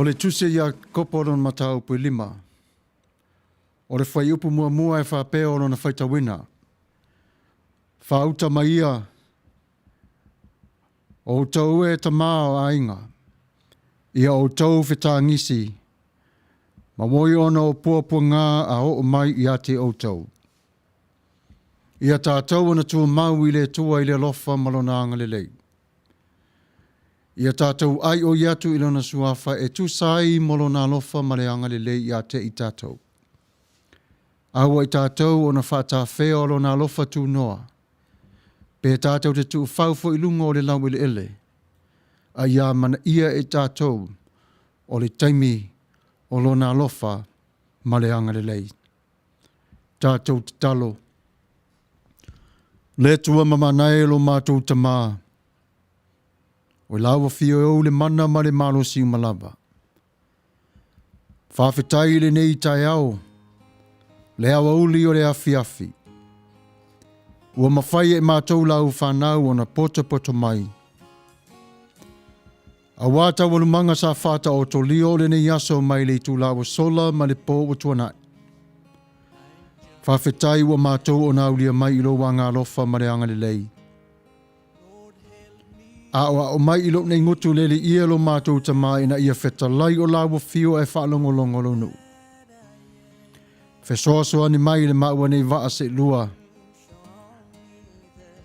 O le Tusi a Iakopo lona mataupu e lima. O le fuaiupu muamua e faapea o lona faitauina, Faauta mai ia, o outou e tama o aiga, ia outou fetagisi, ma moi ona o puapuaga a oo mai ia te outou. Ia tatou ona tumau i le Atua i le alofa ma lona agalelei. Ia tatou aioi atu i lona suafa e tusa ai mo lona alofa ma le agalelei ia te i tatou. Aua i tatou ona faatafea o lona alofa tunoa, pe tatou te tuufau foi i luga o le laueleele, a ia amanaia e tatou o le taimi o lona alofa ma le agalelei. Tatou tatalo. Le Atua mamana e lo matou Tama, o lau afio e ou le mana ma le malosi uma lava. Faafetai i lenei taeao, le aoauli o le afiafi. Ua mafai e matou lau fanau ona potopoto mai. Auā taualumaga sa faataotolia o lenei aso mai le itula ua sola ma le pō ua tuanai. Faafetai ua matou ona aulia mai i lou agaalofa ma le agalelei. Aoao mai i lou nei gutu lele ia lo matou Tama ina ia fetalai o lau afio ae faalogologo lou nuu. Fesoasoani mai i le maua nei vaa seelua.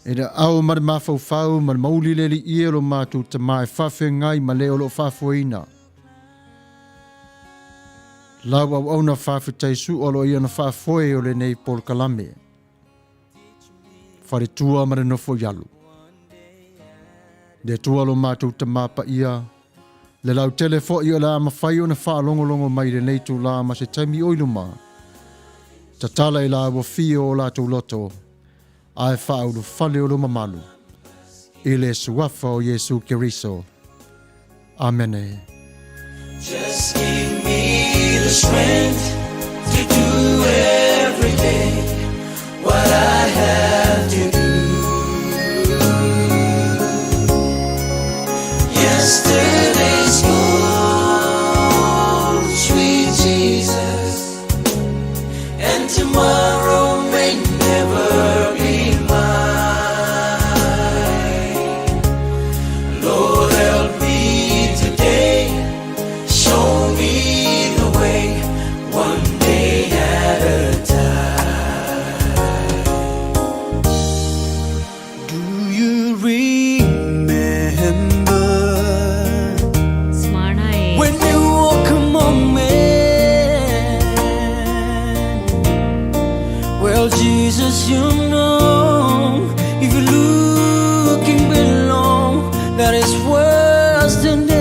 E le ao ma le mafaufau ma le mauli le alii lo matou Tama e faafeagai ma le o lo o faafoeina. Lau auauna faafetai sua o lo o ia na faafoe o lenei polokalame. Faletua ma le nofo i alu. Le Atua lo matou Tama paia, le lautele foi o le a mafai ona faalogologo mai i lenei itula ma se taimi o i luma, tatala i la ua fio o latou loto, ae faaulufale o lo mamalu, i le suafa o Iesu Keriso. Amene. Just give me the strength to do every day what I have to do. Yesterday's gone, sweet Jesus, and tomorrow may never be mine. Lord, help me today. Show me the way, one day at a time. Do you remember Smana e. when you walk among men? Well, Jesus, you know, if you're looking below, that is worse than dead.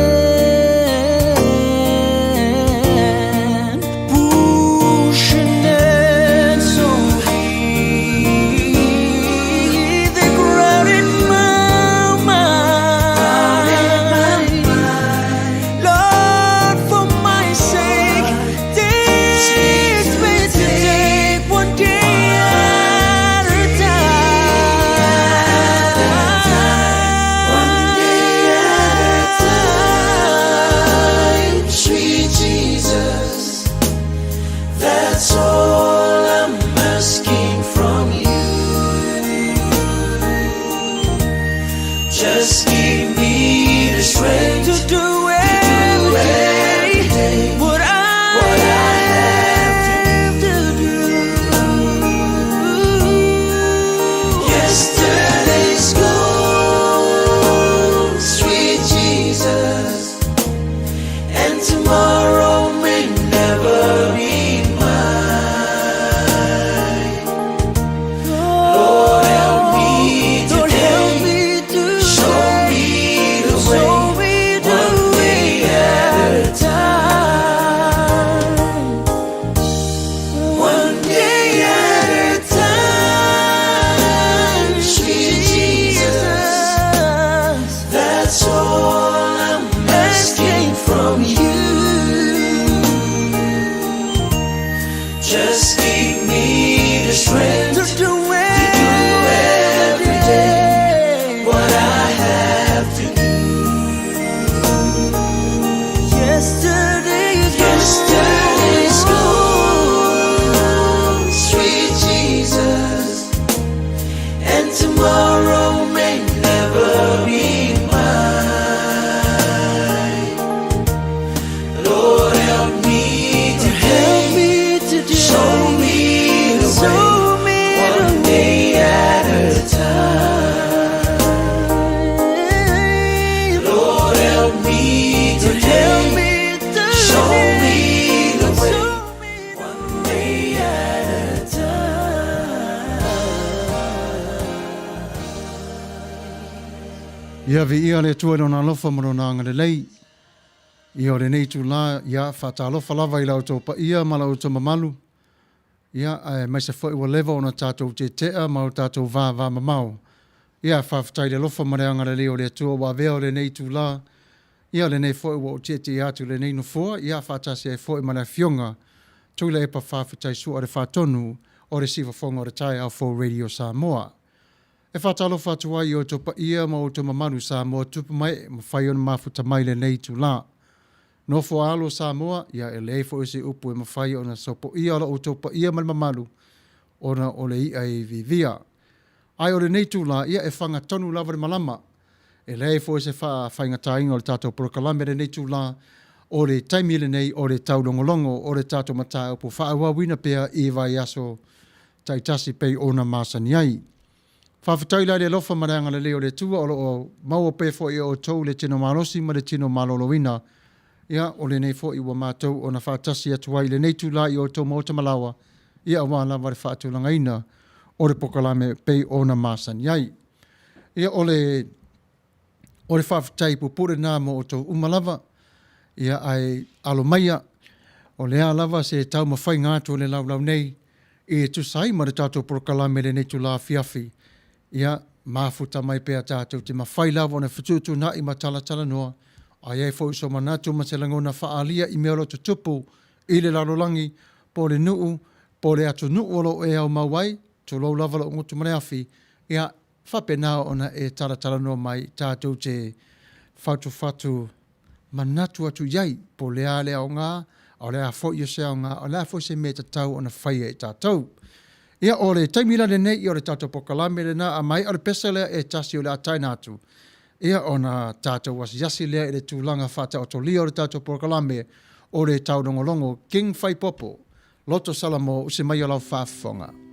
Pushing it so deep, they crowded my mind. Lord, for my sake, teach me to take one day at a time. One day at a time, sweet Jesus. That's all I'm asking from you. Just give me the strength to do every day what I have to do. Yesterday's gone, sweet Jesus, and tomorrow may never be mine. Lord, help me today. Show me the way. One Ia viia le Atua i Lona alofa ma Lona agalelei. Ia o lenei itulā, ia, faatalofa lava i la outou paia ma la outou mamalu, ia, aemaise foi ua leva ona tatou tetea ma o tatou vavamamao. Ia, faafetai i le alofa ma le agalelei o le Atua ua avea o lenei itulā, ia lenei foi ua ou tietie atu i lenei nofoa, ia faatasi ai foi ma le Afioga Tuilaepa Faafetai Sua le Faatonu o le Siufofoga o le Taeao Fou Radio Samoa. E faatalofa atu ai i outou paia ma outou mamalu Samoa tupu ma ee mafai ona mafuta mai i lenei itula. Nofo a alo Samoa, ia e leai foi se upu e mafai ona sopoia lo outou paia ma le mamalu ona o le i'a e iviivia. Ae o lenei itula, ia e faga tonu lava le malama. E leai foi se faafaigataina o le tatou polokalame i lenei itula, o le taimi lenei o le taulogologo o le tatou mataupu faaauauina pea i vaiaso taitasi pei ona masani ai. Faafetai la i le alofa ma le agalelei o le Atua o lo o maua pea foi e outou le tino malosi ma le tino maloloina. Ia, o lenei foi ua matou ona faatasi atu ai i lenei itula i outou maota ma laoa, ia aua lava le faatulagaina o le polokalame pei ona masani ai. Ia, o le O le faafetai puupuu lena mo outou uma lava, ia ae alo maia, o le a lava se taumafaiga atu o le laulau nei e tusa ai ma le tatou polokalame i lenei itula afiafi, ia mafuta mai pea tatou te mafai lava ona fetuutuunai ma talatalanoa, a i ai foi so manatu ma se lagona faaalia i mea o lo o tutupu i le lalolagi, po o le nuu, po o le atunuu o lo o e aumau ai, tulou lava lou gutu ma le afi, ia faapena ona e talatalanoa mai tatou te fatufatu manatu atu i ai, po o le a le aoga, a o le a foi o se aoga, o le a foi se mea e tatau ona faia e tatou. Ia, o le taimi la lenei, ia o le tatou polokalame lena, a maea le pese lea e tasi o le a taina atu, ia ona tatou asiasi lea i le tulaga faataotolia o le tatou polokalame o le taulogologo King Faipopo. Loto Salamo, usi mai o lau faafofoga.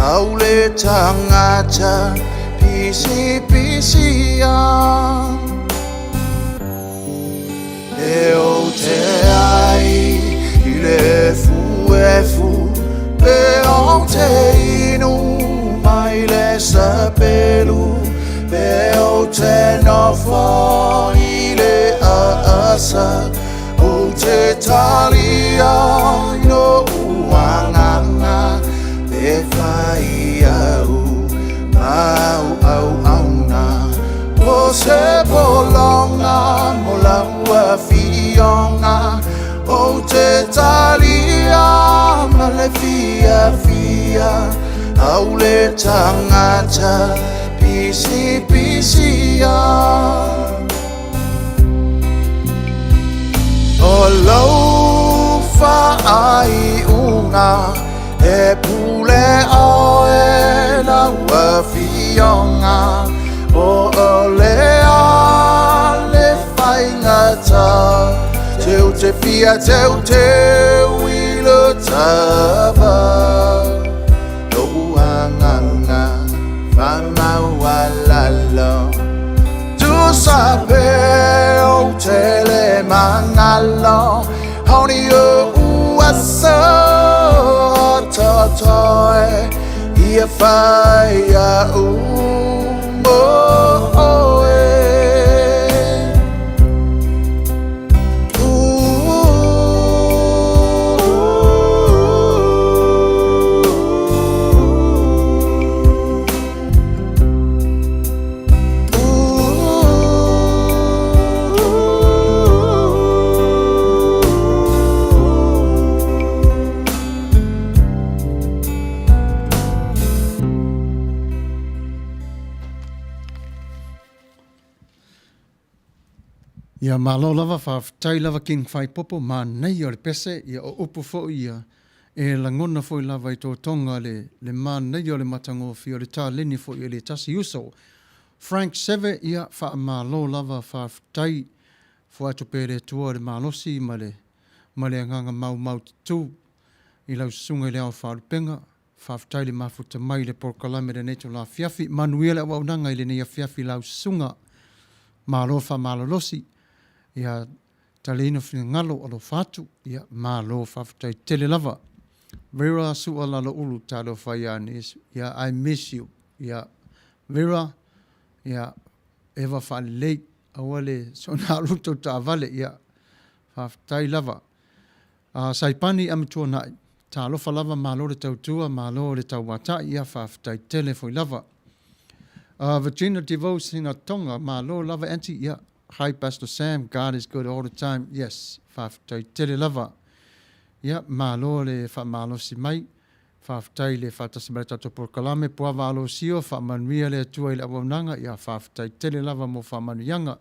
Au le tagata pisipisi a E ou te ai i le efuefu Pe ou te inu mai le sapelu Pe ou te nofo i le aasa Ou te talia i lo'u agaga Pe fai au ma au auauna O se pologa mo lau afioga Ou te talia ma le fiafia Au le tagata pisipisia O lou faaiuga e pule ʻoe lau afioga Po o le a le faigata Te ou te fia teuteu i le tava Lo'u agaga faamaualalo Tusa pe ou te le magalo Honi oʻu aso o totoe Ia fai aʻu mo ʻoe. Ia malo lava, faafetai lava King Faipopo, manaia o le pese, ia o upu foi ia e lagona foi lava i totoga le le manaia o le matagofie o le taleni foi e le tasi uso. Frank Seve, ia faamalo lava, faafetai, foai atu pea e le Atua le malosi ma le ma le agaga maumaututu i lau susuga i le Ao Faalupega, faafetai le mafuta mai i le polokalame i lenei itula afiafi. Manuia le auaunaga i lenei afiafi i lau susuga. Malo faamalolosi, ia taliaina finagalo, alofa atu, ia malo faafetai tele lava. Vera Sua Laloulu, talofa ia Iesu, ia I miss you, ia Vera, ia Eva faalelei, aua le soona alu tou taavale, ia faafetai lava. Saipani Amituanai, talofa lava malo le tautua, malo le tauatai, ia faafetai tele foi lava. Virginia Devoe Sinatonga, malo lava Aunty, ia hi Pastor Sam, God is good all the time, yes, faafetai tele lava. Ia malo le faamalosi mai, faafetai le faatasi mai i le tatou polokalame, Puava Alosio, faamanuia le Atua i le auaunaga, ia faafetai tele lava mo faamanuiaga.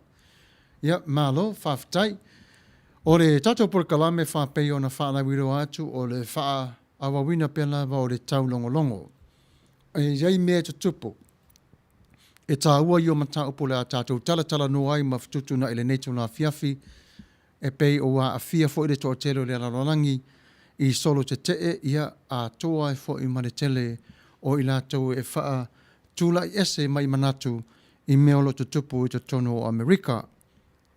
Ia, malo, faafetai. O le tatou polokalame faapei ona faalauiloa atu o le faaauauina pea lava o le taulogologo. E i ai mea e tutupu e taua ia o mataupu o le a tatou talatalanoa ai ma fetuutuunai i lenei itula afiafi, e pei ua aafia foi le toatele o le lalolagi i solo tetee, ia, atoa ai foi ma le tele o i latou e faatulai ese mai manatu i mea o lo o tutupu i totonu o Amerika.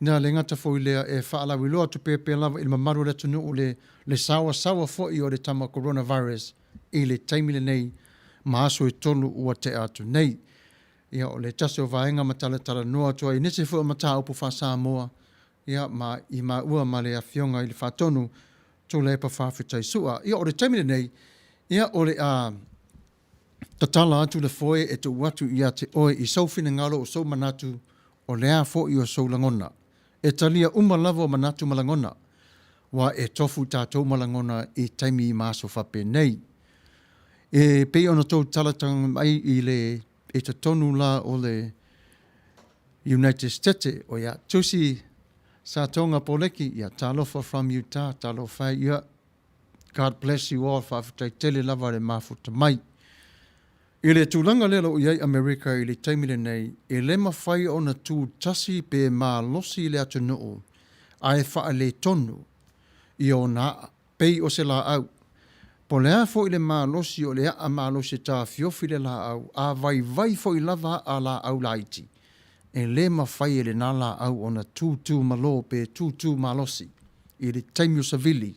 Na le gata foi i lea, e faalauiloa atu pea lava i le mamalu o le atunuu le le saoasaoa foi o le tama coronavirus i le taimi lenei ma aso e tolu ua tea atu nei. Ia, o le tasi o vaega ma talatalanoa atu ai i nisi foi o mataupu faa-Samoa, ia, ma i maua ma le Afioga i le Faatonu Tuilaepa Faafetai Sua. Ia, o le taimi lenei, ia, o le a tatala atu le foe e tuu atu ia te oe i sou finagalo o sou manatu, o le a foi o sou lagona. E talia uma lava o manatu ma lagona, aua e tofu tatou ma lagona i taimi ma aso faapenei. E pei ona tou talatala mai i le i totonu la o le United Stete, o ia, Tusi Satoga Poleki, ia, talofa from Utah, talofa e, ia, God bless you all, faafetai tele lava le mafuta mai. I le tulaga lea o lo o i ai Amerika i le taimi lenei, e le mafai ona tu tasi pe malosi le atunuu ae faaletonu i ona aa, pei o se laau. Po o le a foi le malosi o le a'a malosi e taofiofi le laau, a vaivai foi lava a'a laau laiti, e le mafai e lena laau ona tūtū malo pe tūtū malosi i le taimi o savili,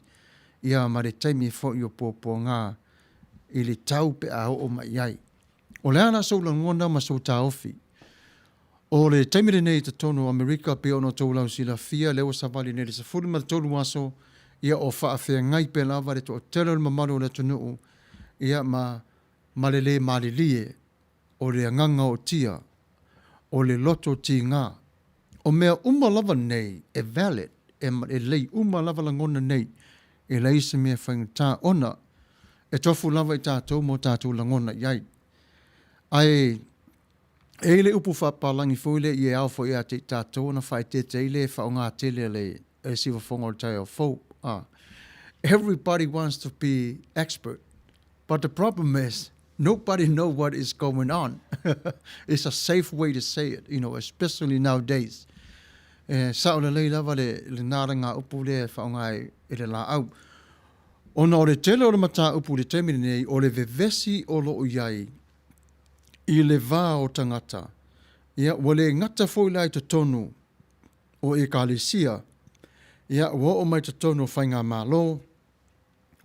ia ma le taimi foi o puapuaga i le tau pe a oo mai i ai. O le a la sou lagona ma sou taofi? O le taimi lenei i totonu o Amerika pei ona outou lausilafia lea ua savali nei i le 13 aso, ia o faafeagai pea lava le toatele o le mamalu o le atunuu ia ma ma le le malilie o le agaga ootia, o le loto tiga. O mea uma lava nei e valid, e lelei uma lava lagona nei, e leai se mea faigata ona e tofu lava i tatou ma o tatou lagona i ai. Ae e i ai le upu faapapalagi foi lea e ao foi ia te i tatou ona faaeteete ai le faaaoga tele a le siufofoga o le taeao fou. Everybody wants to be expert, but the problem is nobody know what is going on. It's a safe way to say it, you know, especially nowadays. E sao lelei lava le lena lagaupu lea e faaaoga e le laau. Ona o le tele o le mataupu i le taimi lenei, o le vevesi o lo o i ai i le va o tagata, ia, ua le gata foi la i totonu o Ekalesia, ia, ua oo mai totonu o faigamalo,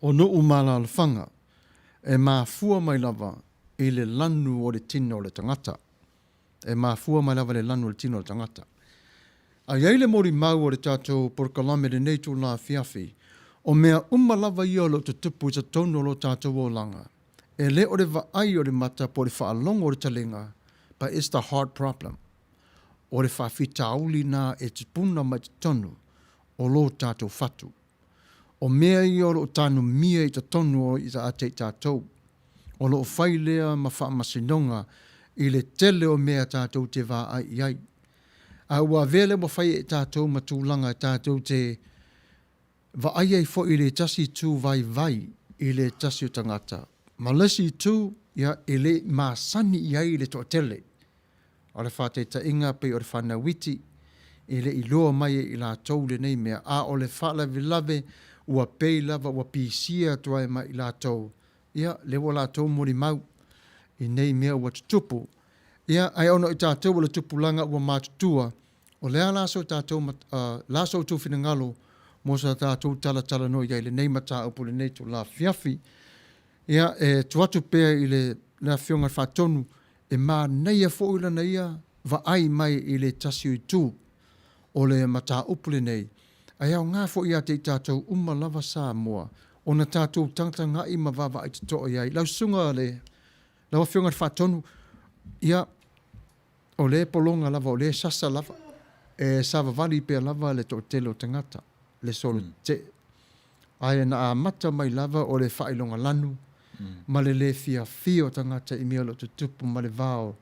o nuu ma alaalafaga, e mafua mai lava i le lanu o le tino o le tagata. E mafua mai lava i le lanu o le tino o le tagata. A i ai le molimau o le tatou polokalame i lenei itula afiafi, o mea uma lava ia o lo o tutupu i totonu o lo tatou olaga, e le o le vaai o le mata po o le faalogo o le talega, but it's the heart problem. O le faafitauli na e tupuna mai totonu o lo tatou fatu. O mea ia o lo o tanumia i totonu o ia te i tatou. O lo o fai lea ma faamasinoga i le tele o mea tatou te vaai i ai. A ua avea lea ua fai e tatou ma tulaga e tatou te vaai ai foi i le tasi itu vaivai i le tasi o tagata, ma le isi itu, ia, e le masani i ai le toatele. O le faataitaiga pei o le fanau iti, e le i loa mai e i latou lenei mea, a o le faalavelave ua pei lava ua pisia atu ai ma i latou, ia, lea ua latou molimau i nei mea ua tutupu. Ia, ae ona o i tatou o le tupulaga ua matutua, o le a la so tatou, la so outou finagalo mo sa tatou talatalanoa i ai i lenei mataupu i lenei itula afiafi. Ia, e tuu atu pea i le Afioga i le Faatonu, e manaia foi lana ia vaai mai i le tasi o itu o le mataupu lenei, ae aoga foi ia te i tatou uma lava Samoa ona tatou tagatagai ma vaavaai totoa i ai. Lau Susuga le, lau Afioga i le Faatonu, ia, o lea e pologa lava, o lea e sasa lava, e savavali pea lava le toatele o tagata, le solo tetee. Ae na amata mai lava o le faailoga lanu ma le le fiafia o tagata i mea o lo o tutupu ma le va o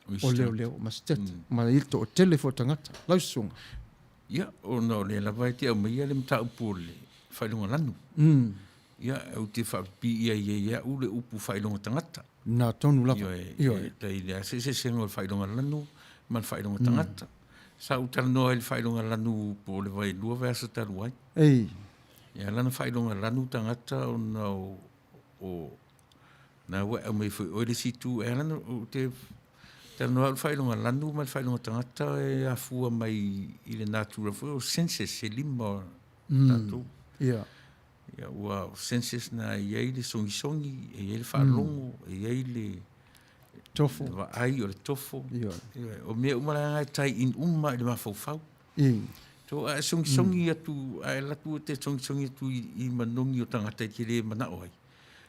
leoleo ma sitete ma le toatele foi o tagata. Lau susuga. Ia, ona o lea lava e te aumaia le mataupu o le faailoga lanu. Ia, ou te faapipii ai e au le upu faailoga tagata. Na tonu lava. Ioe, e leai se eseesega o le faailoga lanu ma le faailoga tagata. Sa ou talanoa i le faailoga lanu po o le vailua vaiaso talu ai. Ei. E ala ona faailoga lanu tagata ona o, o na ua e aumai foi oe le isi itu. E ala ona ou te talanoa au i le faailoga lanu ma le faailoga tagata e afua mai i le natura foi o senses e lima o tatou. Ia. Ia, ua o senses na e i ai le sogisogi, e i ai le faalogo, e i ai le Tofo. Le vaai, o le tofo. Ioe. O mea uma la e tie in uma i le mafaufau. So a e sogisogi atu, a e alu atu e te sogisogi atu i manogi o tagata e te le manao ai.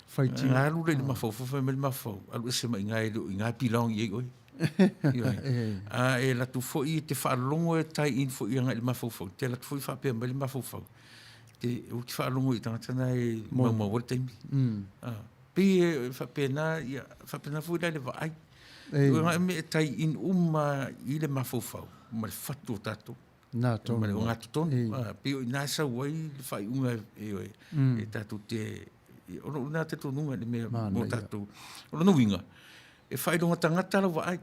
Faitio. A alu lea i le mafaufau, fai mai le mafaufau, alu ese mai i ina e le o i ina e belong i ai oe. Ioe. A e alu atu foi e te faalogo e tie in foi agai i le mafaufau, te alu atu foi faapea mai le mafaufau, te, ou te faalogo i tagata na e maumau ai le taimi. Pei e faapena, ia, faapena foi la i le vaai. Ei. Ua mea e tie in uma i le mafaufau ma le fatu o tatou. Na tonu. Ma le ogatotonu. Ei. Ah, pei o i ina e sau ai le faaiuga e, e, e tatou te, o lou lena talitonuga i le mea mo tatou. O lona uiga, e faailoga tagata lau vaai.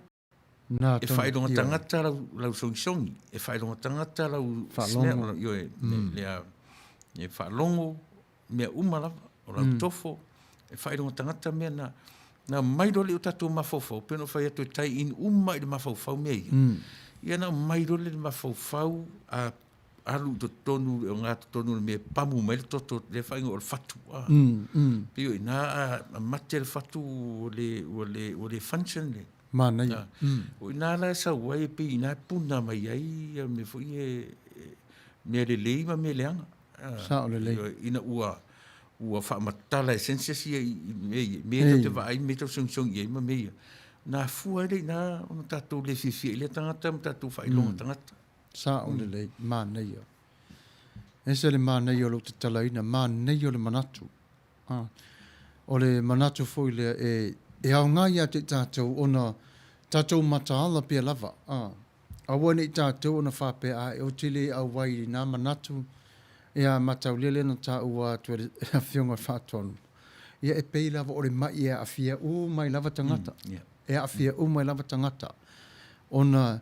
Na E tonu. faailoga Ioe. tagata lau, lau sogisogi, e faailoga tagata lau Faalogo. smell, ioe, le, le, e faalogo, mea uma lava. O lau tofo, e faailoga tagata mea na. Na aumai loa lea i o tatou mafaufau, pei ona ou fai atu e tie in uma i le mafaufau mea ia. Ia na aumai loa lea i le mafaufau, a alu i totonu i le ogatotonu o le mea e pamu mai ai le toto, lea e faaigoa o le fatu. Pei o i ina a mate le fatu ua le, ua le, ua le function le. Manaia. O i ina la e sau ai, pei o i ina e puna mai ai ia mea foi ia, mea lelei ma mea leaga. Sao lelei. Ina ua ua faamatala e senses ia i mea ia, mea ia tatou te vaai, mea tatou te sogisogi i ai ma mea ia, na afua ai lea i ina ona tatou le fiafia i lea tagata ma tatou faailoga tagata. Sao lelei, manaia. Ese le manaia o lou tatalaina, manaia o le manatu. O le manatu foi lea e, e aoga ia te i tatou ona tatou mataala pea lava. Aua ne i tatou ona faapea, Ae, ou te le auai i na manatu, ia mataulia lea na taua atu e le Afioga i le Faatonu, ia e pei lava o le mai e aafia uma ai lava tagata. E aafia uma ai lava tagata. Ona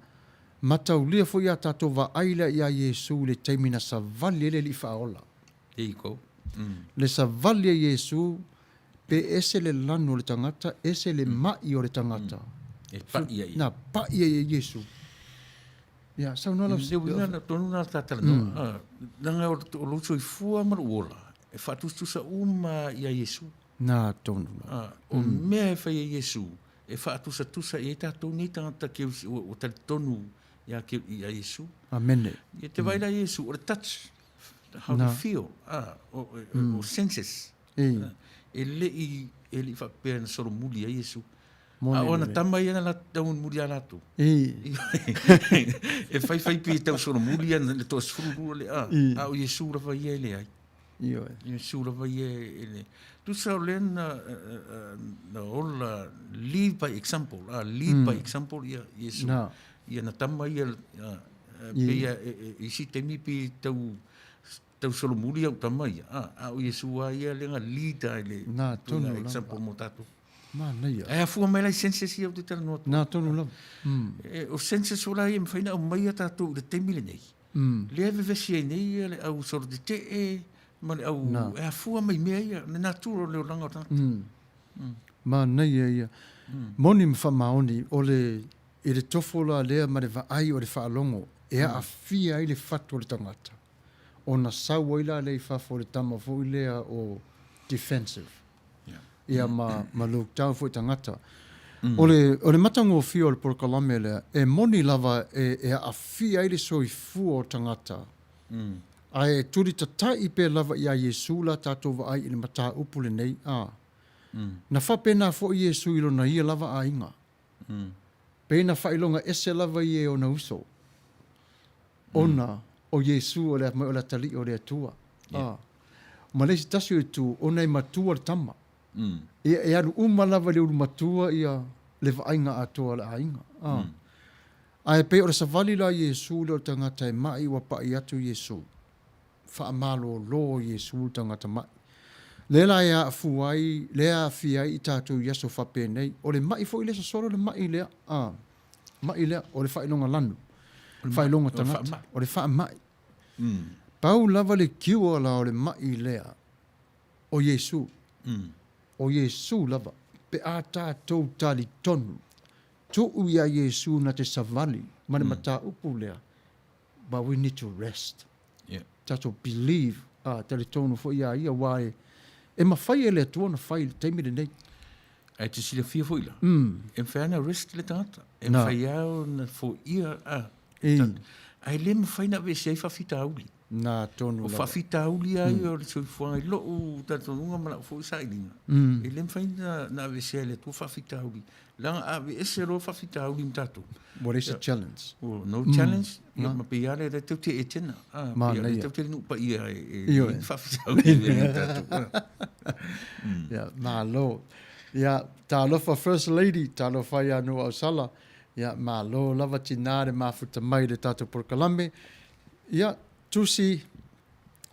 mataulia foi a tatou vaai lea ia Iesu i le taimi na savali ai le Alii Faaola. There you go. Le savali a Iesu, pe ese le lanu o le tagata, ese le ma'i o le tagata. E pa'i ai. Na pa'i ai e Iesu. Ia, saunoa lau. Le uiga na tonu na ta talanoa. Leaga o lou soifua ma lou ola, e faatusatusa uma ia Iesu. Na tonu la. O mea e fai e Iesu, e faatusatusa i ai tatou nei tagata ua talitonu ia Iesu. Amene. Ia te vaai la Iesu, o le touch, how to feel, o senses. E le i, e le i faapea na solomuli ai Iesu. A o ana tama ia na latou taumolimoli ia latou. E faifai pe tau solomuli ana le toasefulu lua lea, a o Iesu lava ia e leai. Ioe. Iesu lava ia e leai. Tusa o lea na, na ola lead by example, lead by example ia Iesu. Ia na tama ia, pei ia i isi taimi pei tau tau solomuli au tama ia, a, a o Iesu lava ia lea na lead ai le Nā tonu lava. example mo tatou. Manaia. Ae afua mai la i senses ia ou te talanoa atu. Nā tonu lava. E, o senses o la ia e mafai ona aumaia tatou i le taimi lenei. Lea e vevesi ai nei ia le au solo tetee ma le au, e afua mai i mea ia, le natura o le olaga o le tagata. Manaia ia. Moni ma faamaoni, o le, i le tofo la lea ma le vaai o le faalogo e aafia ai le fatu o le tagata. ona sau ai la lea i fafo o le tama foi lea o defensive. Ia ma, ma look down foi tagata. O le, o le matagofie o le polokalame lea, e moni lava e, e aafia ai le soifua o tagata, ae e tulitata'i pea lava iā Iesu la tatou vaai i le mataupu lenei, a. Na faapena foi Iesu i lona ia lava aiga. Pei na faailoga ese lava ia e ona uso. Ona o Iesu o le mai o le Atalii o le Atua. Yeah. Ma le isi tasi o itu, ona e matua le tama. Ia, e alu uma lava i le ulu matua ia le vaaiga atoa a le aiga. Ae pei o le savali la a Iesu lea o le tagata e ma'i ua pa'i atu Iesu. Faamalolo Iesu le tagata ma'i. Lea la e aafua ai, lea e aafia ai i tatou i aso faapenei. O le ma'i foi lea sosolo le ma'i lea. Ma'i lea, o le faailoga lanu, faailoga tagata, o le faamai. Pau lava le cure la o le ma'i lea, o Iesu. O Iesu lava. Pe a tatou talitonu, tuu iā Iesu na te savali ma le mataupu lea, but we need to rest. Yeah. Tatou believe, a, talitonu foi iā ia, aua e, e mafai e le Atua ona fai i le taimi lenei. Ae te silafia foi la, e mafai lava ona rest le tagata, e mafai lava ona foia, a, ae le mafai ona aveesea ai faafitauli. Na, tonu lava. O faafitauli lava ia o le soifuaga i lou talitonuga ma lau foi sailiga, e le mafai ona aveesea e le Atua faafitauli. Leaga a aveese loa faafitauli ma tatou. Ua leai se challenge. Ua no challenge, ia ma pei lava lea lea tou te etena. Pei lea tou te le nuu paia e i faafitauli e avea ma tatou. Ia, malo. Ia, talofa First Lady, talofa ia Nuuausala. Ia, malo lava tinā le mafuta mai i le tatou polokalame. Ia, Tusi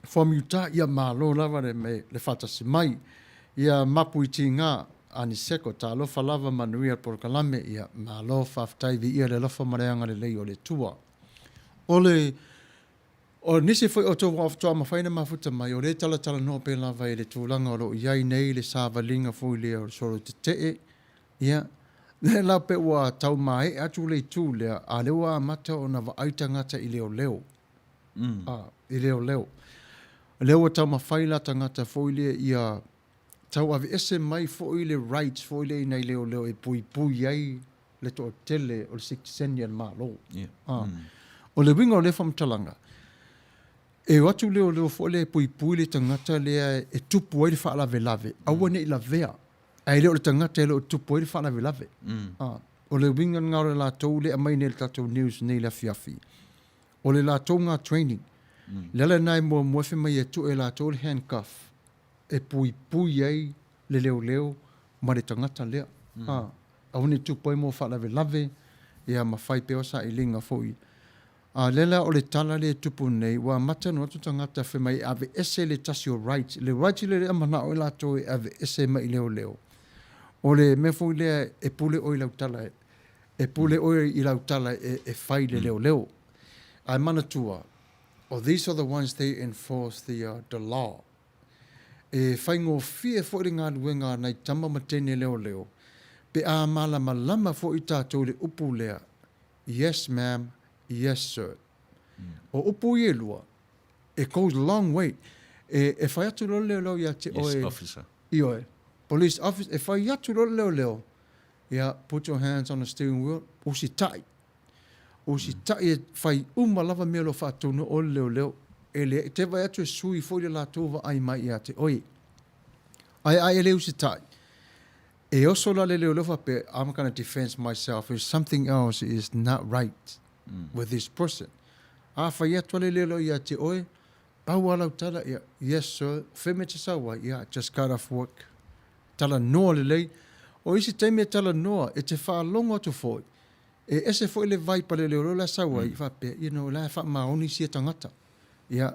from Utah, ia malo lava le, me, le faatasi mai. Ia, Mapu i Tīgā, Aniseko, talofa lava manuia le polokalame. Ia, malo, faafetai, viia le alofa ma le agalelei o le Atua. O le. O nisi foi o outou faatoa mafai ona mafuta mai, o lea e talatalanoa pea lava i le tulaga o lo o i ai nei le savaliga foi lea o le solo tetee. Ia, lea la pe ua tau maea atu le itu lea, a o lea ua amata ona vaai tagata i leoleo. A, i leoleo. O lea ua taumafai la tagata foi lea ia tau aveese mai foi le rights foi lea i nai leoleo e puipui ai le toatele o le sitiseni a le Malo. Yeah. O le uiga o lea faamatalaga, e o atu leoleo foi lea e puipui le tagata lea e tupu ai le faalavelave, aua ne i lavea, ae le o le tagata e le o tupu ai le faalavelave. O le uiga lena o le latou lea e aumai nei i le tatou news nei i le afiafi, o le latou na training. Le ala lena e muamua fai mai e tuu e latou le handcuff e puipui ai le leoleo ma le tagata lea. Aua ne i tupu ai mo faalavelave, ia ma fai pea o sailiga foi. A lea la o le tala lea e tupu nei, ua amata ona o atu tagata fai mai e aveese le tasi o rights. Le rights lea e manao ai latou e aveese mai i leoleo, o le mea foi lea e pule oe i lau tala, e pule oe i lau tala e fai i le leoleo. Ae manatua, oh these are the ones they enforce the, the law. E faigofie foi le galuega a nai tama ma teine leoleo pe a malamalama foi tatou i le upu lea, Yes ma'am, yes sir. O upu ia e lua, it goes long way. E, e fai atu loa le leoleo ia te oe. Yes, officer. Ioe. Police officer, e fai atu loa le leoleo, ia, put your hands on the steering wheel, usitai. Usitai e fai uma lava mea o lo o faatonu oe le leoleo. E le, e te vaai atu e sui foi le latou vaai mai ia te oe. Ae a e le usitai, e oso la le leoleo faapea, I'm gonna defense myself if something else is not right with this person. A fai atu a le leoleo ia te oe, pau a lau tala, ia, yes sir, o fea mea e te sau ai, ia, just got off work. Talanoa lelei. O isi taimi e talanoa, e te faalogo atu foi, E ese foi le vai paleoleoleo la e sau ai, faapea, you know, la e faamaoni sia tagata. Ia,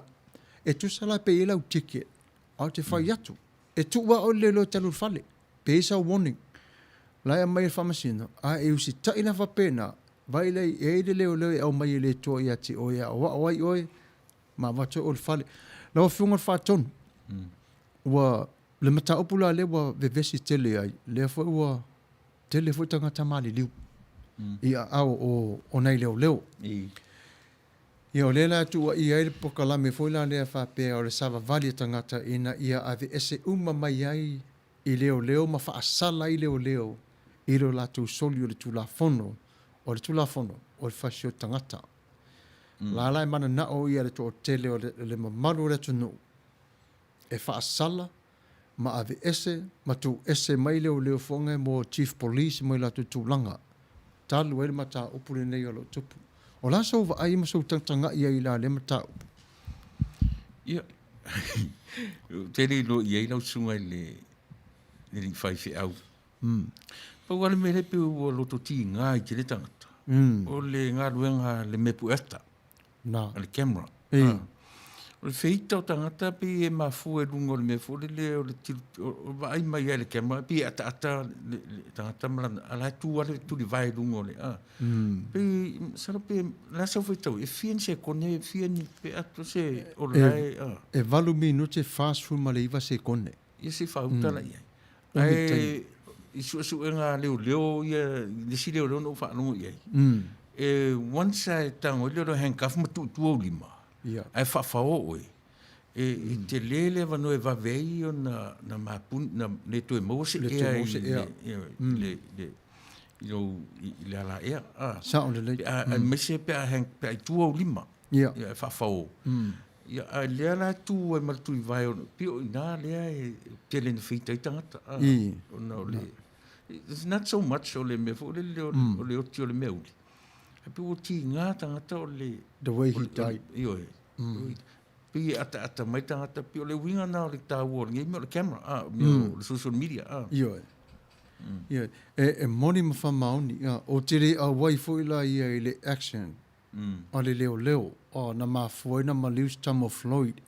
e tusa la pe i ai lau ticket, a o te fai atu, e tuu lava oe le leoleo e te alu i le fale, pe i ai sau warning. La e aumai e le faamasino, a e usitai la faapena, vaai la i ai le leoleo e aumai e le Atua ia te oe e aoao ai oe, ma avatu ai oe i le fale. Lau Afioga i le Faatonu, ua, le mataupu la lea ua vevesi tele ai, lea foi ua Tele foi tagata maliliu i aao o nai leoleo. Ia o lea la e tuuaia ai le polokalame foi la lea faapea o le savavali a tagata ina ia aveese uma mai ai i leoleo ma faasala ai leoleo i lo latou soli o le Tulafono, o le Tulafono o le fasioti tagata. La la e mananao ia le toatele o le mamalu o le atunuu e faasala ma aveese ma tuuese mai leoleofoga mo Chief Police mo i latou tulaga talu ai le mataupu lenei o lo o tupu. O le a sou vaai ma sou tagatagai ai i la lea mataupu? Ia, ou te le iloa i ai lau susuga i le alii faifeau. Pau lava le mea lea e pei ua loto tiga ai tele tagata, o le galuega a le mea pueata. Na. A le camera. E. Ah. O le feita o tagata pei e mafua i luga o le mea foi lele o le tilu, o vaai mai ai le camera pei e ataata le, le tagata ma lana, a la e tu lava le tulivae i luga o le, ah. Pei, masalo pe, la sau faitau, e fia ni sekone, e fia ni pe atu se o la e, ah. E 8 minute 49 sekone. Ia se i faauta la i ai. Ae i suesuega a leoleo ia, i le isi leoleo na ou faalogo i ai, e once a e tago ai lea o le handcuff ma tuu i tua ou lima, ae faafao oe, e tele le avanoa e vave ai ona na mapuni, na le toe maua se ea i le i lou i le alaea. Sao lelei. Aemaise pe a pe a i tua ou lima. Ia. Ia e faafao. Ia, a lea la e tu ai ma le tuivae o pei o i ina lea e tele ina feita ai tagata. I. Ona o le, it's not so much o le mea foi lele o le oti o le mea uli. Ae pei ua tiga tagata o le... The way he died. Ioe. Pei e ataata mai tagata, pei o le uiga lena o le taua o lenei mea o le camera, a, mea o le social media, a. Ioe. Ioe. E moni ma faamaoni, ou te le auai foi la ia i le action a le leoleo na mafua ai na maliu si tama o Floyd.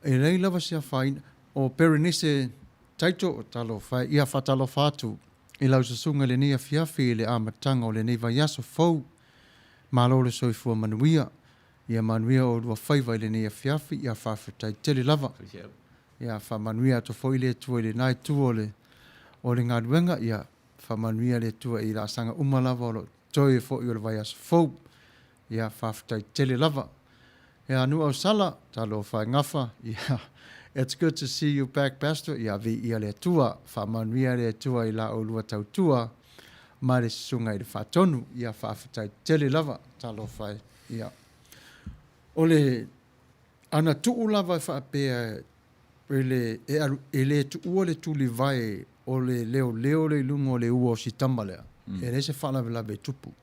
E leai lava se afaina. O Berenice Taito, talofa e, ia faatalofa atu i lau susuga i lenei afiafi i le amataga o lenei vaiaso fou. Malo le soifua manuia. Ia manuia oulua faiva i lenei afiafi, ia faafetai tele lava. Ia faamanuia atu foi le Atua i lena itu o le, o le galuega, ia faamanuia le Atua i laasaga uma lava o lo o totoe foi o le vaiaso fou. Ia faafetai tele lava. Ia Nuuausala, talofa e gafa, ia it's good to see you back Pastor, ia viia le Atua, faamanuia le Atua i la oulua tautua ma le susuga i le Faatonu. Ia faafetai tele lava, talofa e. Ia. O le ana tuu lava e faapea e le, e alu, e le tuua le tulivae o le leoleo lea i luga o le ua o si tama lea, e leai se faalavelave e tupu.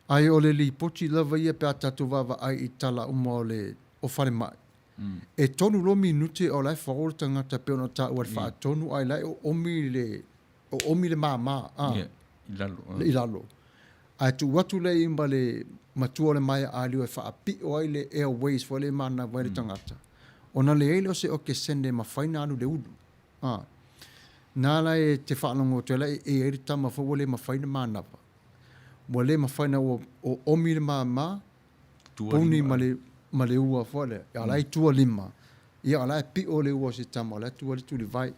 Ae o le lipoti lava ia pe a tatou vaavaai i tala uma o le o falemai, e tolu loa minute o la e fao le tagata pei ona taua e le faatonu ae la e oomi le oomi le mama a i lalo i lalo. Ae tuu atu lea i ma le matua o le maea alio e faapio ai le airways foi lea e manava ai le tagata, ona leai lea o se okesene e mafai ona alu i le ulu. A na la e te faalogo atu ai la e e ai le tama foi ua le mafai ona manava. Ua le mafai ona ua oomi le mama, puni ma le, ma le ua foi lea. A o la e i tua lima, ia o la e pio le ua o se tama, o la e tua le tulivae.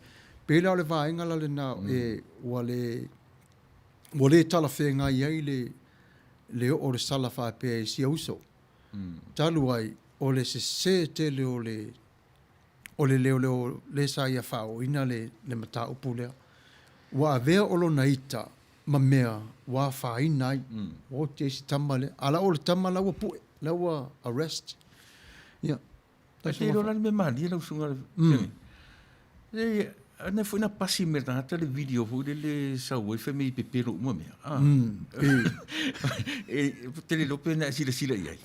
Pei la o le vaega la lena e, ua le, ua le talafeagai ai le, le oo o le sala faapea i sia uso. Talu ai, o le sese tele o le, o le leoleo le sa ia faaooina le, le mataupu lea. Ua avea o lona ita ma mea ua afaina ai. Ua oti ai si tama lea. A la o le tama la ua pue, la ua arrest. Ia. Ae te iloa la le mea malie lau susuga le Leai, ana foi na pasi mai le tagata le video foi lele sau ai fai mai pepelo uma mea. Ah. E te le iloa pe na e silasila i ai.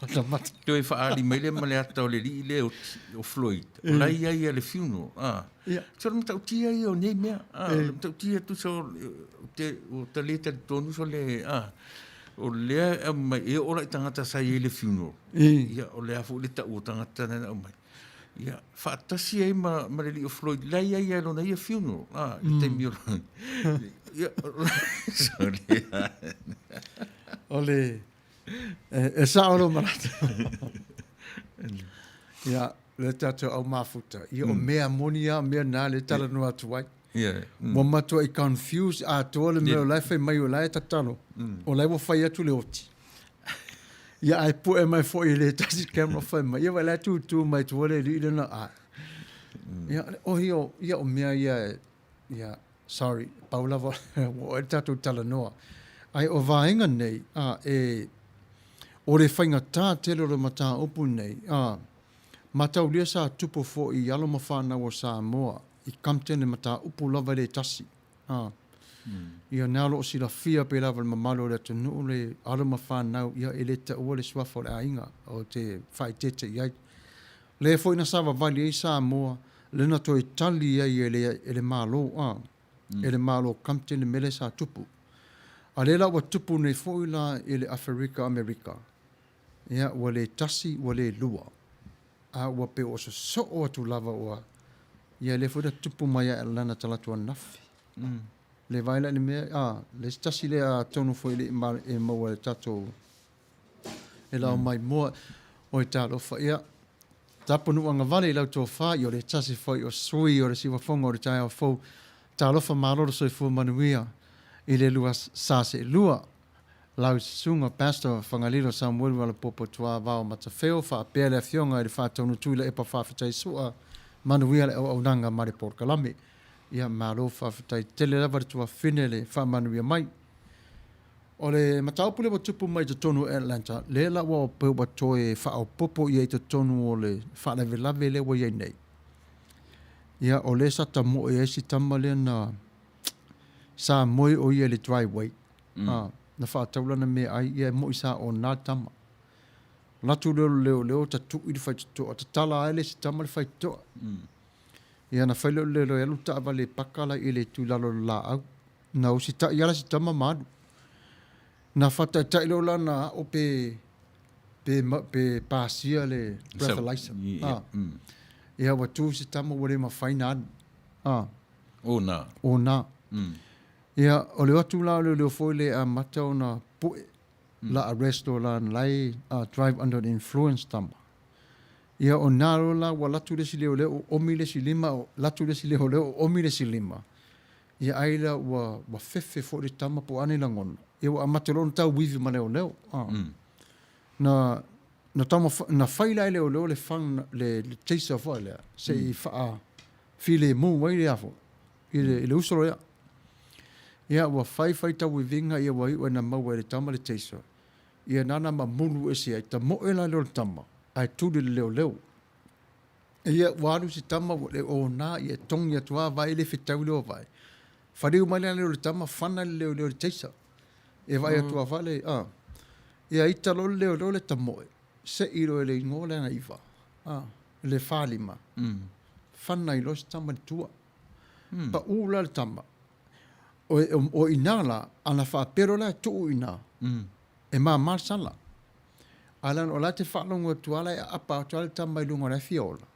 Toe faaali mai lea ma le ata o le alii lea o Floyd. O la e i ai ia le funeral. Ah. Ia. So le matautia ia o nei mea. Ah, le matautia tusa o te o ta le talitonu so le ah o lea e aumai e oo la i tagata sa i ai le funeral. Ia o le a foi le tau o tagata na aumai. Ia faatasi ai ma ma le alii o Floyd la e i ai ia lona ia funeral. Ah, i le taimi o ia sorry. O le e sao lou manatu. Ia, le tatou au mafuta. Ia, o mea moni lava mea na lea e talanoa atu ai. Ua matuai confuse atoa le mea o la e fai mai o la e tatalo, o la e ua fai atu le oti. Ia, ae pue mai foi e le tasi camera fai mai, ia, vaai la e tūtū mai tua le alii lena. Ai. Ia, ohi o, ia, o mea ia e, ia, sorry, pau lava ua oo ai le tatou talanoa. Ae o vaega nei, a, e, o le faigata tele o le mataupu nei, a, mataulia sa tupu foi i alo ma fanau o Samoa i Compton le mataupu lava e le tasi. A, ia na o lo o silafia pei lava e le mamalu o le atunuu le alo ma fanau, ia e le taua le suafa o le aiga o te faaeteete i ai. Lea foi na savavali ai Samoa, lea na toe tali ai e le, e le Malo, a, e le Malo Compton le mea lea sa tupu. A lea la ua tupu nei foi la i le Aferika Amerika, ia, ua le tasi, ua le lua, a ua pei ua sosoo atu lava ua, ia lea foi na tupu mai ai Atlanta talaatu ananafi. Le vaai la i le mea, a, le isi tasi lea atonu foi e le i e maua e le tatou e lao mai moa oi talofa ia tapunuuaga agavale i lau tofa ia o le tasi foi o sui o le siuafoga o le taeao fou talofa malo le soifua manuia i le lua sa seelua lau susuga Pastor Fagalilo Samuelu Alapopo Tuavao Matafeo faapea le afioga i le Faatonu Tuilaepa Faafetai Sua manuia le auaunaga ma le polokalame ia malo faafetai tele lava le tuafafine le faamanuia mai. O le mataupu lea ua tupu mai i totonu o Atlanta, lea la ua pei ua toe faaopoopo i ai i totonu o le faalavelave lea ua i ai nei. Ia, o lea sa tamoe ai si tama lea na sa moe o ia i le driveway. Mm. Na faatau lana meaai, ia e moi sa ona le tama. Alu atu lea o le leoleo tatui le faitotoa, tatala ai le isi tama le faitotoa. Ia na fai lea o le leoleo e alu le taavale e paka la i le itu i lalo o le laau. Na usitai lava si tama ma alu. Na faataitai loa la na ao pe pe pe pasia le breathalyzer. Ah. Ia ua tu si tama ua le mafai na alu. Ah. O na. O na. Ia o le o atu la o le leoleo foi lea e amata ona pue. La arrest loa la na lae drive under the influence tama. Ia o na loa la ua latu le isi leoleo o omi le isi lima o latu le isi leoleo o omi le isi lima. Ia ai la ua ua fefe foi le tama po o a nei lagona. Ia ua amata loa ona tauivi ma leoleo. Na na taumafa na fai la e leoleo le fana le le taser foi lea se i faa filemu ai le a foi i le i le uso lea. Ia ua fai fai tauiviga ia ua iu ai na maua e le tama le taser. Ia nana mamulu ese ai tamoe la lea o le tama ae tuli le leoleo. Ia ua alu si tama ua le ona ia togi atu lava vae le fetaui lea o vae. Faliu mai la lea o le tama fana le leoleo i le taser. E vaai atu lava fale a. Ia ita loa le leoleo le tamoe sei loa i le igoa lea na iva a le falima. Fana ai loa si tama i le tua. Pau la le tama. O, o, o ina la, ana faapea loa la e tuu i ina, e māmā le sala. Ae leaga o la e te faalogo atu lava la e aapa atu lava le tama i luga o la e fia ola.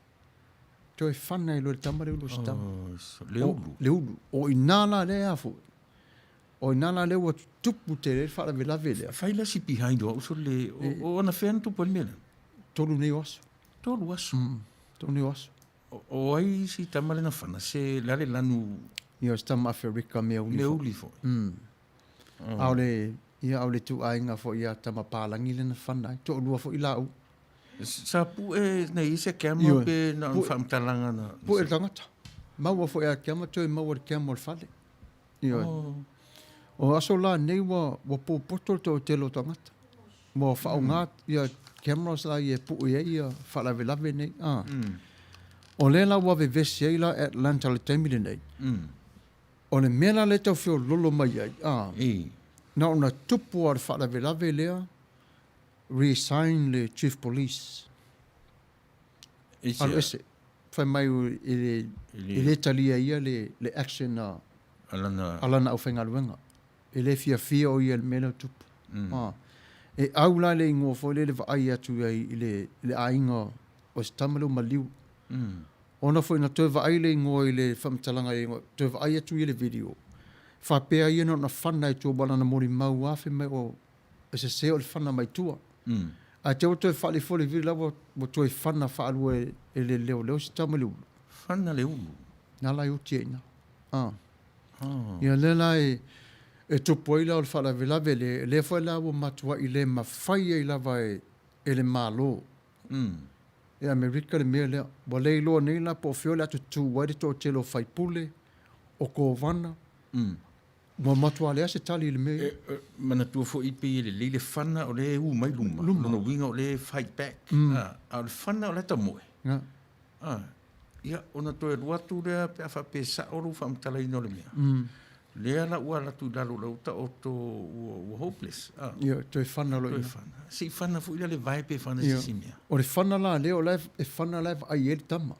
Toe fana ai loa le tama le ulu o si tama. Oh, le ulu. Le ulu. O ina la lea a foi. O ina la lea ua tupu tele le faalavelave lea. Fai la si behind o au so le, o, o anafea na tupu ai le mea lea? Tolu nei o aso. Tolu aso. Tolu nei o aso. O ai si tama le na fana, se le a le lanu... Ia, o se tama Aferika mea uli foi. Mea uli foi. A o le, ia, a o le ituaiga foi ia tama palagi lena fana ai. Toalua foi laua. Sa pue nei i se camera pe na o ni faamatalaga na... Pue le tagata. Maua foi a camera, toe maua le camera o le fale. Ioe. O aso la nei ua, ua popoto le toatele o tagata. Ua faaaoga ia cameras la ia e pue ai ia faalavelave nei. O lea la ua vevesi ai la Atlanta i le taimi lenei. O le mea la lea e tau feololo mai ai, na ona tupu lava o le faalavelave lea, resign le Chief Police. Alu ese. Fai mai e le, e le talia ia le, le action a, a lana aufaigaluega. E le fiafia o ia i le mea lea o tupu. E au la le igoa foi lea le vaai atu ai i le, i le aiga o se tama lea ua maliu. Ona foi na toe vaai le igoa i le faamatalaga i le igoa, toe vaai atu ia i le video, faapea ia na ona fana i tua aua lana molimau lava fai mai o e sese o le fana mai tua. Ae te i ua toe faalifo le video la ua, ua toe fana faalua e, e le leoleo si tama i le ulu. Fana le ulu. Na la e oti ai i ina. Ah. Ia lea la e, e tupu ai la o le faalavelave lea, lea foi la ua matuai le mafai ai lava e, e le Malo. E Amerika le mea lea. Ua le iloa nei la po o fea o le a tutū ai le toatele o faipule, o kovana. Ua matua leai se tali i le mea ia. E manatua foi pei e lelei le fana o lea e u mai luma, luma. Lona uiga o lea e fight back. A o le fana o lea tamoe. Ia, ona toe alu atu lea pe a faapea e sao lou faamatalaina o le mea. Lea la ua alu atu i lalo o lau taoto ua, ua hopeless. Ia, toe fana loa i ina. Toe fana. Se i fana foi la le vae pe fana i se isi mea. O le fana la lea, o la e fana la e vaai ai le tama.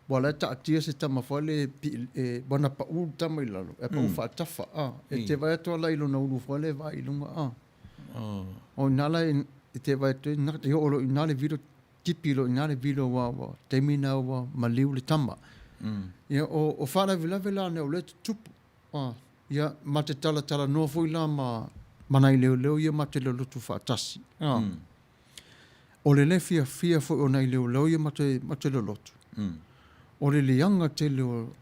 Ua la e taatia se tama foi lea e, ua na pau le tama i lalo, e pau faatafa. E te vaai atu la i lona ulu foi lea e vaai i luga. O ina la e te vaai atu ai, e oo loa i ina le vilo, tipi loa i ina le vilo aua ua taimi lena ua maliu le tama. Ia, o faalavelave la nei o lea e tutupu. Ia, ma te talatalanoa foi la ma nai leoleo ia ma te lolotu faatasi. O le le fiafia foi o nai leoleo ia ma te, ma te lolotu, o le leaga tele o,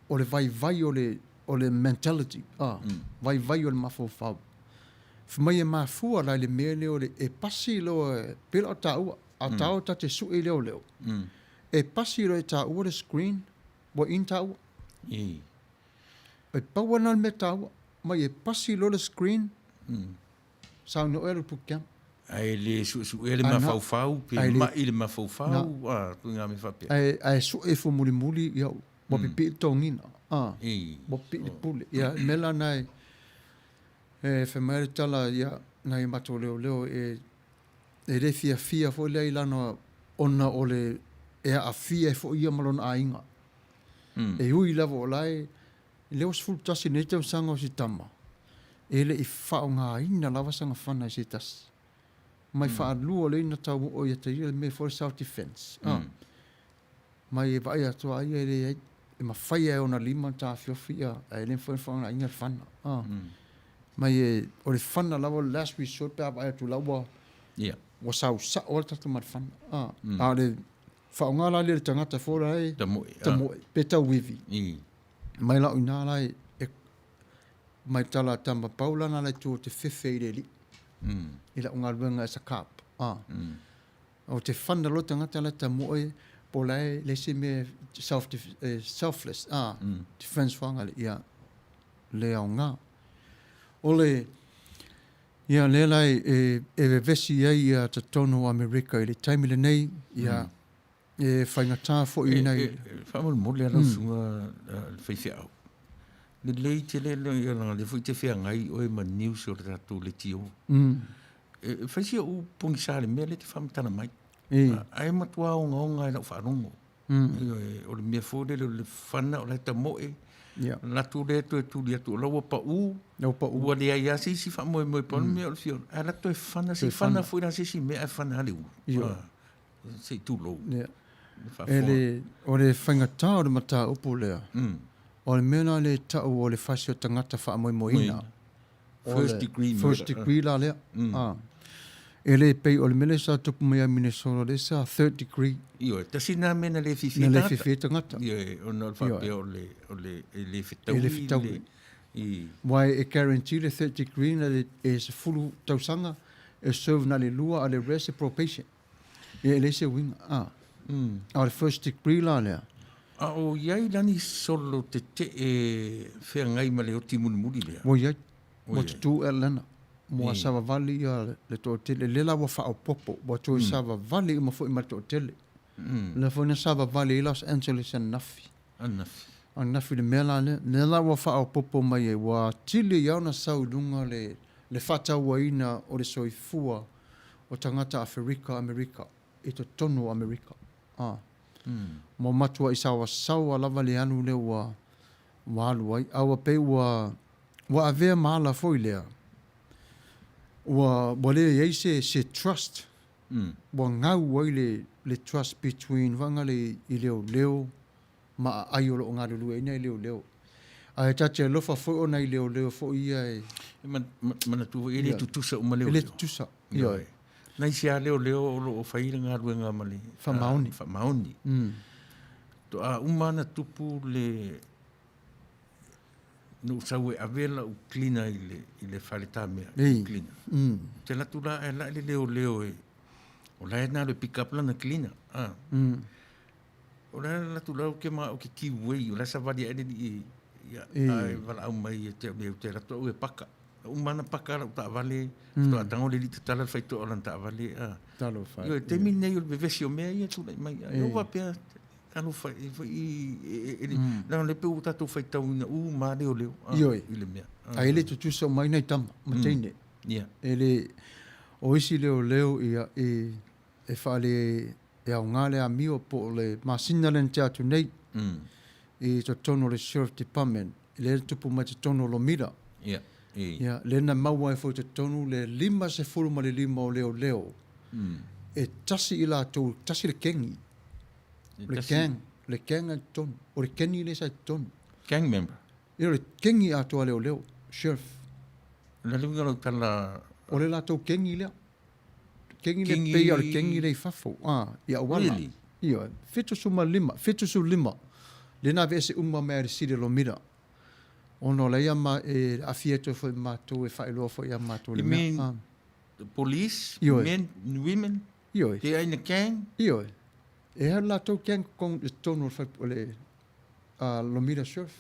o le vaivai o le, o le mentality, vaivai o le mafaufau. Fai mai e mafua la i le mea lea o le e pasi loa, e pei la o taua, a taua ta te sue i leoleo, e pasi loa e taua le screen, ua in taua. E pau lava lena o le mea taua, mai e pasi loa le screen, Saunoa ea le bootcamp. Ae le suesuea le mafaufau pe mai le mafaufau, a, ituaiga mea faapea. Ae sue ifo mulimuli, ia, ua pipii le togina, a, ua pipii le pule. Ia, le mea la lena e fai mai ai le tala, ia, nai a matou leoleo e le fiafia foi lea i lana, ona o le, e aafia ai foi ia ma lona aiga. E ui lava o la e I le 61 nei tausaga o si tama, e le i faaaogaina lava sana fana i se tasi. Mai faalua lea ina tau oo ia te ia le mea foi le self defense. Mai e vaai atu a ia e leai, e mafai lava e ona lima ona taofiofi ia, ae le mafai ona faaaogaina le fana. Mai e, o le fana lava o le last resort pe a vaai atu la ua, Ia. ua sau sa'o lava le tatou ma le fana. A, a o le faaaoga la lea e le tagata foi la e Tamoe. A. tamoe pe tauivi. I. Mai la o i ina la e, e mai tala a tama pau lana la i tua o te fefe i le alii. I la'u galuega as a cop. A. O te fana loa tagata la e tamoe po o la e leai se mea self selfless a, defense faagale ia le aoga. O le ia lea la e e vevesi ai ia totonu o Amerika i le taimi lenei ia e faigata foi i nai E faamolemole lava lau susuga i le faifeau, lelei tele leaga o lea foi e te feagai oe ma news o le tatou leitio. E fai si ou pogisa i le mea lea e te faamatala mai. Ae matua ogaoga i lau faalogo. Ioe, o le mea foi lele o le fana o la e tamoe, latou lea toe tuli atu o la ua pau, ua leai lava se isi faamoemoe pau le mea o le fia ola, ae la toe fana, se i fana foi la se isi mea ae fana lava le ulu. Se i tulou. E le, o le faigata o le mataupu lea, o le mea la lea e tau o le fasi o tagata faamoemoeina. First degree murder. First degree la lea. Ah. E le pei o le mea lea sa tupu mai ia Minnesota lea sa third degree. Ioe, tasi na mea na le fiafia tagata. Na le fiafia tagata. Ioe, ona o le faapea o le, o le, e le fetaui. E le fetaui. I. Wai e guarantee le third degree na le, e 10 tausaga e serve na le lua a le rest e probation. Ia e leai se uiga. A. A o le first degree la lea. A o i ai la ni solo tetee feagai ma le oti mulimuli lea? Ua i ai. Ua tutū Atlanta. Ua savavali ia le toatele. Lea la ua faaopoopo. Ua toe savavali uma foi ma le toatele. Lea foi na savavali ai Los Angeles ananafi. Ananafi. Ananafi le mea la lea. Lea la ua faaopoopo mai ai, ua atili ai ona sau i luga le, le faatauaina o le soifua o tagata Aferika Amerika i totonu o Amerika. A. Ua matuai saoasaoa lava le alu lea ua, ua alu ai. A ua pei ua, ua avea ma ala foi lea, ua, ua le i ai se, se trust Ua gau ai le, le trust between vaega le i leoleo ma aai o lo o galulue ai nai leoleo. Ae ta te alofa foi o nai leoleo foi ia e... E manatua foi e le tutusa uma leoleo. E le tutusa, ioe. Nai isi lava leoleo o lo o fai le galuega ma le... Faamaoni. Faamaoni. Toa uma ona tupu le... Na ou sau e ave lau cleaner i le, i le fale tamea, Ei. cleaner. Ou te alu atu la ae lae le leoleo e, o la e na alu e pick up lana cleaner. Ah. O la e alu atu la ou te manao ou te give way, o la e savali ae le alii ia, ae valaau mai ia te au nei, ou te alu atu au e paka. Uma ona paka lau taavale, faatoa tago le alii tatala le faitoa o lana taavale. Ah. Talofa e. Ioe, taimi lenei o le vevesi o mea ia e tulai mai. Ai, ou faapea, Talofa e foi e le, leaga o lea pei ua tatou faitauina uma lava leoleo Ioe. i le mea. A e le tutusa uma ai nai tama ma teine. Ia. E le, o isi leoleo ia e, e faale, e aoga le amio po o le masina lea na tea atu nei i totonu o le Sheriff Department, lea na tupu mai totonu o Lomira. Ia. E. Ia, lea na maua ai foi totonu le 55 o leoleo e tasi i latou, tasi le kengi. Le gang, le gang a i totonu. O le kengi lea sa i totonu. Gang member? Ia, o le kengi atoa a leoleo, sheriff. O le a le uiga o lau tala? O le latou kengi lea. Kengi lea pei o le kengi lea i fafo, a, i auala. Really? Ioe, 75, 75, lea na aveese uma mai e le City o Lomira. Ona o la ia ma, e aafia atu ai foi ma matou, e faailoa foi ia matou le You mea. mean A. the police, Ioe. men and women, Ioe. they are in a gang? Ioe. E alu latou gang kong i totonu o le fale o le Lomira Sheriff.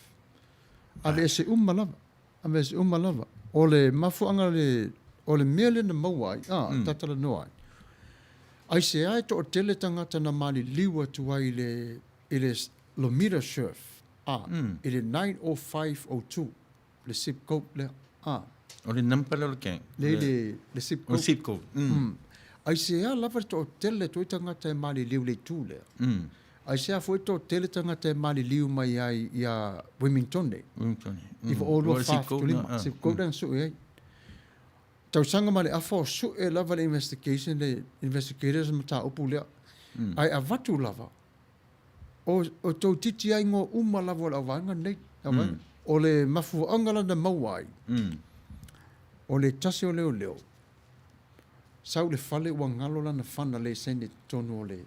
Aveese uma lava. Aveese uma lava. O le mafuaaga le, o le mea lea na maua ai, a, tatalanoa ai. Aisea e toatele tagata na maliliu atu ai i le, i le Lomira Sheriff, a, i le 90502, le zip code lea, a. O le number lea o le gang? Le, le, le zip O code. zip code. Aisea lava le toatele toi tagata e maliliu i le itu lea? Aisea foi toatele tagata e maliliu mai ai ia Wilmington nei? Wilmington. I 2245, zip code lea na sue ai. Tausaga ma le afa o sue lava le investigation, le investigators le mataupu lea. Ae avatu lava, o, o tou titi ai ngoa uma lava o le auvaega nei. Auvaega. O le mafuaaga la na maua ai. O le tasi o leoleo, sau i le fale ua galo lana fana leisene i totonu o le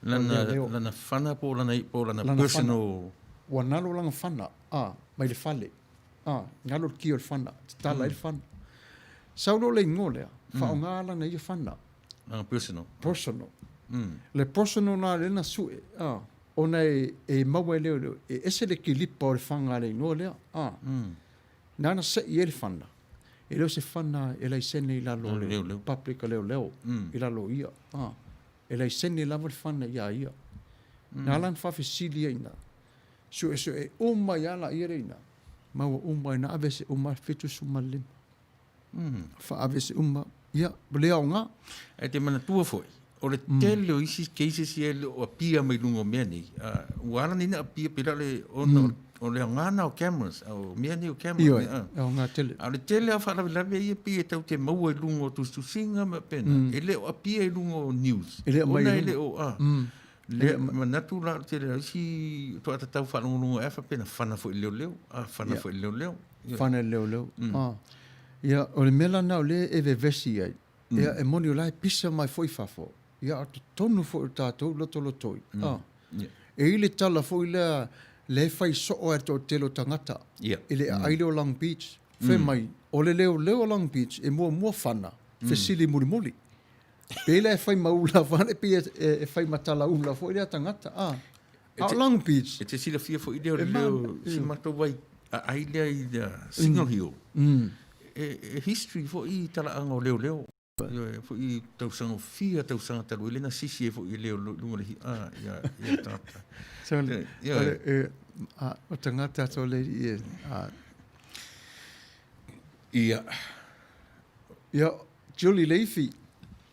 Lana, lana fana po o lana, po o lana, lana personal. Fana. Ua nalo lana fana, a, mai le fale. A, galo le ki o le fana, tatala ai le fana. Sau loa le igoa lea, faaaoga lana ia fana. Lana personal. Personal. Le personal la lea na sue, a, ona e, e maua e leoleo, e ese le kilipa o le faga a le igoa lea, a. Nana seʻi ai le fana, e le o se fana e laisene i lalo o le public a leoleo, i lalo o ia, a. E laisene lava le fana iā ia. Na ala ona faafesili ai i ina, suesue uma ai lava laia lea i ina, maua uma ai na aveese uma 75. Faaveese uma, ia, ua le aoga. Ae te manatua foi, o le tele o isi cases ia e le o appear mai luga o mea nei, ua ala nei ona appear pei la o le, ona o le aoga lena o cameras, o mea nei o cameras. Ioe, e aoga tele. A o le tele lava o faalavelave ia pei e tatou te maua i luga o tusitusiga ma faapena, e le o appear i luga o news. E le o aumai i luga. Ona e le o, a, lea, manatu la o le tele o isi faatoa tatau faalogologo ai faapea na fana foi i le leoleo, a fana foi i le leoleo. Fana i le leoleo. Ia, o le mea la lena o lea e vevesi ai, ia e moni o la e pisa mai foi fafo, ia a o totonu foi o tatou lotolotoi, a. E i ai le tala foi lea, lea e fai soo ai le toatele o tagata i le aai lea o Long Beach, fai mai, o le leoleo o Long Beach e muamua fana, fesili mulimuli. Pei la e fai ma ula fale, pei e fai ma talaula foi lea tagata, a. A o Long Beach. E te silafia foi lea o le leo, si matou vai aai lea i Signal Hill. E history foi i talaaga o leoleo. Ioe, foi i tausaga fia tausaga talu ai lea na sisi ai foi e leoleo i luga o le a, ia, ia tagata. So, ioe. E, a, o tagata so le i, a. Ia. Ia, Julie Leafi,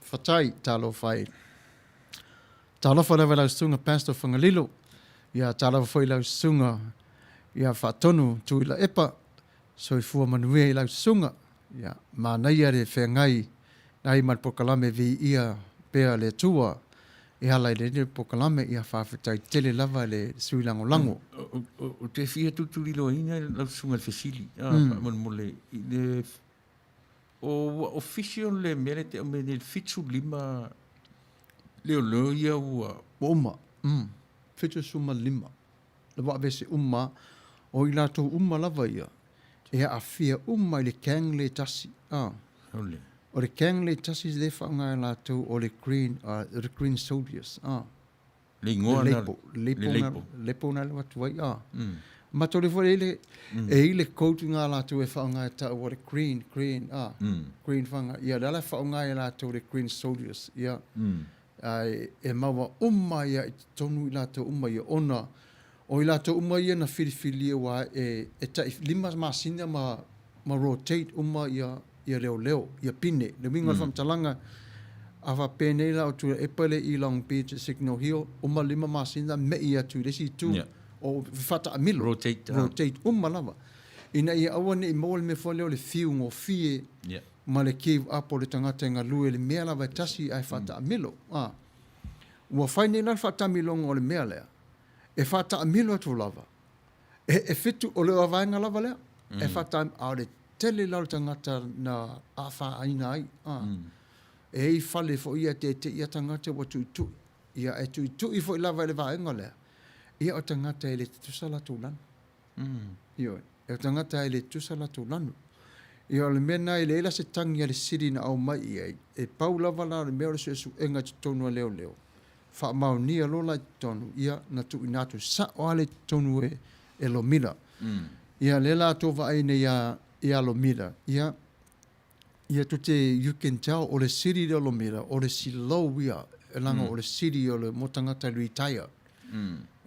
fatai, talofa e. Talofa lava i lau susuga Pastor Fagalilo, ia talofa foi i lau susuga ia Faatonu Tuilaepa, soifua manuia i lau susuga, ia manaia le feagai ai ma le polokalame Viia Pea le Atua e ala i lenei polokalame, ia faafetai tele lava i le sui lagolago. Ou te fia tulituliloaina lau susuga i le fesili, faamolemole i le O ua official le mea lea e te aumai nei le 75 leoleo ia ua. Ua uma. 75 le ua aveese uma o i latou uma lava ia e aafia uma i le gang le tasi. A. Ole. O le gang le tasi lea e faaaoga e latou o le green, o le green soldiers. A. Le igoa na. Le leipo. Le leipo na alu atu ai. A. Matou le foi le e i le code nga latou e faaaoga e tau o le green, green, a. Green fanga. Ia le ala faaaoga e latou le green soldiers. Ia. Ai e maua uma ia i totonu i latou uma ia ona o i latou uma ia na filifilia aua e e tai 5 masina ma ma rotate uma ia ia leoleo, ia pine. Le uiga o le faamatalaga, a faapenei la o Tuilaepa le i Long Beach e Signal Hill, uma le 5 masina me'i atu i le isi itu, o faataamilo, rotate, rotate uma lava. Ina ia aua ne i maua le mea foi lea o le fiu gofie ma le give up o le tagata e galue i le mea lava e tasi ae faataamilo. Ua fai nei la le faataamiloga o le mea lea, e faataamilo atu lava, E, e fitu, o le vaega lava lea. E whata, a o le tele la o le tagata na afaina ai. A. E i fale foi ia te te ia tagata ua tuitui. Ia e tuitui foi lava i le vaega lea. Ia o tagata e le tutusa latou lanu. Ioe. E o tagata e le tutusa latou lanu. Ia o le mea na e leai la se tagi a le sili na aumai i ai. E pau lava la o le mea o le suesuega i totonu a leoleo. Faamaonia loa la i totonu, ia, na tuuina atu sao lava lea i totonu e, e Lomila. Ia, lea la tou vaai nei ia, ia Lomila, ia, ia tou te, you can tell, o le sili lea o Lomila, o le silou ia, leaga o le sili o le, mo tagata retire.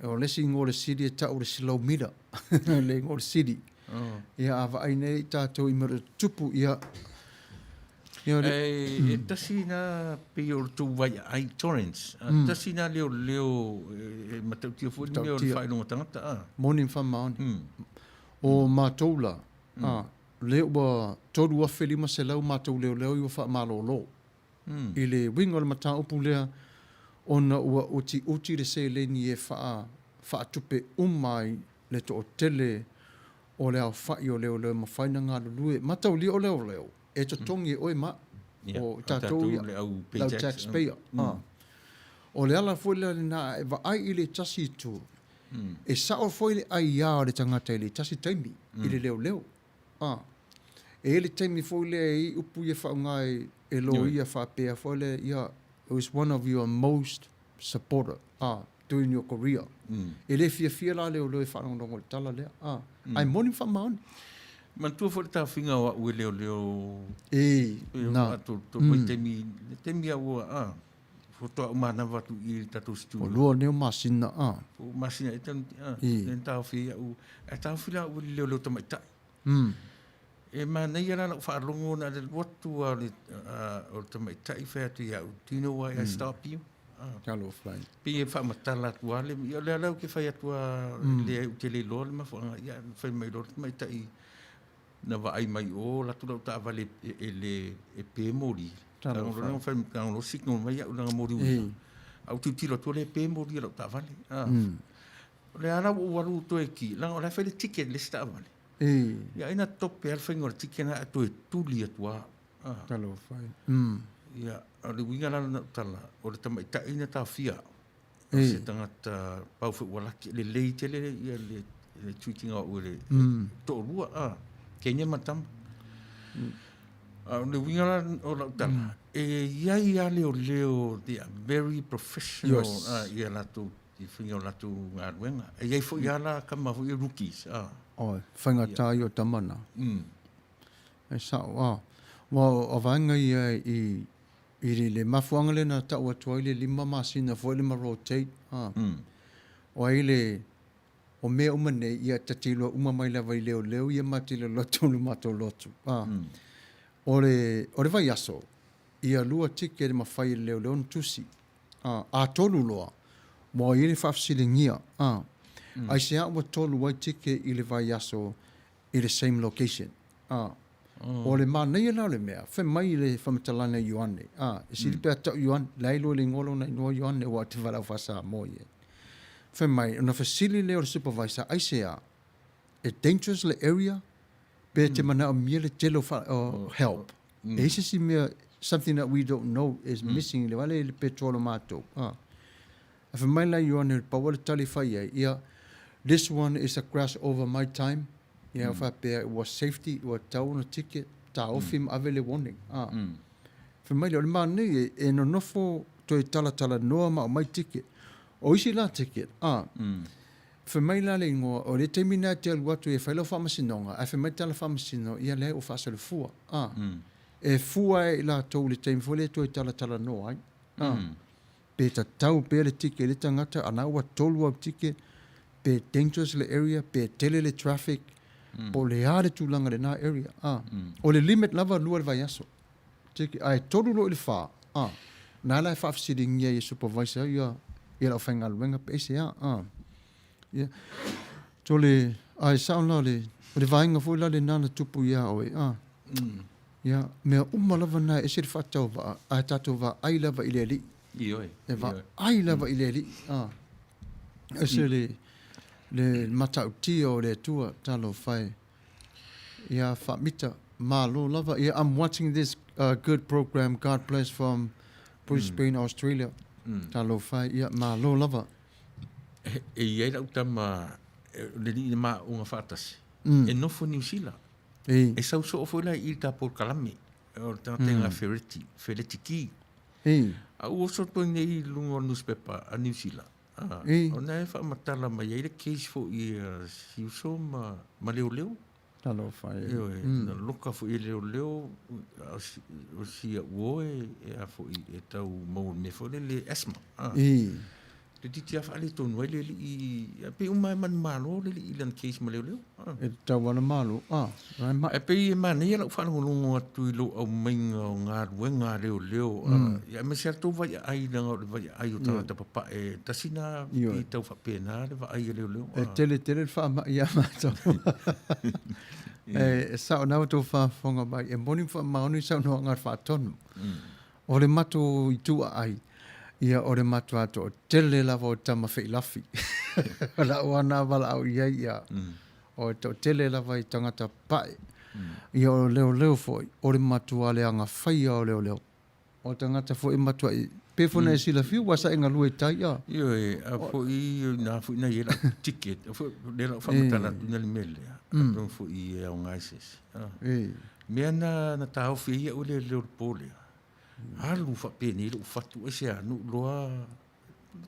O le isi igoa o le sili e tau o le silou mila, le igoa o le sili. Ia, a vaai nei tatou i mea o lo o tutupu, ia, Ia, o le... E, e tasi na pei o le tou vai aai Torrens. Mm. Tasi na leo leo e, e matautia foi le mea o le faailoga tagata. Ah. Moni ma faamaoni. Mm. O matou la, mm. ah, lea ua 3,500 matou leoleo i ua faamalolo. Mm. I le uiga o le mataupu lea, ona ua utiuti le seleni e faa, faatupe uma ai le toatele. O le aofa'i o leoleo e mafai ona galulue. Mataulia o leoleo e totogi e oe ma o tatou ia, le au tax payer. O le ala foi lea lena a e vaai i le tasi itu, e sao foi le aia o le tagata i le tasi taimi i le leoleo. E i ai le taimi foi lea e i ai upu ia faaaoga e loia faapea foi lea, ia, it was one of your most supporter during your career. E le fiafia la leoleo e faalogologo i le tala lea. Ae moni ma faamaoni. Manatua foi le taofiga o au e leoleo. E, na. Taimi, le taimi a ua, a, faatoa ou manava atu i le tatou studio. O lua nei o masina, a. O masina e tanu, a, le taofi au, ae taofi la au e le leoleo tamaitai. E manaia la lau faalogo na le alu atu lava o le tamaitai fai atu ia au, do you know why I stop you? Talofa e. Pei e faamatala atu lava le, ia o lea la ou te fai atu lava, leai ou te le iloa le mafuaaga, ia fai mai loa le tamaitai na vaai mai i o, alu atu lau taavale e le e pe moli. Talofa. Fai mai signal mai au leaga moli uila. Ae ou tilotilo atu o lea e pe moli o lau taavale. O lea la ua ou alu toe ki, leaga o la e fai le ticket i le isi taavale. Ia ai na tope lava le faiga o le ticket lena ae toe tuli atu lava. Talofa e. Ia, o le uiga la lena o tala, o le tamaitai na taofia au, o se tagata pau foi ua laki, lelei tele ia le treat ina o au e le toalua, a, teine ma tama. A o le uiga la o lau tala, e i ai lava leoleo, they are very professional, ia latou i faiga o latou galuega. E i ai foi lava la tama foi ia rookies, a. Oi, faigata ia o tama na. E sao, a. Aua o vaega ia i, i le mafuaaga lea na tau atu ai le 5 masina foi lea ma rotate, a. O ai le, o mea uma nei, ia ta te iloa uma mai lava i leoleo ia ma te loloto i lo matou lotu, a. O le, o le vaiaso, ia lua ticket e mafai e le leoleo ona tusi. A, a tolu loa, ua i ai le faafesiligia, a, aisea ua tolu ai ticket i le vaiaso i le same location? A, o le manaia la o le mea, fai mai le faamatalaga i Ioane, a, e sili pe a tau Ioane, la e iloa i le igoa lona igoa Ioane aua ou te valaau faa-Samoa i ai. Fai mai, ona fesili lea o le supervisor, aisea, e dangerous le area pe te manaomia le tele o help? E i ai se isi mea, something that we don't know is missing i le wale i le petrol o matou. A fai mai la Ioane, pau lava le tali e fai ai, ia, this one is a crash over my time, ia faapea it was safety, ua tatau ona ticket, taofi ma ave le warning. A fai mai lea, o le manaia e nonofo toe talatalanoa ma aumai ticket. O isi la ticket, a, Fai mai la le igoa, o le taimi lena e te alu atu e fai lau faamasinoga, ae fai mai le tala faamasino, ia leai ua faasolofua. A. E fua e i latou i le taimi foi lea e toe talatalanoa ai. A. Pe tatau pea le ticket i le tagata, a na ua tolu au ticket, pe dangerous le area, pe tele le traffic, po o le a le tulaga i lena area. A. O le limit lava lua i le vaiaso. Ticket, ae tolu loa i le fa, a. Na la e faafesiligia ai e supervisor ia ia le aufaigaluega pe aisea, a. Ia, tole, ae sao la le, o le vaega foi la lena na tupu iā oe, a. Ia, mea uma lava na e ese le faatauvaa, ae tatou vaai lava i le Alii. Ioe. E vaai lava i le Alii, a. Ese le, le matautia o le Atua, talofa e. Ia Faamita, malo lava. Ia I'm watching this good program, God bless from Brisbane, Australia. Talofa e, ia malo lava. E i ai lau tama, le alii na ma aoga faatasi, e nofo i Niu Sila. E sau soo foi la i i le ta polokalame, o le tagata i Fereti, Fereti Ki. A ua oso atu ai nei i luga o le newspaper a Niu Sila, Ona e faamatala mai ai le case foi a si uso ma, ma leoleo. Talofa e. Ioe, na loka foi e leoleo o si au uo e, e a foi e tau maua le mea foi lele asthma. Toeitiiti lava faaletonu ai le alii, pei uma e manumalo le alii i lana case ma leoleo. E tatau lava ona malo. Ae pei e manaia lau faalogologo atu i lou aumaiga o galuega a leoleo, ia aemaise lava le tou vaiaai leaga o le vaiaai o tagata papae, tasi lena pei tau faapena le vaai a leoleo. E tele tele le faamai ia matou. E sao na ua outou faafofoga mai, e moni ma faamaoni le saunoaga a le Faatonu. O le matou itu aai, ia o le matua toatele lava o tama feilafi. O lau lava na valaau i ai, ia. O e toatele lava i tagata pae. Ia o leoleo foi, o le matua leaga faia o leoleo. O tagata foi e matuai, pe foi na e silafia ua sa e galue i tai a. Ioe, a foi na foi na ia lau ticket, a foi le lau whaamatala atu na le mea lea, atonu foi e aoga i se isi. Mea na na taofi ai au le leo le po lea, alu faapenei lou fatu ai se anu loa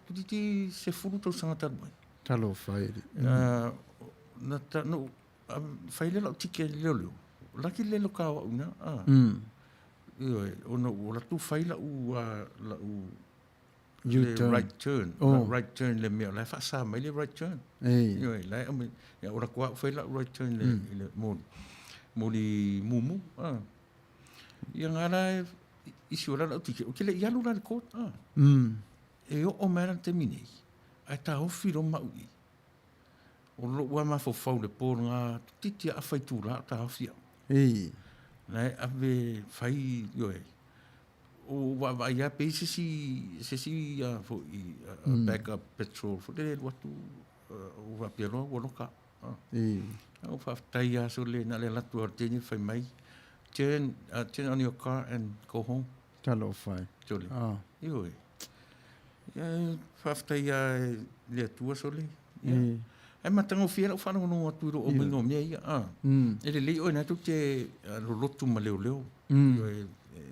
toeitiiti 10 tausaga talu ai. Talofa e. Na ta, no, fai lea lau ticket i le leoleo, laki le loka o au ina. Ioe, ona ua latou fai lau, lau le right turn, oh. right turn le mea, la e faasa mai le right turn. Ioe, la e aumai, ia o latou au fai lau right turn le, mm. le moli, moli mumu. Ah. Ia ngā la e, isi o la lau ticket, o te le i alu la le court. Ah. Mm. E oo mai la le taimi nei, ae taofi lo mau i. O lou lava mafaufau i le po lena, toeitiiti lava afa itula o taofi au. Ei. La e ave fai, ioe, o vaavaai lava pe i ai se isi, se isi foi backup petrol foi lele e alu atu, ou faapea loa ua loka. Ei. Ou faafetai lava sole na o le alu atu lava o le teine fai mai, turn, turn on your car and go home. Talofa e. Sole. Ioe. Ia, faafetai lava i le Atua sole. Ia. Mm. Ae matagofie lau faalogologo atu i lou aumaiga o mea ia. Ah. Mm. E lelei oe na tou te lolotu ma leoleo. Mm. E,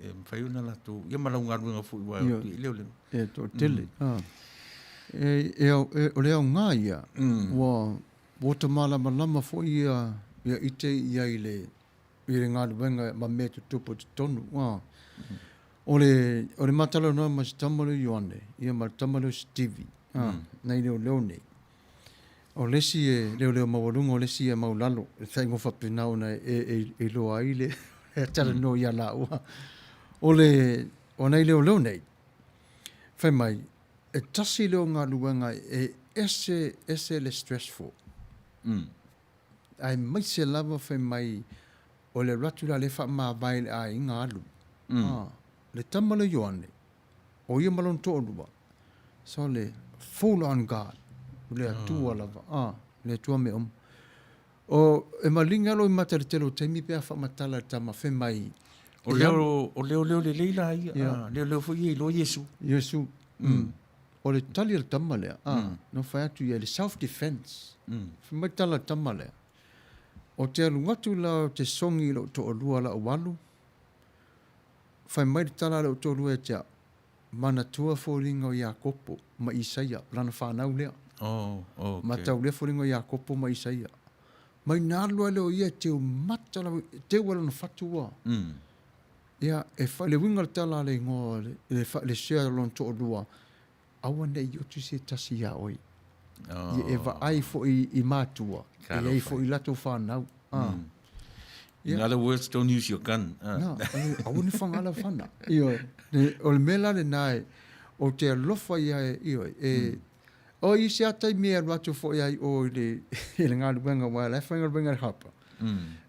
e mafai ona latou, ia ma lau galuega foi ua i leoleo. E toatele. Mm. Ah. E, e, e, o le aoga ia, mm. ua, ua ta malamalama foi ia, ia ite ia i le, i le galuega ma mea tutupu i totonu. Ua. O le, o le matalanoa ma si tama lea o Ioane, ia ma le tama lea o Sitivi, a, nai leoleo nei. O le isi e leoleo maualuga, o le isi e maulalo, e faigoa faapena ona e, e, e iloa ai le talanoa ia laua. O le, o nai leoleo nei, fai mai, e tasi lea o galuega e ese, ese le stressful. Mm. Aemaise lava fai mai o le alu atu la lea faamavae i le aiga alu. Mm. Ah, le tama lea o Ioane, o ia ma lona toalua, so le full on God, le Atua ah. lava, ah, le Atua mea uma. O, e malinga alo i mata le tele o taimi pe a faamatala le tama fai mai. O leo, o leo leo lelei la ia, yeah. ah, leo leo foi ia iloa Iesu. Iesu. Mm. O le tali a le tama lea, a, mm. na fai atu ia i le self defense. Mm. Fai mai tala le tama lea. O te alu atu la o te songi i lou toalua lau alu, fai mai le tala a lou toalua ia te au, manatua foliga o Iakopo ma Isaia, lana fanau lea. Oh, okay. Matau lea foliga o Iakopo ma Isaia. Mai na alu ai lea o ia e teu mata lava, teu ai lona fatu ua. Mm. Ia, e fa, le uiga o le tala a le igoa, le, le, fa, le share o lona toalua, aua ne i otu se tasi iā oe. Oh. Ia e vaai foi i matua, e i ai foi i latou whanau. Ah. Mm. In other words, don't use your gun. Ah. Na, aua ne whangala whana. Ioe, o le mea la lena e, o te alofa ia e, ioe, e, mm. o i se ata i mea alu atu foi ai o i le, i le galuega, wa la e whaigaluega le hapa.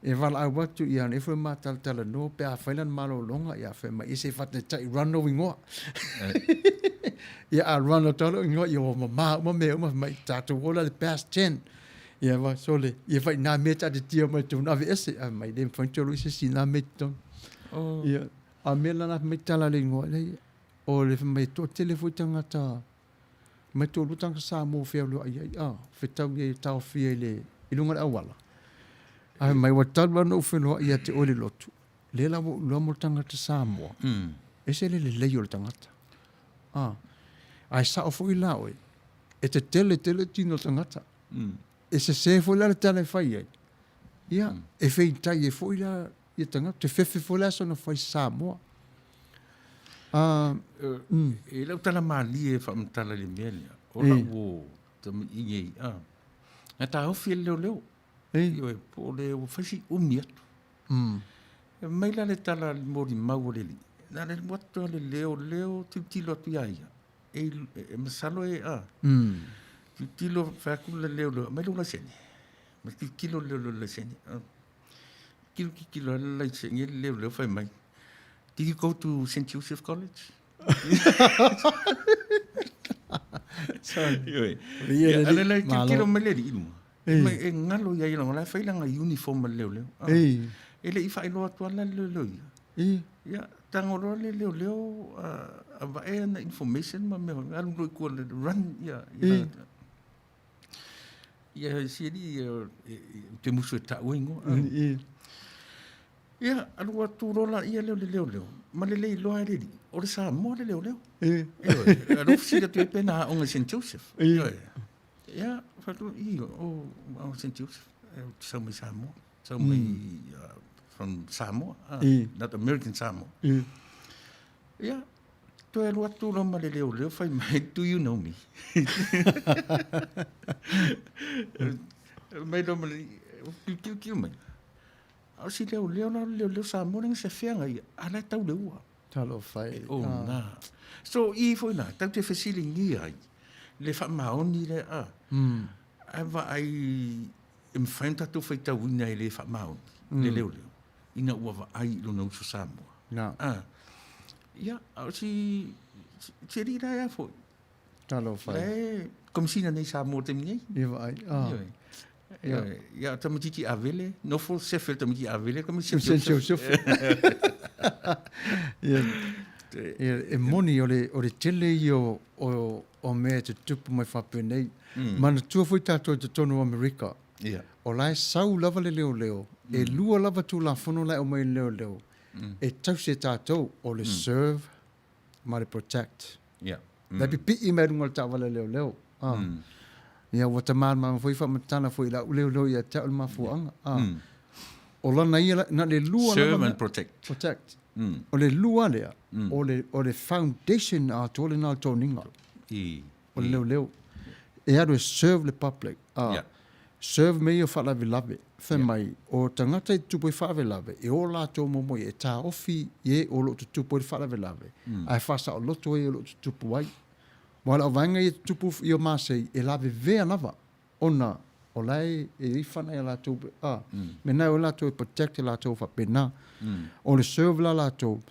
E valaau atu ia ana ifo e mātalatalanoa pe a fai lana malologa, ia fai mai, ia se i faataitai run lou igoa. Ia a run atu lava lou igoa, ia ua mamā uma mea uma, fai mai, tatou o la i le past ten. Ia ma sole, ia fai nā mea taatitia mai totonu, aveese, ae fai mai, le mafai ona toe alu i se isi nā mea i totonu. Ia, a mea la na fai mai tala le igoa, leai, o le fai mai e toatele foi tagata Mai toalua tagata Samoa fealuai ai, a, fetau ia e taofia i le, i luga o le auala. Ae mai ua talu lava ona ou feloai ia te oe le lotu, lea la ua ou iloa mo le tagata Samoa, mm. ese le lelei o le tagata. A, ae sao foi la oe, e tetele tele tino o le tagata. Mm. E sesē foi la le tala e fai ai. Ia, mm. e feitai ai foi la ia tagata, te fefe foi la sona fai Samoa. Mm. E lau tala malie e faamatala i le mea lea, o lau o tamaiti nei, a, na taofi e le leoleo. Ioe, po o le ua fai si umi atu. Mm. E mai la le tala molimau a le alii, na le alu atu a le leoleo tilotilo atu iā ia. E, e masalo e, a, mm. tilotilo fai atu le leoleo, aumai lou laisene. Ma tilotilo le leoleo i le laisene. Kilo kilo le laisene le leoleo fai mai. Did you go to St. Joseph College? Sorry. Ioe. Ia, a le lai tilotilo mai le alii i luga. Mai e galo ia ia o la e fai lana uniform ma le leoleo. E le i faailoa atu lava la le leoleo ia. Ia, tago loa le leoleo avae ana information ma mea, alu loa i tua run ia ia si alii ou te musu e taua igoa. Ia, alu atu loa laia lea o le leoleo, ma le le iloa e le alii, o le Samoa le leoleo. Ioe, alu fesili atu ai pe na aoga i Saint Joseph. Ioe. Ia, fai atu, i, o, o Saint Joseph, ou te sau mai Samoa, sau mai from Samoa, not American Samoa. Ia, toe alu atu loa ma le leoleo fai mai, do you know me? Mai loa ma le, kiukiu mai. A o si leoleo la o le leoleo Samoa lea na se feaga ia, a la e tau le ua. Talofa e. O na. So i foi la, tatou te fesiligia ai le faamaoni lea a. Ae vaai e mafai ona tatou faitauina e le faamaoni le leoleo ina ua vaai i lona uso Samoa. Na. A. Ia, a o si si alii la ea foi. Talofa e. La e Komesina nei Samoa i le taimi nei. Ia vaai. Ah. Ioe. Ioe. Ia, tamaitiiti Avele, nofo sefe le tamaitiiti Avele, tamaitiiti Saint Joseph. Ia, ia, e moni o le, o le tele ia o, o, o mea e tutupu mai faapenei. Manatua foi tatou i totonu o Amerika. Ia. O la e sau lava le leoleo, e lua lava Tulafono la e aumai e le leoleo, e tausi e tatou, o le serve ma le protect. Yeah. Mm. Pipii mai luga o le taavale leoleo. Ah. Ia ua ta malamalama foi faamatala foi i lau leoleo ia te au le mafuaaga. Ah. O lana ia na le lua Serve and protect. Protect. O le lua lea, o le foundation atoa lena o le toniga. I. O le leoleo. E alu e serve le public. Ah. Yeah. Serve mea ia o faalavelave. Fai mai, o tagata e tutupu ai faalavelave, e o latou muamua ia e taofi i e o lo o tutupu ai le faalavelave, ae faasaoloto e o lo o tutupu ai. Aua o le auvaega ia e tutupu i o masei, e lavevea lava ona o la e i ai fana ia latou, a, mea na e o latou e protect e latou faapena. O le serve la latou,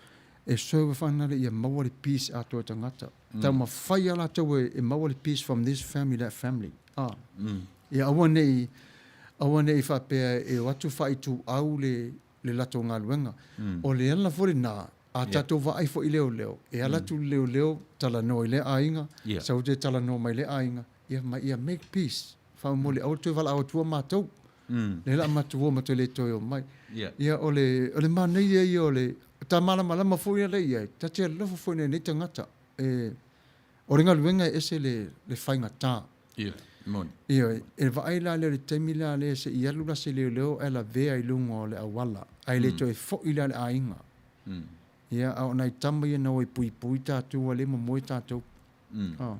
e serve fana ia maua le peace atoa e tagata. Taumafai lava latou e maua le peace from this family that family. A. Ia aua ne i, aua ne i faapea e o atu faaituau le, le latou galuega. O le ala foi lena, a tatou vaai foi i leoleo, e ala atu le leoleo talanoa i lea aiga, sau toe talanoa mai lea aiga, ia ma ia make peace. Faamolemole aua le toe valaau atua matou. Lea o le a matou o matou le toe omai. Ia o le, o le manaia ia o le, ta malamalama foi lea i ai, ta te alofa foi i nei tagata. E, o le galuega e ese le, le faigata. Ia, moni. Ioe, e vaai la lea i le taimi la lea se i alu la se leoleo ae lavea i luga o le auala, ae le toe foi la le aiga. Ia, a o nai tama ia na o e puipui tatou ua le momoe tatou. Oh.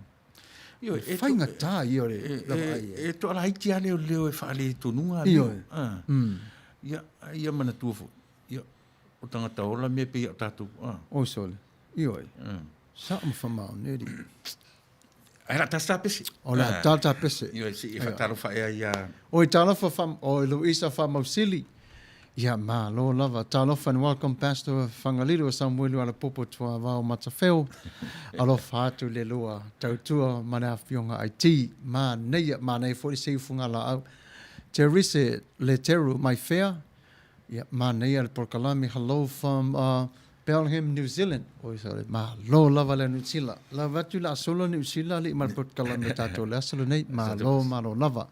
Ioe, e faigata ia o le vaai ai. E toalaiti lava leoleo e faaletonuga. Ioe. Ia, ia manatua foi. Ia, o tagata ola mea pei o tatou. Oi sole. Ioe. Sao ma faamaoni alii. Ae la tasi tapese. O le a tala tapese. Ioe, se i faatalofa ea ia. Oi, talofa fa, oi Luisa Faamausili. Ia, malo lava. Talofa and welcome Pastor Fagalilo Samuelu Alapopo Tuavao Matafeo. Alofa atu le lua tautua ma le afioga IT. Manaia, manaia foi le seu fugalaau. Terise Leteru mai fea. Ia, manaia le polokalame Hello from Bellingham, New Zealand. Oi sole, malo lava le Niu Sila. Lava atu le a solo Niu Sila alii ma le polokalame tatou le aso lenei. Malo, malo lava.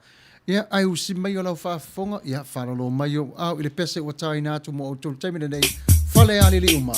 Ia, ae usi mai o lau faafofoga, ia, faalolo mai ou ao i le pese ua taina atu mo outou i le taimi lenei, Falealili uma.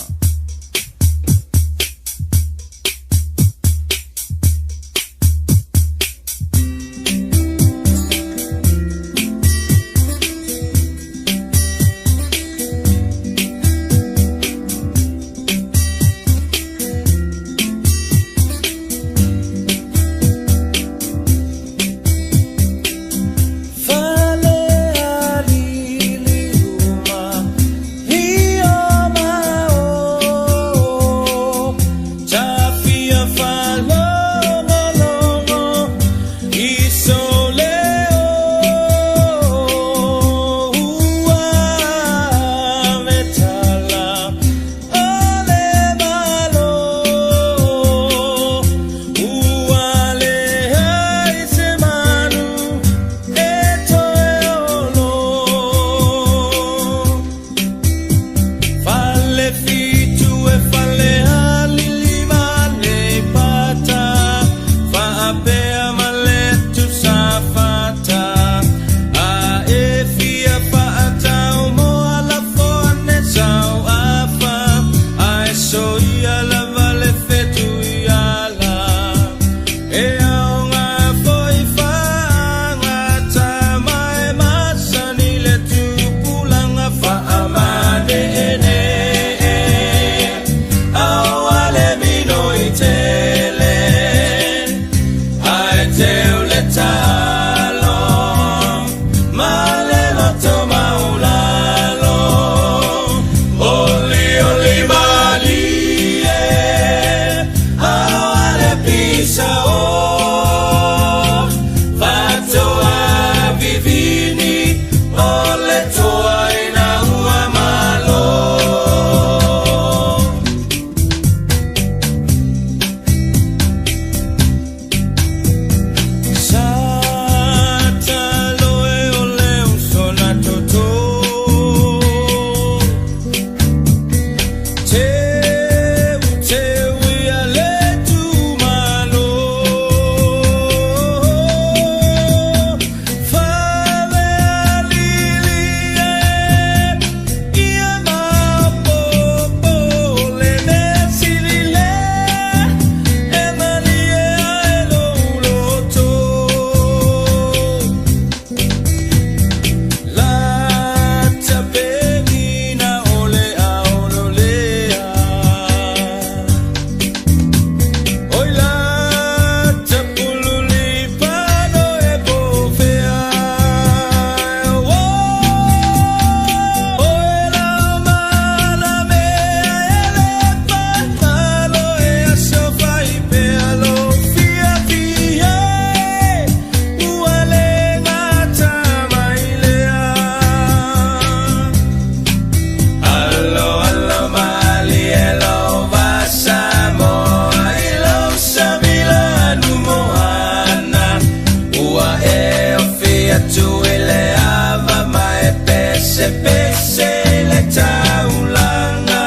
Pesepese le taulaga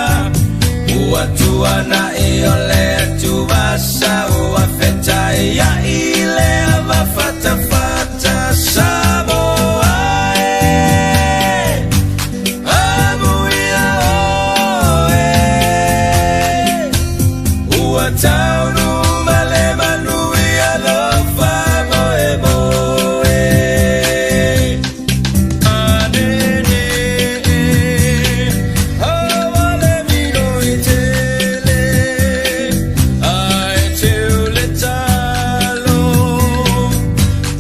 Ua tuanai o le atuvasa Ua fetaiai le ava fatafata Samoa e Amuia oe Ua taunu ma le manuia Alofa moemoe Anene Awa le miloi tele Ae teu le talo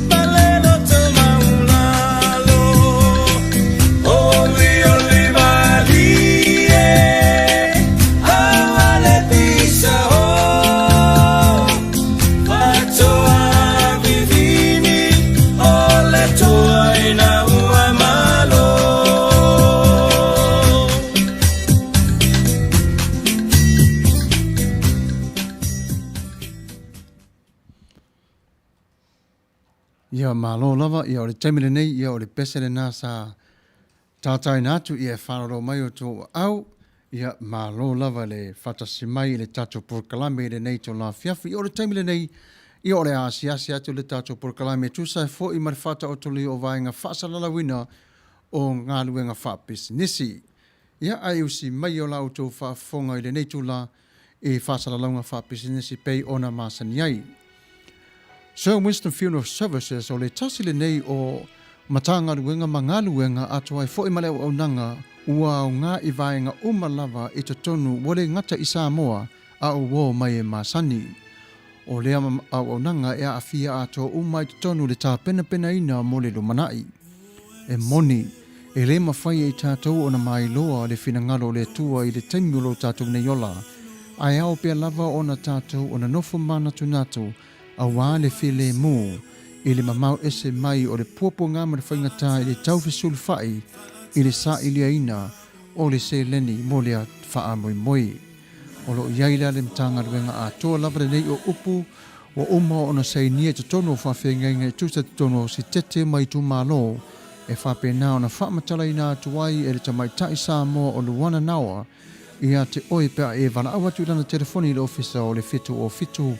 Ma le loto maulalo Oli oli malie Awa le pisa o Fatoa vivini O le toa ina ua malo. Ia, malo lava, ia o le taimi lenei, ia o le pese lena sa tataina atu, ia e faalolo mai o tou aau, ia malo lava le faatasi mai i le tatou polokalame i lenei itula afiafi. Ia o le taimi lenei, ia o le a asiasi atu le tatou polokalame e tusa ai foi ma le faataotolia o vaega faasalalauina o galuega faapisinisi. Ia, ae usi mai o la outou faafofoga i lenei itula i faasalalauga faapisinisi pei ona masani ai. Sir Winston Funeral Services o le tasi lenei o Matagaluega ma galuega atoa ai foi ma le auaunaga ua aoga i vaega uma lava i totonu ua le gata i Samoa a o uo mai e masani. O lea auaunaga e aafia atoa uma i totonu le tapenapenaina mo le lumanai. E moni, e le mafai e i tatou ona mailoa le finagalo o le Atua i le taimi o lo tatou nei ola, ae ao pea lava ona tatou ona nofo manatunatu aua le filemu i le mamao ese mai o le puapuaga ma le faigata i le taufesulufai i le sailiaina o le seleni mo lea faamoemoe. O lo o i ai la le Matagaluega atoa lava lenei o upu ua uma ona sainia i totonu o faafeagaiga e tusa i totonu o sitete ma itumalo e faapena ona faamatalaina atu ai e le tamaitai Samoa o Luana Naoa ia te oe pe a e valaau atu i lana telefoni i le ofisa o le 707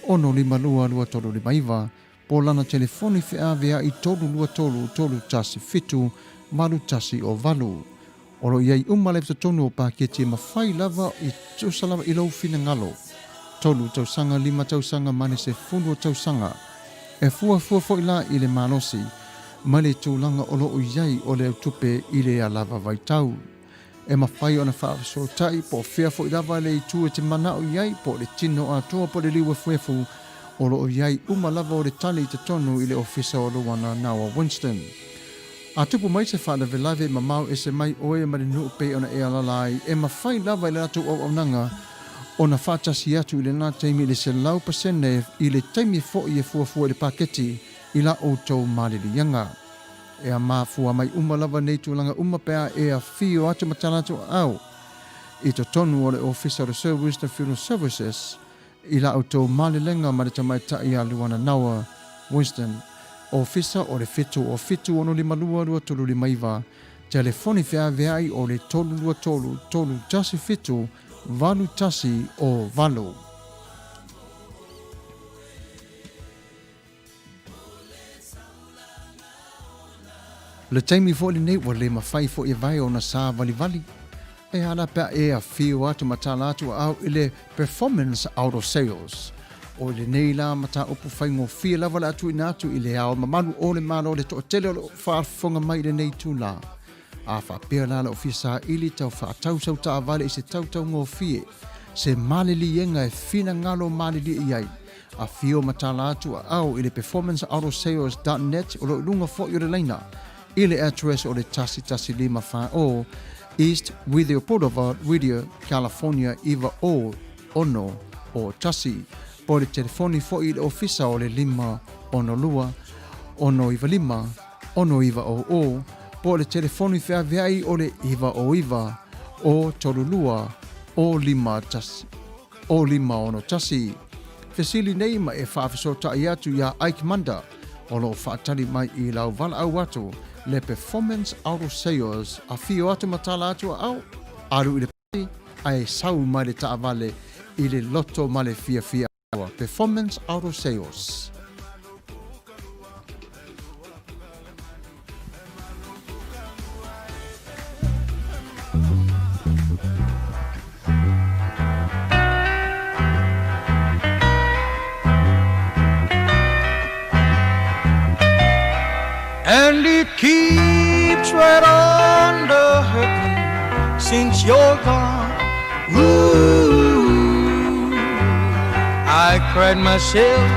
652 2359 po o lana telefoni feaveai 323 317 8108. O lo o i ai uma lava i totonu o paketi e mafai lava i tusa lava i lou finagalo. Tolu tausaga, lima tausaga ma le sefulu o tausaga. E fuafua foi la i le malosi ma le tulaga o lo o i ai o le autupe i lea lava vaitau. E mafai ona faafesootai po o fea foi lava le itu e te manao i ai, po o le tino atoa po o le liu efuefu, o lo o i ai uma lava o le tali i totonu i le ofisa o Luana Nawa Winston. A tupu mai se faalavelave mamao ese mai oe ma le nuu pei ona e alala ai, e mafai lava i le latou auaunaga ona faatasi atu i lena taimi i le 100% i le taimi foi e fuafua i le paketi i la outou maliliaga. E mafua mai uma lava nei tulaga uma pe a e afio atu ma tala atu aau i totonu o le Ofisa o le Sir Winston Funeral Services i la outou malelega ma le tamaitai ia Luana Nawa Winston, Ofisa o le 7 07 652 2359, telefoni feaveai o le 323 317 8108. O le taimi foi lenei ua le mafai foi e Vae ona sāvalivali. E ala pe a e afio atu ma tala atu a au i le Performance Auto Sales. O lenei la mataupu faigofie lava le a tuuina atu i le ao mamalu o le Malo le toatele o lo o faafofoga mai i lenei itula. A faapea la le Ofisa Saili tau faatau sau taavale i se tautaugofie, se maliliega e finagalo malilie i ai, Afio ma tala atu a au i le performanceautosales.net o lo o i luga foi o le laina i le address o le 1154 East Whittier Boulevard, Whittier, California 90601. Po o le telefoni foi i le ofisa o le 562 695 6900 po o le telefoni feaveai o le 909 032 051. O 561. Fesili nei ma e faafesootai atu iā Ike Manda o lo o faatali mai i lau valaau atu le Performance Auto Sales, afio atu ma tala atu aao, alu i le pasi, ae sau mai le taavale i le loto ma le fiafia atoa. Performance Auto Sales. And it keeps right on the hurting since you're gone. Ooh, I cried myself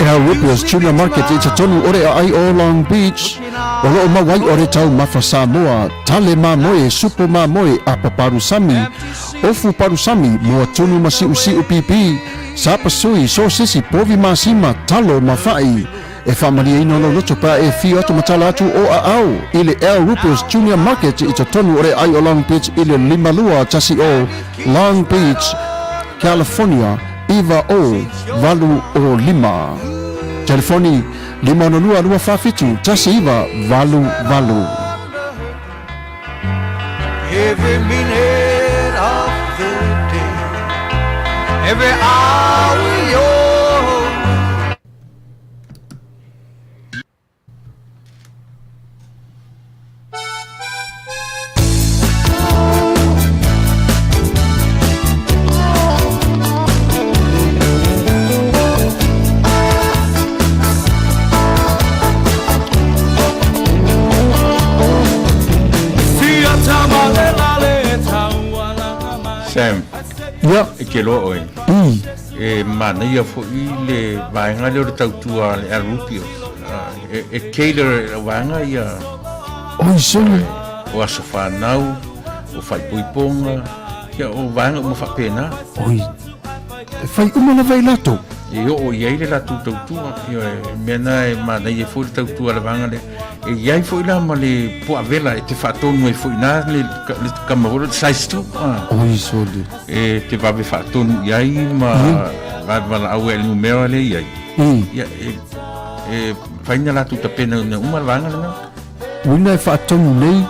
Al Ripper's Tuna Market i totonu o le aai o Long Beach, o loo mau ai o le taumafa Samoa, tale mamoe, supo mamoe, apa palusami, ofu palusami, moa tunu ma siusiu pipi, sapasui, sosisi, povi masima, talo ma fa'i. E faamalieina lou loto pe a e afio atu ma tala atu o aao i le Al Rupers Junior Market i totonu o le aai o Long Beach i le 5210 Long Beach, California 90805. Telefoni, 562 247 1988. Every minute of the day, every hour you're Sam, Ia. e te loa oe. E manaia foi le vaega lea o le tautua a le Arupios. E, e tailor e le vaega ia Oi, sole. o aso whanau, o whaipoiponga, ia o vaega uma faapena. Oi. E whai uma lava i latou. E oo i ai le latou tautua, ioe, e mea na e manaia foi le tautua a le vaega lea. E i ai foi la ma le puavela e te faatonu ai foi i ina le, le kama foi lea, le size 2. Ah. Oi, sole. E te vave faatonu i ai ma vave valaau ai i le numera lea i ai. Ia, e, e fai na latou tapena ina uma le vaega lena. Uina e faatonu nei,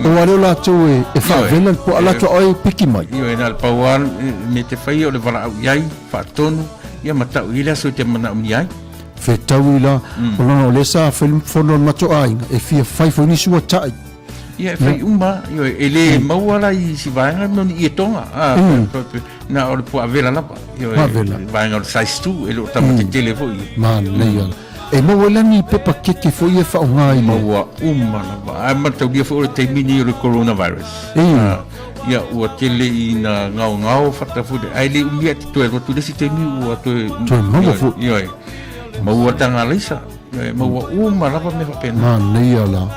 o ale o latou e, e faavela le puaa latou a oe e piki mai. Ioe, na o le pau lava me te faia o le valaau i ai, faatonu, ia ma tau i ai le aso e te manaomia ai. Fetaui la, o lona o lea sa fai le fono a le matou aiga, e fia fai foi nisi ua tai. Ia, e fai uma, ioe, e le maua la i isi vaega mea o ni ietoga, a, na o le puaa vela lava, ioe, vaega o le size 2, e le o tama tetele foi ia. Manaia. E maua ai la ni pepa keke foi ia e faaaoga i le. Maua uma lava. Ae mataulia foi o le taimi lenei o le coronavirus. Ia, ua tele ina gaogao fata foi le, ae le umi ae te toe alu atu i le isi taimi ua toe. Toe maua foi. Ioe, maua taga alaisa. E maua uma lava mea faapena. Manaia la.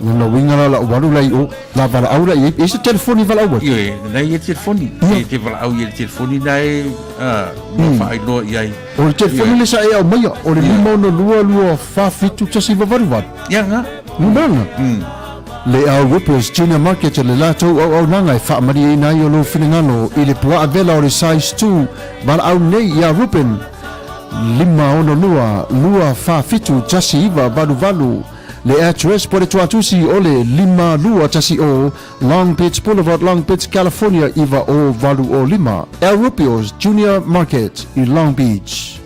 Lona uiga la lau alu la i o, la valaau la i ai. E i ai se telefoni e valaau ai? Ioe, na i ai le telefoni. E te valaau i ai le telefoni na e, a, ma faailoa i ai. O le telefoni le sa e aumaia, o le 562 247 1988. Ia na. Numera na. Le Al Whippers Junior Market le latou auaunaga e faamalieina ai o lou finagalo i le puaa vela o le size 2 valaau nei ia Ruben 562 247 1988 Le address po le tuatusi o le 5210 Long Beach Boulevard, Long Beach, California 90805. El Rubio's Junior Market i Long Beach.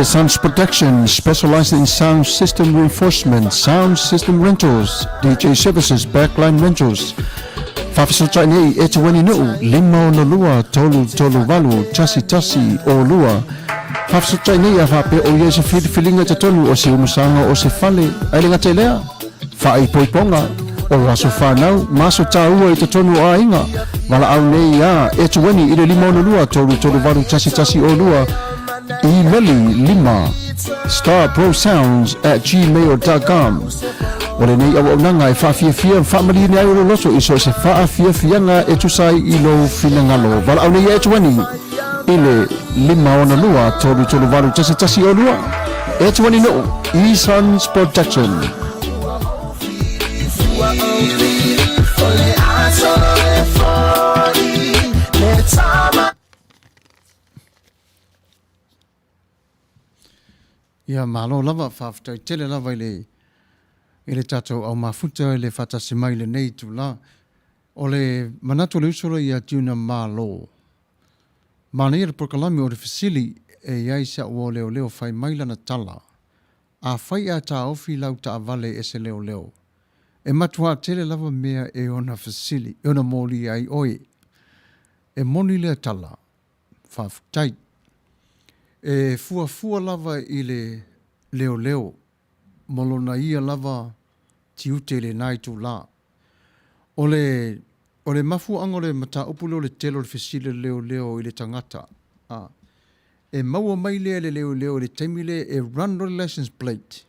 Ia Sounds Production, specializing in sound system reinforcement, sound system rentals, DJ services, backline rentals. Faafesootai nei e te weni nuu, 562 338 11 2. Faafesootai nei a faapea o i ai se filifiliga i totonu o se umusaga o se fale, ae le gata i lea, faaipoipoga, o aso fanau ma aso taua i totonu o aiga. Valaau nei iā Etueni i le 562 338 1102, imeli 5 starprosounds@gmail.com. O lenei auaunaga e faafiafia ma faamalie ai lou loto i so o se faafiafiaga e tusa ai i lou finagalo. Valaau nei ia Etueni i le 562 338 1102. Etueni Nuu, E-Sons Production. Ia, malo lava, faafetai tele lava i le i le tatou au mafuta i le faatasi mai i lenei itula. O le manatu o le uso lea ia Tiuna Malo. Manaia le polokalame o le fesili e i ai si a'u leoleo fai mai lana tala, Afai ae taofi lau taavale e se leoleo, e matuā tele lava mea e ona fesili, e ona molia ai oe. E moni lea tala. Faafetai. E fuafua lava i le leoleo ma lona ia lava tiute i lena itulā. O le, o le mafuaaga o le mataupu lea o le tele o le fesili a le leoleo i le tagata, a, e maua mai lea e le leoleo i le taimi lea e run loa le license plate,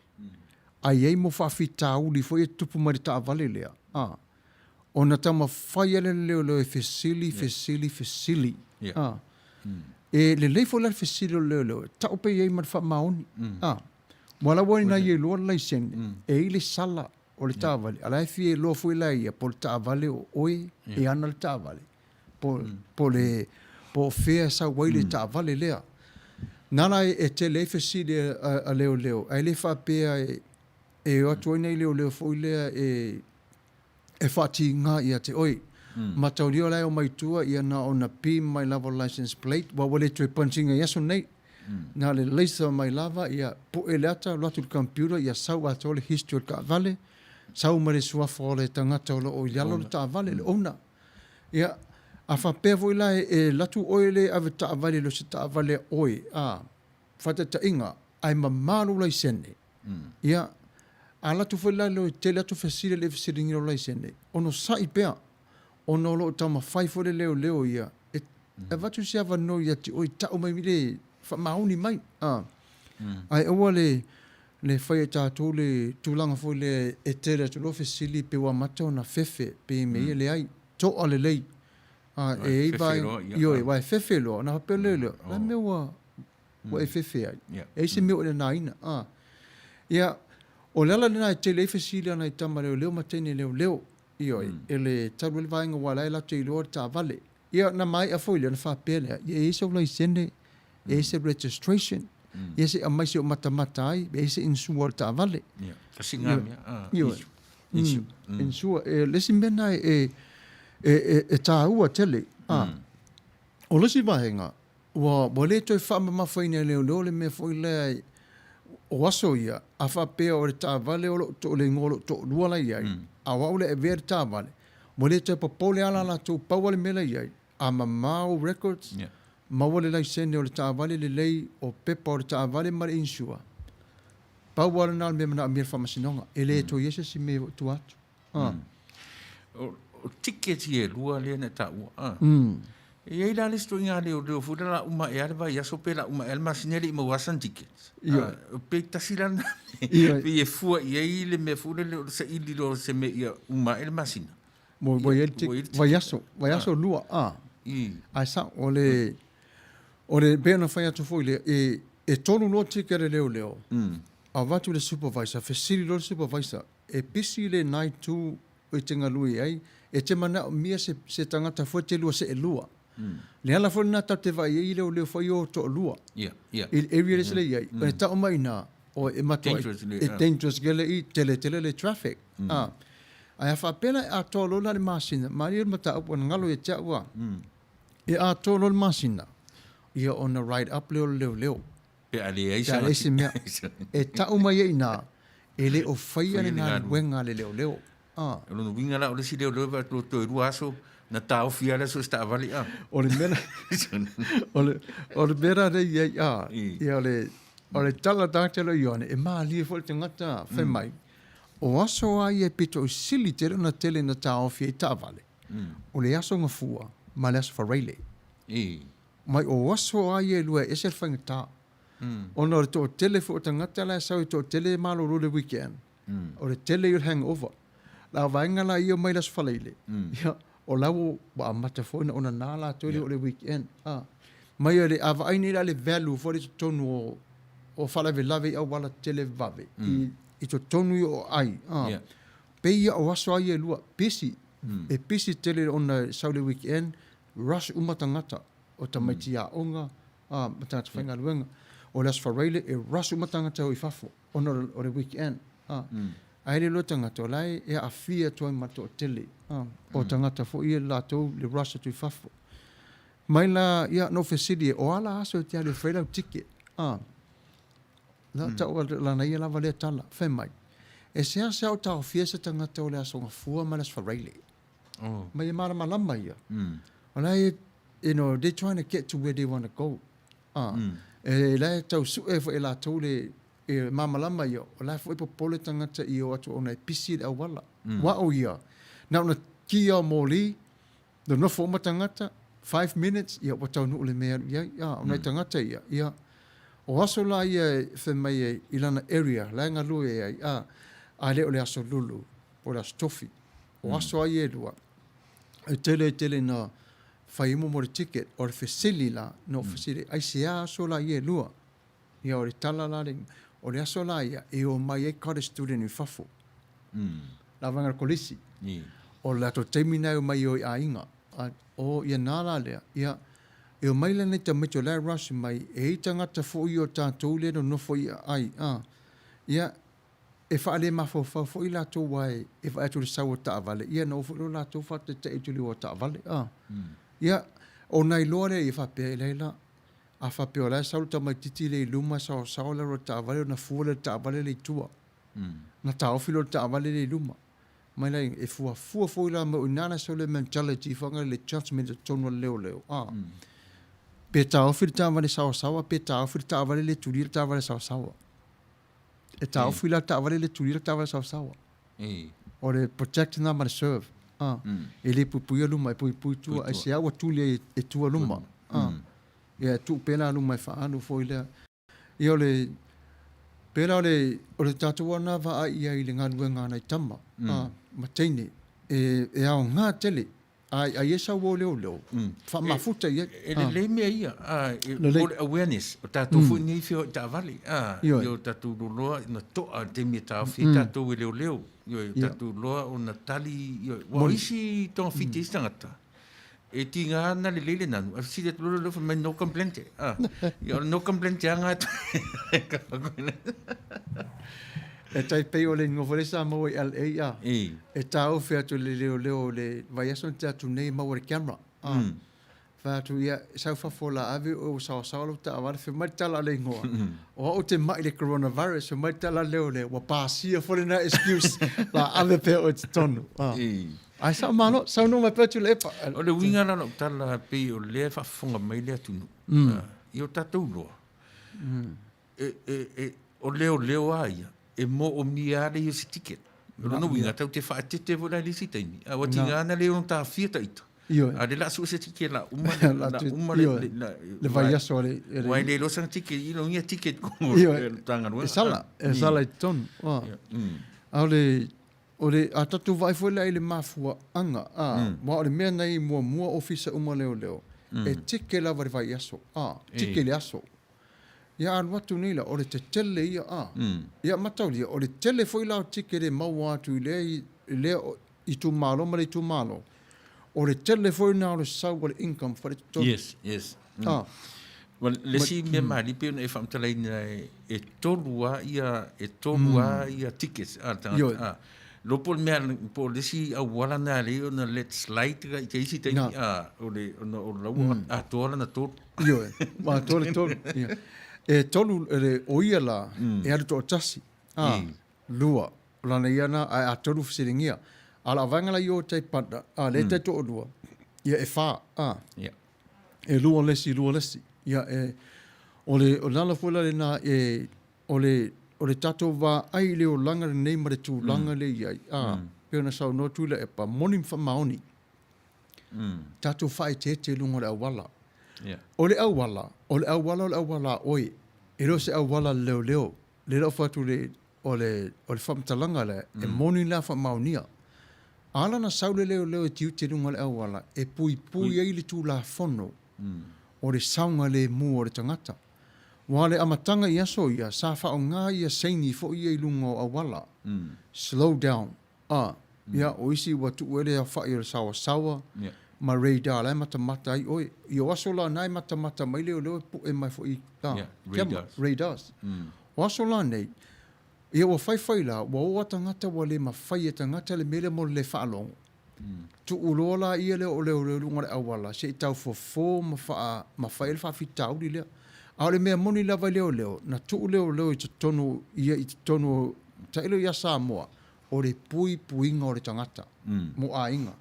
a i ai mo faafitauli foi e tutupu mai i le taavale lea, a, ona taumafai lava lea o le leoleo e fesili, fesili, fesili, a. E lelei foi la le fesili o le leoleo, e tau pea i ai ma le faamaoni, a. Aua la ua i ina ia iloa le laisene, e i ai le sala o le taavale, a o la e fia iloa foi la ia po o le taavale o oe e ana le taavale, po, po le, po o fea e sau ai le taavale lea. Na la e tele ai fesili a, a leoleo, ae le faapea e, e o atu ai nai leoleo foi lea e, e faatiga ia te oe. Mataulia o la e omai tua ia na ona beam mai lava o le license plate, aua ua le toe punch ina i aso nei. Na le laser mai lava, ia pue le ata, alu atu i le computer, ia sau atoa le history o le taavale, sau ma le suafa o le tagata o lo o i lalo o le taavale, le owner. Ia, a faapea foi la e alu atu oe le avetaavale i le o se taavale a oe, a, faataitaiga, ae mama lou laisene, ia, a alu atu foi la le tele atu fesili e le i fesiligia lou laisene, onosai pea, ona o lo o taumafai foi le leoleo ia e avatu se avanoa ia te oe, tau mai le faamaoni mai. A. Ae aua le le fai e tatou le tulaga foi lea e tele atu loa fesili pe ua amata ona fefe pe mea ia, leai, toa lelei. A, e i ai vaega, ioe, aua e fefe loa ona faapea lea, o le a le mea ua ua e fefe ai. E i ai se mea ua e nanaina. A. Ia, o le ala lena e tele ai fesili a nai tama leoleo ma teine leoleo. Ioe, e le talu ai le vaega aua o la e latou te iloa le taavale. Ia, na maea foi lea ona faapea lea, ia e i ai sou laisene, e i ai se registration, ia se i aumai se i ou matamata ai, e i ai se insure o le taavale. Ia, tasi lena mea. Ioe. Insure. E, le isi mea lena e, e, e, e taua tele. A. O le isi vaega, Ua, ua le toe faamamafaina e leoleo le mea foi lea o aso ia, a faapea o le taavale o lou, o le igoa o lou toalua la e i ai, a o au le avea le taavale, ua le toe popole lava la latou, pau lava le mea la e i ai, a mamao records, maua le laisene o le taavale lelei, o pepa o le taavale ma le insure, pau lava lena o le mea e manaomia e le faamasinoga, e le toe i ai se isi mea o tua atu. O tickets ia e lua lea na e taua. A. E i ai la le isi ituaiga leoleo foi lea o le a uma ea le vaiaso pe o le a uma ea le masina e le i maua lava sana tickets. A, pe tasi la lena mea, pei e fua i ai le mea foi lele o le saili loa o se mea ia uma ae le masina. Ua i ai le vaiaso, vaiaso lua, a. Ae sao, o le, o le, pei ona fai atu foi lea, e tolu loa ticket a le leoleo, avatu i le supervisor, fesili loa le supervisor, E pisi lena itu e te galue ai, e te manaomia se, se tagata foi te lua seelua. Le ala foi lena tatou te vaai ai i leoleo foi ia o toalua. Yeah, yeah. I le area lea sila i ai, e tau mai ina, o e matua, Dangerous le, e dangerous kele i tele tele le traffic. Ah. Ae a faapea la e atoa loa la le masina, malie le mataupu ona galo ia te au a. E atoa loa le masina, ia ona write up lea o le leoleo. Pe a leai Pe a leai se mea. E tau mai ai i ina, e le o faia le galuega a le leoleo. A. O lona uiga la, o le isi leoleo e vaai atu loa toe lua aso, Na taofi lava le aso i se taavale a. O le mea o le o le mea la i ai a ia o le o le tala tagata lo Ioane e malie foi le tagata fai mai o aso a ia e pito i sili tele ona tele na taofi ai taavale o le aso Gafua ma le aso Faraile. Mai o aso a ia e lua e ese le faigata. Ona o le toatele foi o tagata la e sau e toatele e malolo i le weekend. O le tele ia o le hangover. La vaega la ia mai le Aso Faraile, ia, o la ua amata foi ona onana latou i le o le weekend. A, mai o le, a vaai nei la le value foi lea i totonu o, o faalavelave i auala tele vave, i totonu i o ai, a, pei ia o aso lava ia e lua, busy, e busy tele ona e sau i le weekend, rush uma tagata, o tamaiti aoga, a, ma tagata faigaluega. O le Aso Faraile, e rush uma tagata e o i fafo. ona o le weekend, a. Ae le iloa tagata o la e aafia atu ai ma le toatele, a, o tagata foi ia latou le rush atu i fafo. Mai la, ia, na ou fesili e, o a la aso e te alu e fai lau ticket, a. Na tau a lana ia lava lea tala, fai mai, e seasea o taofia se tagata o le Aso Gafua ma le Aso Faraile. Mai e malamalama ia. O la e, you know, they trying to get to where they want to go. A, e la e tau sue foi e latou le, e malamalama ia, o la foi e popole tagata i o atu ona e pisi le auala. Aua o ia, na ona kia o moli, nonofo uma tagata, 5 minutes, ia ua taunuu le mea e alu i ai. A, o nai tagata ia, ia, o aso la ia e fai mai ai i lana area, la e galue ai, a, a le o le aso Lulu, po o le aso Tofi. O aso lava ia e lua, e tele tele ina fai mo le ticket. O le fesili la, na ou fesili, aisea aso la ia e lua? Ia o le tala la le, o le aso la ia e omai ai college student i fafo. La vaega o le kolisi. O le latou taimi lena e omai ai i aiga. A, o ia na la lea, ia, e omai la nei tamaiti o la e rush mai, e i ai tagata foi o tatou lea e nonofo i aai, a, ia, e faalemafaufau foi latou aua e vaai atu i le sau o taavale, ia ona o foi lea o latou faataitai atu i le o a taavale. A. Ia, ona iloa lea ia faapea, e leai la, a faapea o la e sau le tamaitiiti lea i luma e saosaoa le alu a le taavale ona fua lea o le taavale lea i tua. Ona taofi lea o le taavale lea i luma. Mai la, e fuafua foi la mai o i ina la e sau le mentality foi lea le judgement i totonu o le leoleo. A. Pe taofi le taavale saosaoa pe taofi le taavale lea e tulia le taavale saosaoa. E taofi la taavale le tuli le taavale saosaoa. O le protect na ma le serve. Ah. E le puipuia luma, e puipui tua. Ai se ua tuli ai e tua luma. Ah. Ia e tuu pea luma e faaalu foi lea. Ia o le pēlā o le o le tatou lava na vaai i ai i le galuega a nai tama, ah, ma teine e e aoga tele. Ai, ai e sau o leoleo, faamafuta i ai. E lelei mea ia, a, e, o le awareness, o tatou foi nei feoai taavale, a, i o tatou loloa na toa i le taimi e taofi ai tatou e leoleo, ioe, o tatou loa ona tali, ioe, ua o isi togafiti isi tagata, e tiga ana lelei le nanu, ae fesili atu loa leoleo fai mai no complaint, a, ia o le no complaint aga atu. E tai pei o le igoa foi lea sa maua i LA a. E taofi atu e le leoleo i le vaiaso na tea atu nei maua i le camera. A. Fai atu ia, sau fafo o la ave oe ua saosaoa lau taavale, fai mai le tala a le igoa, o au ou te mai i le coronavirus, fai mai le tala a le leoleo, ua pasia foi lena excuse, la ave pea oe i totonu. A. Ae sao malo, saunoa mai pea Tuilaepa. O le uiga la o lau tala pei o lea e faafofoga mai le atunuu, i o tatou iloa, e, o leoleo a ia, e moomia lava le ia o se ticket. O lona uiga, tatou te faaeteete foi la i le isi taimi, a ua tiga ana le ono taofia ta ita, a o lea o le a sue se ticket la uma le, la uma le, le vaiaso a le, aua e le iloa sana ticket, i ia ticket ko le Matagaluega. E sala, e sala i totonu. A o le, o le, a tatou vaai foi la i le mafuaaga, a, aua o le mea na i muamua ofisa uma o leoleo, e ticket lava i le vaiaso, a, ticket i le aso. Ia alu atu nei la, o le tetele ia a. Ia mataulia, o le tele foi la o ticket e maua atu i lea, i lea itumalo ma le itumalo, o le tele foi lena o le sau o le income faaletonu. Yes, yes. A. Well, le isi mea malie pei ona e faamatalaina e tolu lava ia, e tolu lava ia tickets a le tagata. A. Iloa po o le mea, po o le isi auala lena e ala ai ona let slide i isi taimi, a, o le, ona o la ua atoa lana tolu. Ioe, ua atoa le tolu. Ia. E tolu, le, o ia la, e alu toatasi. A, lua, o lana ia na, ae a tolu fesiligia. A o le vaega la i o tai partner, a, lea e tai toalua. Ia, e whā, a. Ia. E lua lesi, lua lesi. Ia, e, o le, o le ala foi la lena, e, o le, o le tatou vaai i le olaga lenei ma le tulaga lea e i ai, a, pei ona saunoa Tuilaepa, moni ma faamaoni. Tatou faaeteete i luga o le auala. O le auala, o le auala o le auala a oe. E le o se auala a le leoleo. Lea la ua fai atu le, o le, o le faamatalaga lea, e moni la faamaonia. A ala ona sau le leoleo e tiute i luga o le auala, e puipui ai le Tulafono o le saogalemu o le tagata. Aua o le amataga i aso ia, sa faaaoga ia saini foi ia i luga o auala, slow down, A, ia, o isi ua tuu ai le aofai o le saoasaoa ma radar la e matamata ai oe. I o aso la na e matamata mai leoleo e pue mai foi a, Yeah, radars. O aso la nei, ia ua faifai la, ua o a tagata ua le mafai e tagata le mea lea mo le le faalogo. Tuu loa la ia lea o leoleo i luga o le auala se i tau fofo ma faa, ma fai ai le faafitauli lea. A o le mea moni lava i leoleo, na tuu leoleo i totonu ia i totonu o, tailo ia Samoa, o le puipuiga o le tagata mo aiga.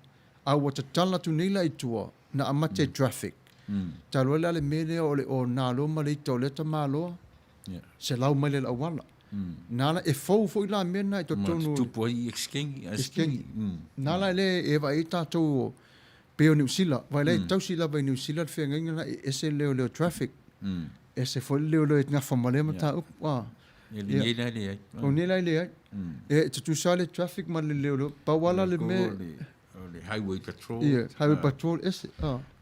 A ua tatala atu nei la i tua, na amata i traffic. Talu ai la le mea lea o le ona loa ma le ita o lea tamaloa, 100 maila i le auala. Na ala e fou foi la mea na i totonu. Ma tutupu ai i exchange. Exchange. Na ala lea e vaai ai tatou pei o Niu Sila. Vaai la e tausi lava i Niu Sila le feagaiga la e ese le leoleo traffic. Ese foi le leoleo e gafa ma lea mataupu. E lenei la e leai. O lenei la e leai. E tutusa lava le traffic ma le leoleo. Pau lava la le mea. O le highway patrol. Ia, highway patrol ese.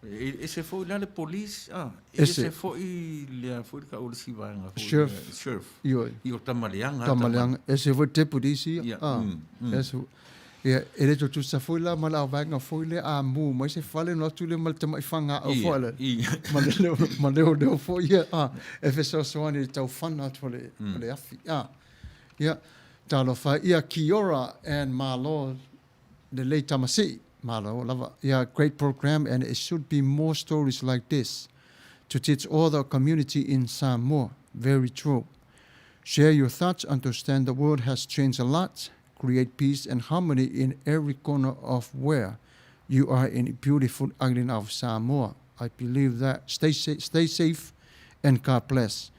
E ese foi la le police. E ese foi le a foi le tau o le isi vaega foi. Sheriff. Sheriff. Ioe. I o Tamaleaga. Tamaleaga. Ese foi deputies ia. Ese foi. Ia, e le tutusa foi la ma le vaega foi lea a mu mai se fale ona atu lea ma le tamai fagaau foi lea. Ma le leo, ma leoleo foi ia, a, e fesoasoani i le tau fana atu o le, o le afi. A, ia, talofa e. Ia, kia ora and malo lelei tamasii. Malo lava. Ia, great program and it should be more stories like this to teach all the community in Samoa. Very true. Share your thoughts, understand the world has changed a lot, create peace and harmony in every corner of where you are in beautiful island of Samoa. I believe that. Stay, stay safe and God bless.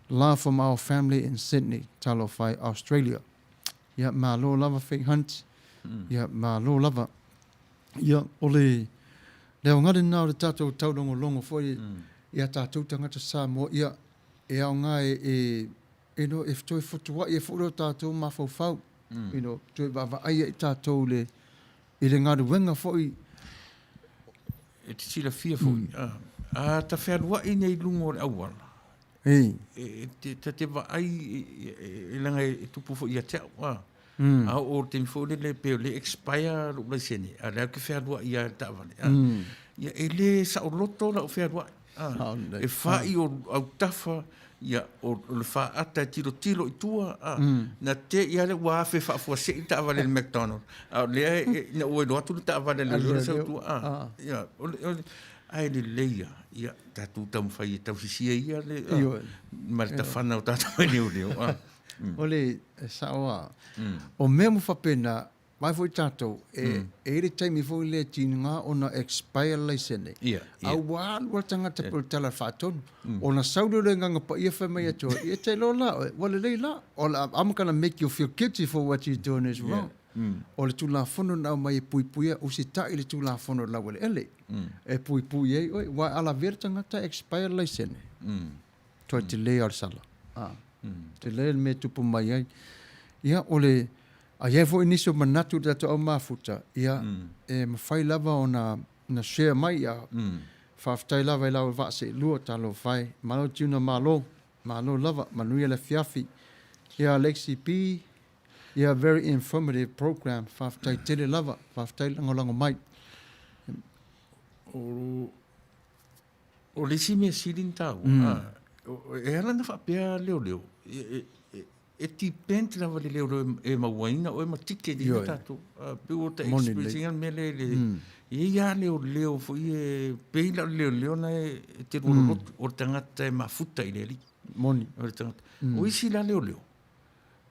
Love from our family in Sydney, Talofai, Australia. Ia, malo lava Faith Hunt. Ia, malo lava. Ia, o le, le aoga lena o le tatou taulogologo foi i a tatou tagata Samoa, ia, e aoga e, e, you know, e toe fotuai ai foi lo tatou mafaufau, you know, toe vaavaai ai tatou le, i le galuega foi. E te silafia foi, mm. a, a ta fealuai nei i luga o le auala, Ei. E, e, ta te vaai, e, e, e leaga e tupu foi ia te au, a. Mm. A oo i le taimi foi lele pe o le expire lou laisene, a lea ou te fealuai ia le taavale. A. Ia, e le saoloto lau fealuai. A. E fai o autafa, ia, o, o le faata e tilotilo i tua, a. Na te i a lea ua afe faafuasei le taavale i le McDonald. A o lea e, ina ua iloa atu le taavale a leoleo le sau i tua, a. Ia, o le, o le, ae lelei lava, ia, tatou taumafai e tausisia ia le, a, ma le tafana o tatou e leoleo, a. O le sao lava. O mea uma faapena, vaai foi tatou, e i ai le taimi foi lea e tiga ona expire le laisene, a ua alu lava le tagata pei o le tala faatonu. Ona sau lea o le Agaga Paia fai mai ia te oe, ia te iloa la oe, ua lelei la. I'm gonna make you feel guilty for what you doing is wrong. O le Tulafono na aumai e puipuia, usitai le Tulafono i le laueleele, e puipui ai oe. Aua a lavea le tagata e expire le laisene, Toe tele o le sala. A. Tele le mea e tupu mai ai. Ia, o le, a i ai foi nisi o manatu i le tatou au mafuta, ia, e mafai lava ona na share mai, ia, faafetai lava i lau vaa seelua, talofa e. Malo Tiuna, malo, malo lava, manuia le afiafi. Ia, Alexi B, ia, very informative program, faafetai tele lava, faafetai le lagolago mai. O O le isi mea sili ona taua, e ala ona faapea leoleo, e depend lava i le leoleo e mauaina oe ma ticket ina tatou. Pei ua ta experience ina le mea lea i le, e i ai lava leoleo foi e pei la o le leoleo na e te lua lolotu, o le tagata e mafuta i le alii. Moni. O le tagata. O isi la leoleo,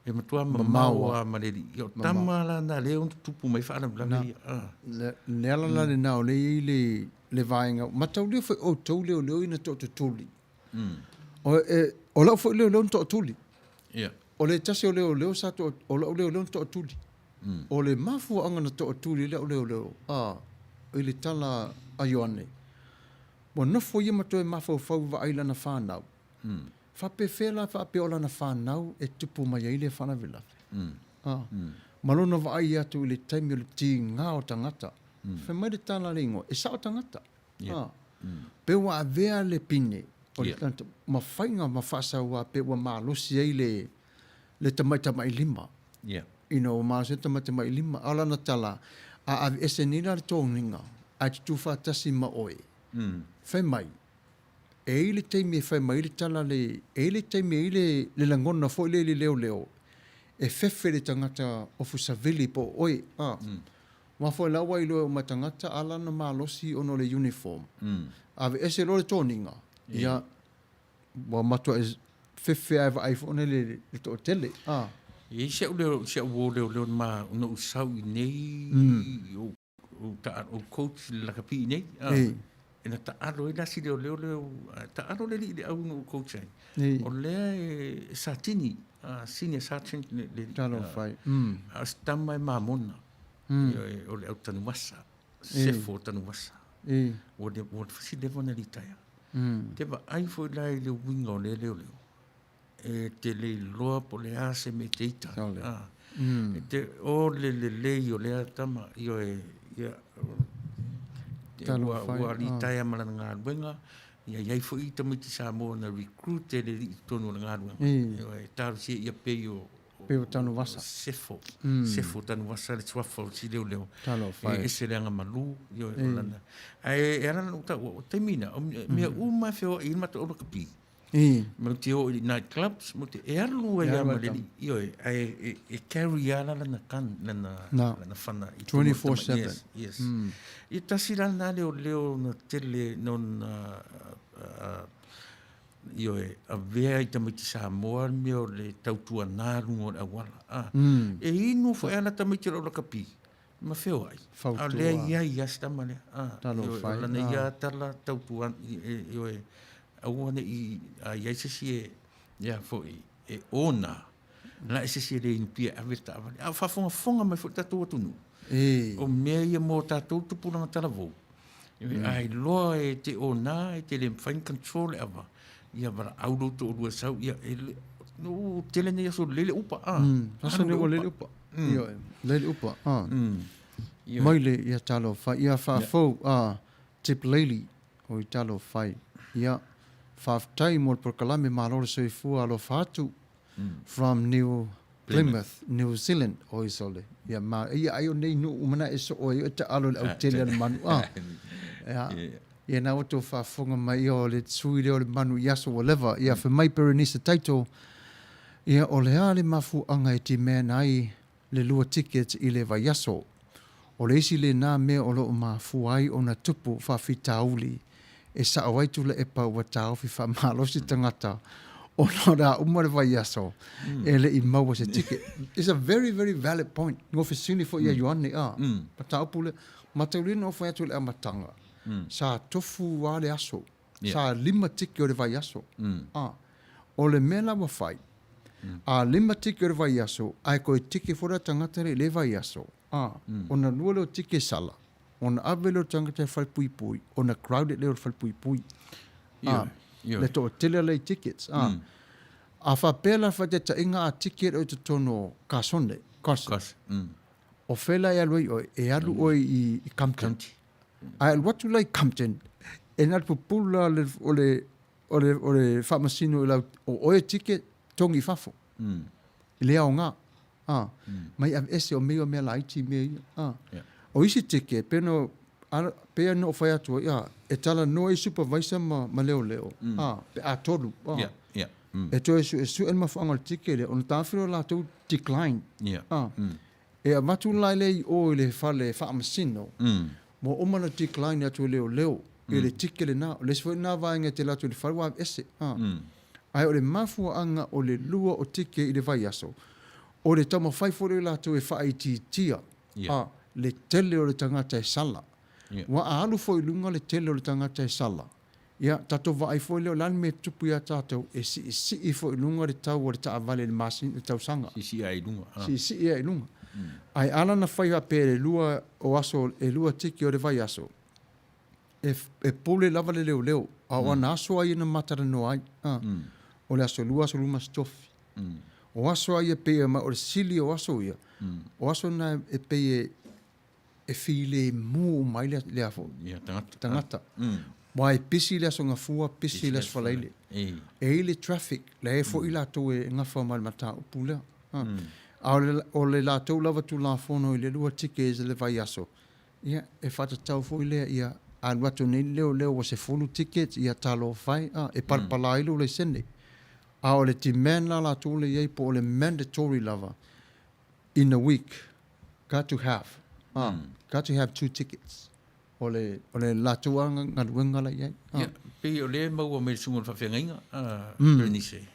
E matua mamao lava ma le alii. Ia o tama la na lea e ono tutupu mai faalavelave ia. Le, le ala la lena o lea e i ai le, le vaega, mataulia foi outou leoleo ina toatutuli. O, e, o lau foi leoleo na toatuli. Ia. O le tasi o leoleo sa toa, o lau leoleo na toatuli. O le mafuaaga na toatuli ai lau leoleo, a, i le tala a Ioane, ua nofo ia ma toe mafaufau e vaai i lana fanau. Faapefea la faapea o lana fanau e tupu mai ai lea faalavelave? A, ma lona vaai atu i le taimi o le tiga o tagata. Fai mai le tala a le igoa, e sao tagata. A, pe ua avea le pine o le tagata ma faiga ma faasaua pe ua malosi ai le le tamaitamailima. Ina ua malosi ai le tamaitamailima. A o lana tala, a aveese nei la le toniga ae tutū faatasi ma oe, fai mai, E i ai le taimi e fai mai ai le tala le, e i ai le taimi e i ai le, le lagona foi lea i le leoleo, e fefe le tagata ofu savili po o oe, a. Aua foi la ua iloa e uma tagata a lana malosi ona o le uniform. Aveese loa le toniga, ia, ua matuai fefe lava e vaai foi ona le, le toatele, a. E i ai si au leo, si au uo leoleo na ou sau i inei i ou Ou coach i le lakapi nei. E na taalo ai la si leoleo lea, taalo le alii i le au na ou coach ai. O lea e satini, senior sergeant le alii. Talofa e. A o se tama e mamona, o le au Tanuvasa, Sefo Tanuvasa. Ua fasi leva ona litaea. Te vaai foi la i le uiga o lea leoleo, e te le iloa po o le a se mea e te ita. Ah. E te, o le lelei o lea tama, ioe, ia, ua, ua litaea ma lana galuega, ia i ai foi tamaiti Samoa na recruit e le alii i totonu o le galuega. Ioe, talosia ia pei o, Pei o Tanuvasa. Sefo. Sefo Tanuvasa le suafa o si leoleo. Talofa e. E ese le agamalu, ioe, o lana. Ae e ala ona ou taua, o taimi na, o mea uma e feoai ai le matou au lakapi. Matou te o i night clubs, matou te, e alu ai lava ma le alii, ioe, ae e, e carry lava lana gun, lana, lana fana. 24/7. Yes, yes. Ia tasi la lena leoleo na tele nona, ioe, avea i tamaiti Samoa le mea o le tautuana luga o le auala. E inu foi lava tamaiti o le au lakapi, Ma feoai. Fautua. A o lea i ai lava si tama lea. Ah, Talofa e. O lana ia tala tautua, ioe, aua ne i a i ai se isi e, ia foi, e ona, la e se isi e le inupia e ave le taavale. A o faafogafoga mai foi le tatou atunuu. E. O mea ia mo tatou tupulaga talavou. A iloa e te ona, e te le mafai ona control le ava, ia valaau lou toalua e sau, ia, e le, no, tele nei aso lelei le upa, ah. Aso nei ua lelei le upa. Ioe, lelei le upa, ah. Mai le, ia talofa, ia faafou, ah, Tip Laley, oi talofa e. Ia, faafetai mo le polokalame malo le soifua alofa atu, from New Plymouth, New Zealand, oi sole. Ia ma, ia ai o nei nuu uma na e soo ai o e taalo i le autele a le manu, ah. Ia, ia na ua tou faafofoga mai, ia o le sui lea o le manu i aso ua leva, ia fai mai Berenice Taito, ia o le a le mafuaaga e demand ai le lua tickets i le vaiaso. O le isi lena mea o lo o mafua ai ona tupu faafitauli e sao ai Tuilaepa ua taofi faamalosi tagata ona o le a uma le vaiaso e le i maua se ticket. It's a very very valid point. Ngo fesili foi ia Ioane a, mataupu lea. Mataulina na ou fai atu i le amataga, sa tofu lava le aso. Sa lima tiki o le vaiaso. A, o le mea la ua fai, a lima tiki o le vaiaso, ae toe tiki foi la tagata lea i le vaiaso, a, ona lua lea o tiki e sala, ona ave lea o le tagata i le falepuipui, ona crowded lea o le falepuipui. A, le toatele la i tickets. A, a faapea la faataitaiga a ticket oe i totonu o Kasone, Carson, o fea la e alu ai oe? E alu oe i Compton. Ae alu atu la i Compton, e na o le pupulu la o le, o le, o le faamasino i lau, o oe e ticket, togi i fafo. E le aoga. A, mai aveese o mea ia o mea laiti mea ia. A, o isi ticket, pei ona, pei ona ou fai atu ai, a, e talanoa ai supervisor ma, ma leoleo, a, pe a tolu. A, E toe suesue le mafuaaga o le ticket lea, ona taofi lea o latou decline. A, E avatu la lea i o i le fale faamasino, ua uma ona decline atu e leoleo i le ticket lena. O le isi foi lena vaega e te alu atu i le fale ua aveese. Ae o le mafuaaga o le lua o ticket i le vaiaso, O le taumafai foi lea o latou e faaitiitia a le tele o le tagata e sala. Aua a alu foi i luga le tele o le tagata e sala, ia tatou vaai foi lea o le a le mea e tupu ia tatou, e siisii foi i luga le tau o le taavale i le masina, i le tausaga. Siisii lava i luga. Siisii lava i luga. Ae a la na fai faapea i le lua o aso, e lua tiki o le vaiaso, e, e pule lava le leoleo, a o ana aso lava ia na ma talanoa ai, a, o le aso lua, aso lua ma se tofi. O aso lava ia e pei ma o le sili o aso ia, o aso na e pei e, e filemu uma ai le, le a foi, Ia, tagata. tagata. Aua e pisi le aso Gafua, pisi le aso Faraile. E i ai le traffic, la e foi latou e gafa ma le mataupu lea. A o le, o le latou lava Tulafono i le lua tickets i le vaiaso, Ia, e faatatau foi lea ia alu atu nei le leoleo ua 10 tickets, ia talofa e, a, e palapala ai lou laisene. A o le demand la latou lea e i ai po o le mandatory lava in a week, got to have, a, got to have two tickets. O le, o le latou lava galuega la e i ai. Ia, pei o lea e maua mai le susuga i le faafeagaiga, a, Bernice.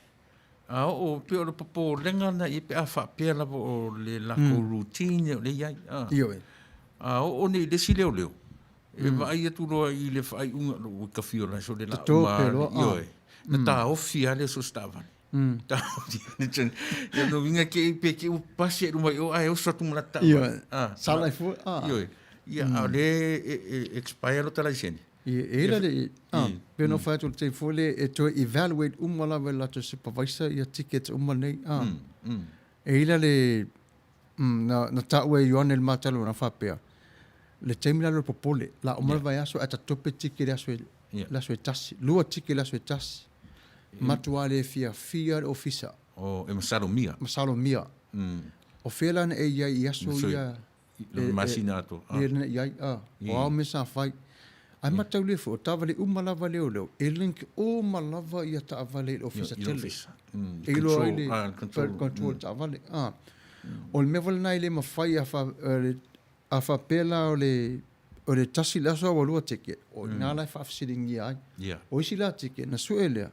A oo, pei o le popolega lena i ai pe a faapea lava o le latou routine o lea e i ai. A, Ioe. a oo nei i le isi leoleo, e vaai atu loa i le faaiuga, ua tafio la so le la Toto pe loa, a. Ioe. Na taofi lava lea so se taavale. Taofi lava le Ia lona uiga ke pe te i ua pasi ai luma i o ae oso atu ma lata taavale. Ioe. A, Sala ai fua, a. Ioe. Ia, a o lea e expire lota laisene. E i ai le, a, pei ona fai atu i le taimi foi lea e toe evaluate uma lava e le latou supervisor ia tickets uma nei, a. E i ai la le, na, na taua e Ioane le ma talanoaga faapea, le taimi la lea o le popole, la uma le vaiaso ae tatope ticket i le aso e, le aso e tasi, lua ticket i le aso e tasi. Matua le fiafia le ofisa. Oh, e masalomia. Masalomia. O fea la na e i ai i aso ia? Le masina atoa. Le na i ai, a. O ao mea sa fai. Ae mataulia foi, o taavale uma lava leoleo, e link uma lava ia taavale i le ofisa tele. E iloa ai le control o taavale. A. O le mea foi lena e le mafai a, a faapea la o le o le tasi le aso a ua lua ticket, o i ina la e faafesiligia ai. O isi la ticket, na sue lea,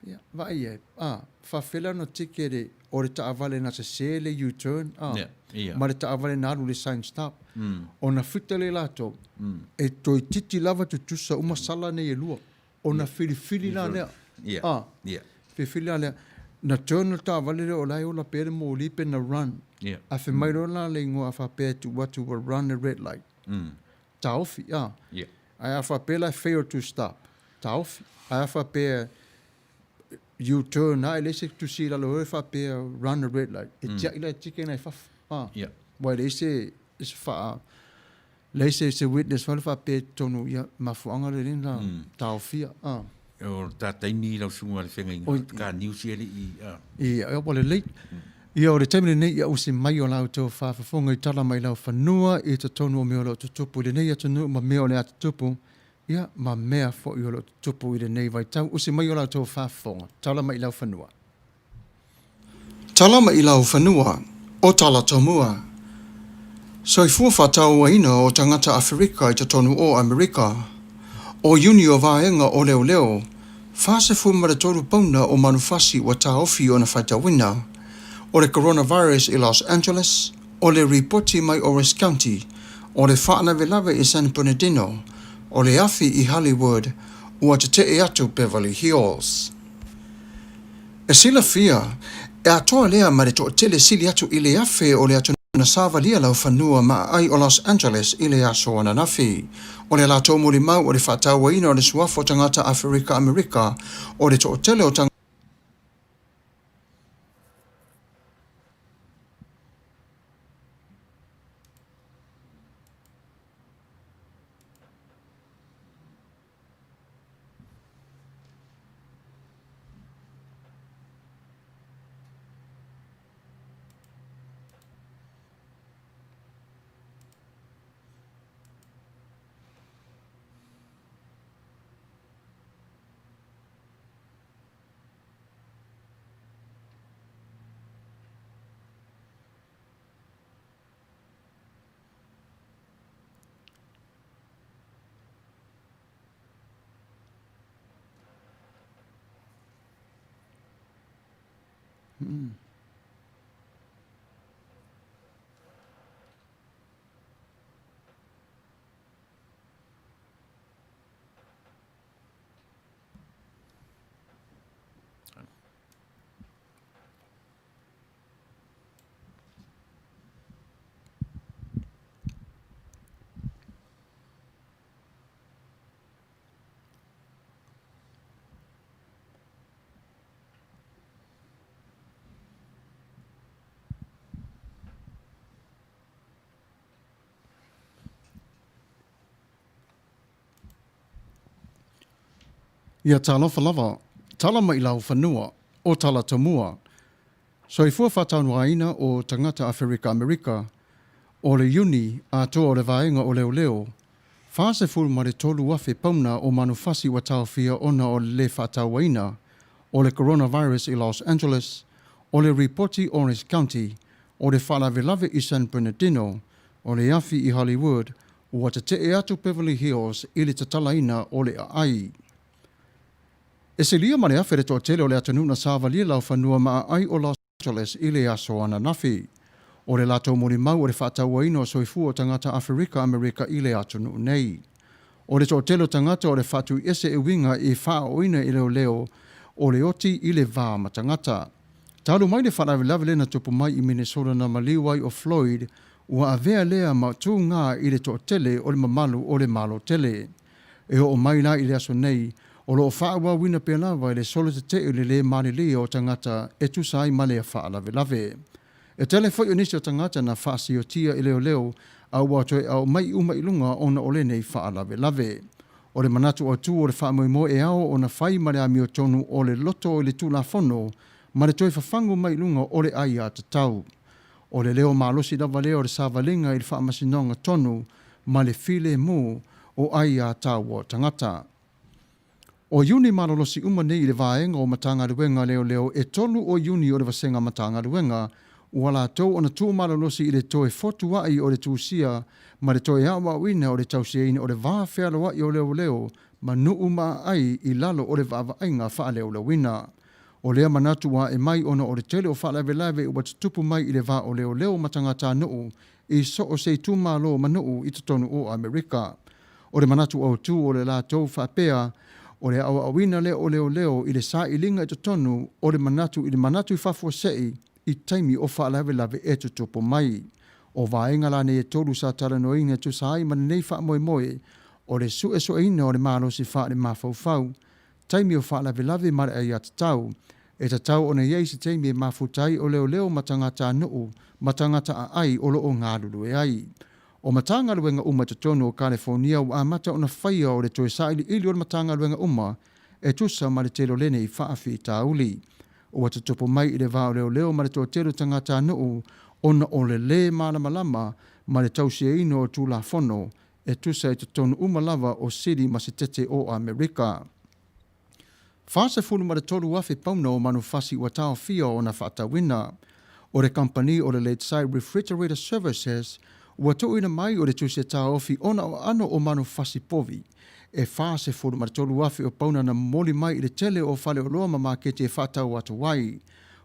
Ia, vaai i ai, ā, faafefea la ona ticket e, o le taavale na sese le U-turn, ā, Yeah, yeah. ma le taavale na alu i le sign stop. Ona fita lea latou, e toeitiiti lava tutusa uma sala nei e lua, ona filifili la lea, Yeah, ā, yeah. filifili la lea. Na turn le taavale lea o la e ola pea le moli pe na run. Yeah. Ae fai mai loa la le igoa a faapea e tuu atu ua run a red light. Taofi, ā. Yeah. Ae a faapea la e fail to stop, taofi. Ae a faapea U-turn a e leai se tusi i lalo e faapea run a red light, e tiai la e tike nai fafo. A. Yeah. Ua e leai se, se faa, leai se, se witness foi le faapea i totonu, ia, mafuaaga lea lea na taofia. A. O ta taimi i lau susuga i le feagaiga, ka news ia le i, a. Ia, ua lelei. Ia, o le taimi lenei ia usi mai o la outou faafofoga i tala mai lau fanua i totonu o mea o lo o tutupu i lenei atunuu ma mea o le a tutupu, ia, ma mea foi o lo o tutupu i lenei vaitau. Usi mai o la outou faafofoga, tala mai i lau fanua. Tala mai i lau fanua, o tala tomua. Soifua faatauaina o tagata Aferika i totonu o Amerika. O Iuni o vaega o leoleo, 43 pauna o manufasi ua taofi ona faitauina o le coronavirus i Los Angeles, o le ripoti mai Orange County, o le faalavelave i San Bernardino, o le afi i Hollywood, ua tetee atu Beverly Hills. E silafia, e atoa lea ma le toatele sili atu i le 1,000 o le atunuu na savalia laufanua ma aai o Los Angeles i le aso ananafi. O le latou molimau o le faatauaina o le suafa o tagata Aferika-Amerika o le toatele o tagata. Ia talofa lava, tala mai lau fanua, o tala tomua. Soifua faataunuaina o tagata Aferika Amerika, o le Iuni atoa o le Vaega o Leoleo, 43,000 pauna o manufasi ua taofia ona o le lē faatauaina o le coronavirus i Los Angeles, o le ripoti Orange County, o le faalavelave i San Bernardino, o le afi i Hollywood, ua tete'e atu Beverly Hills i le tatalaina o le aai. E silia ma le 1,000 le toatele o le atunuu na savalia laufanua ma aai o Los Angeles i le aso ananafi. O le latou molimau o le faatauaina o soifua o tagata Aferika Amerika i le atunuu nei. O le toatele o tagata o le faatuiese e uiga i faaoina i leoleo o le oti i le va ma tagata. Talu mai le faalavelave lea na tupu mai i Minnesota na maliu ai o Floyd, ua avea lea ma tugā i le toatele o le mamalu o le Malo tele. E oo mai la i le aso nei, o lo o faaauauina pea lava e le solo tetee le lē malilie o tagata e tusa ai ma lea faalavelave. E tele foi o nisi o tagata na faasiotia i leoleo a ua toe aumai uma i luga ona o lenei faalavelave. O le manatu autu o le faamoemoe e ao ona fai ma le amiotonu o le loto i le Tulafono ma le toe fafagu mai i luga o le aiatatau. O le leo malosi lava lea o le savaliga i le faamasinoga tonu ma le filemu o aiātaua o tagata. O Iuni malolosi uma nei i le vaega o Matagaluega Leoleo e tolu o Iuni o le Vasega Matagaluega ua latou ona tuumalolosi i le toe fotuaʻi o le tusia ma le toe aoaoina o le tausiaina o le va fealoaʻi o leoleo ma nuu ma aai i lalo o le vaavaaiga faaleoleoina. O lea manatu ua ae mai ona o le tele o faalavelave ua tutupu mai i le va o leoleo ma tagatanuu i so o se itumalo ma nuu i totonu o Amerika. O le manatu autu o le latou faapea, o le aoaoina lea o leoleo i le sailiga i totonu o le manatu i le manatu i faafuasei i taimi o faalavelave e tutupu mai. O vaega la nei e tolu sa talanoaina e tusa ai ma lenei faamoemoe, o le suesueina o le malosi faalemafaufau, taimi o faalavelave ma le aiatatau, e tatau ona i ai se taimi e mafuta ai o leoleo ma tagatanuu ma tagata aai o lo o galulue ai. O Matagaluega uma i totonu o Kalefonia ua amata ona faia o le toe sailiili o le Matagaluega uma e tusa ma le tele o lenei faafitauli. Ua tutupu mai i le va o leoleo ma le toatele o tagatanuu ona o le lē malamalama ma le tausiaina o Tulafono e tusa i totonu uma lava o Sili ma Setete o Amerika. 43,000 pauna o manufasi ua taofia ona faatauina. O le kamupani o le Lakeside Refrigerator Services ua tuuina mai o le tusi e taofi ona o aano o manufasi povi e 43,000 o pauna na momoli mai i le tele o faleoloa ma maketi e faatau atu ai.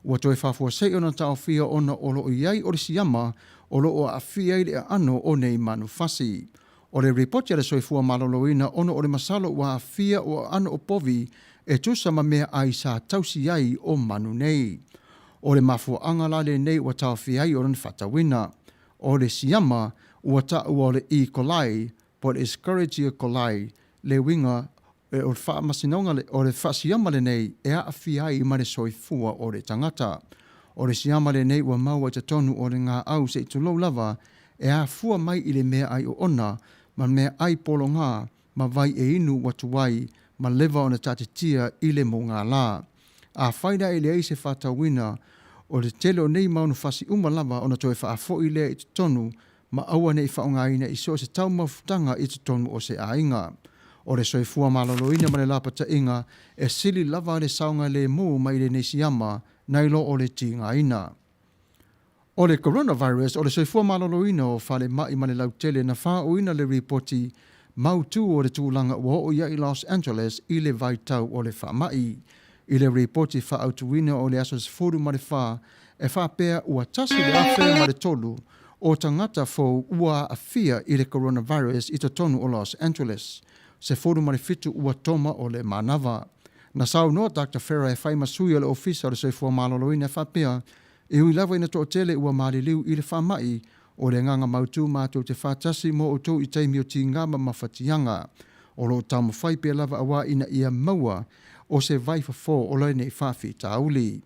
Ua toe faafuasei ona taofia ona o lo o i ai o le siama o lo o aafia ai le aano o nei manufasi. O le ripoti a le Soifua Maloloina ona o le masalo ua aafia o aano o povi e tusa ma meaai sa tausi ai o manu nei. O le mafuaaga la lenei ua taofia ai ona faatauina. O le siama ua taua o le E. coli po o le Escherichia coli le uiga o le faamasinoga o le faasiama lenei e aafia ai ma le soifua o le tagata. O le siama lenei ua maua i totonu o le gaau se i tulou lava e afua mai i le meaai oona ma meaai pologa ma vai e inu ua tuai ma leva ona taatitia i le mugala. Afai la e leai se faatauina o le tele o nei manufasi uma lava ona toe faafoi lea i totonu ma aua ne i faaaogaina i so o se taumafutaga i totonu o se aiga. O le soifua maloloina ma le lapataiga e sili lava le saogalemu mai lenei siama nai lo o le tigaina. O le coronavirus, o le soifua maloloina o falemai ma le lautele na faaoina le ripoti mautu o le tulaga ua oo i ai Los Angeles i le vaitau o le faamai. I le ripoti faaautuina o le aso 14 e faapea ua 1,003 o tagata fou ua aafia i le coronavirus i totonu o Los Angeles, 17 ua toma o le manava. Na saunoa Doctor Farah e fai ma sui o le Ofisa o le Soifua Maloloina e faapea, E ui lava ina toatele ua maliliu i le faamai, o le agaga mautu matou te faatasi mo outou i taimi o tiga ma mafatiaga. O lo o taumafai pea lava auā ina ia maua o se vaifofo o lenei faafitauli.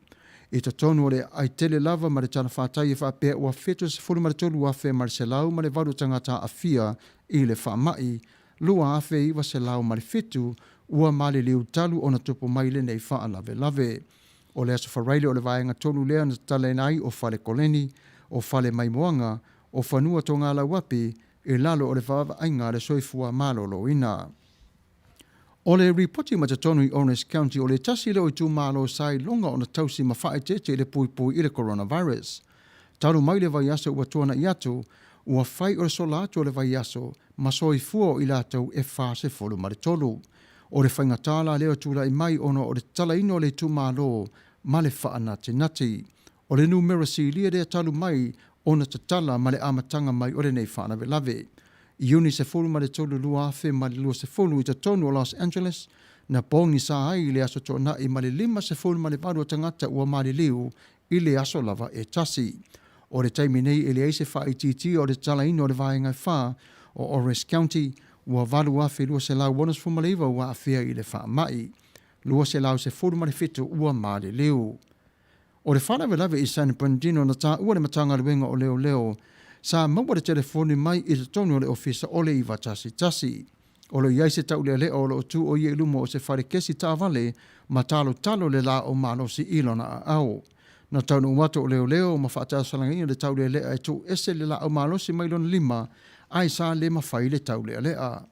I totonu o le aai tele lava ma le talafātai e faapea ua 73,108 tagata aafia i le faamai, 2,907 ua maliliu talu ona tupu mai lenei faalavelave. O le Aso Faraile o le vaega tonu lea na tatalaina ai o Fale Koleni, o Fale Maimoaga, o Fanua Togalauapi i lalo o le vaavaaiga a le Soifua Maloloina. O le ripoti mai totonu i Orange County o le tasi lea o itumalo sa iloga ona tausi ma faaeteete i le puipui i le coronavirus. Talu mai le vaiaso ua tuana'i atu, ua fai o le sola atu o le vaiaso ma soifua o i latou e 43. O le faigata la lea o tulai mai ona o le tatalaina o le itumalo ma le faanatinati. O le numera silia lea talu mai ona tatala ma le amataga mai o lenei faalavelave. Iuni 13 2020 i totonu o Los Angeles, na pogisa ai le Aso Toonai ma le 58 o tagata ua maliliu i le aso lava e tasi. O le taimi nei e leai se faaitiitia o le tatalaina o le vaega e fa o Orange County, ua 8,269 ua aafia i le faamai, 217 ua maliliu. O le faalavelave i San Bernardino na taua le Matagaluega o Leoleo sa maua le telefoni mai i totonu o le ofisa o le 911. O lo o i ai se taulealea o lo o tu o ia i luma o se fale kesi taavale ma talotalo le laau malosi i lona aao. Na taunuu atu o leoleo ma faatasalagaina le taulealea e tuu ese le laau malosi mai lona lima ae sa le mafai le taulealea.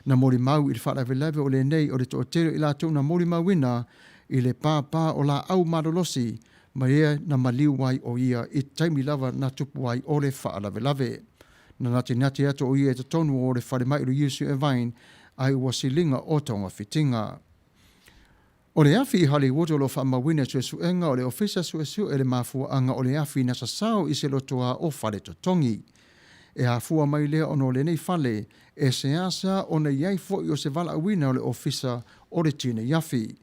Na molimau i le faalavelave o lenei o le toatele o i latou na molimauina i le pāpā o laau malolosi ma ea na maliu ai o ia i taimi lava na tupu ai o le faalavelave. Na natinati atu o ia i totonu o le falemai o le UC Irvine ae ua siliga o togafitiga. O le afi i Hollywood o lo o faamauina i suesuega o le Ofisa Suesue le mafuaaga o le afi na sasao i se lotoa o Faletotogi. E afua mai lea ona o lenei fale e seasea ona i ai foi o se valaauina o le Ofisa o le Tinei Afi.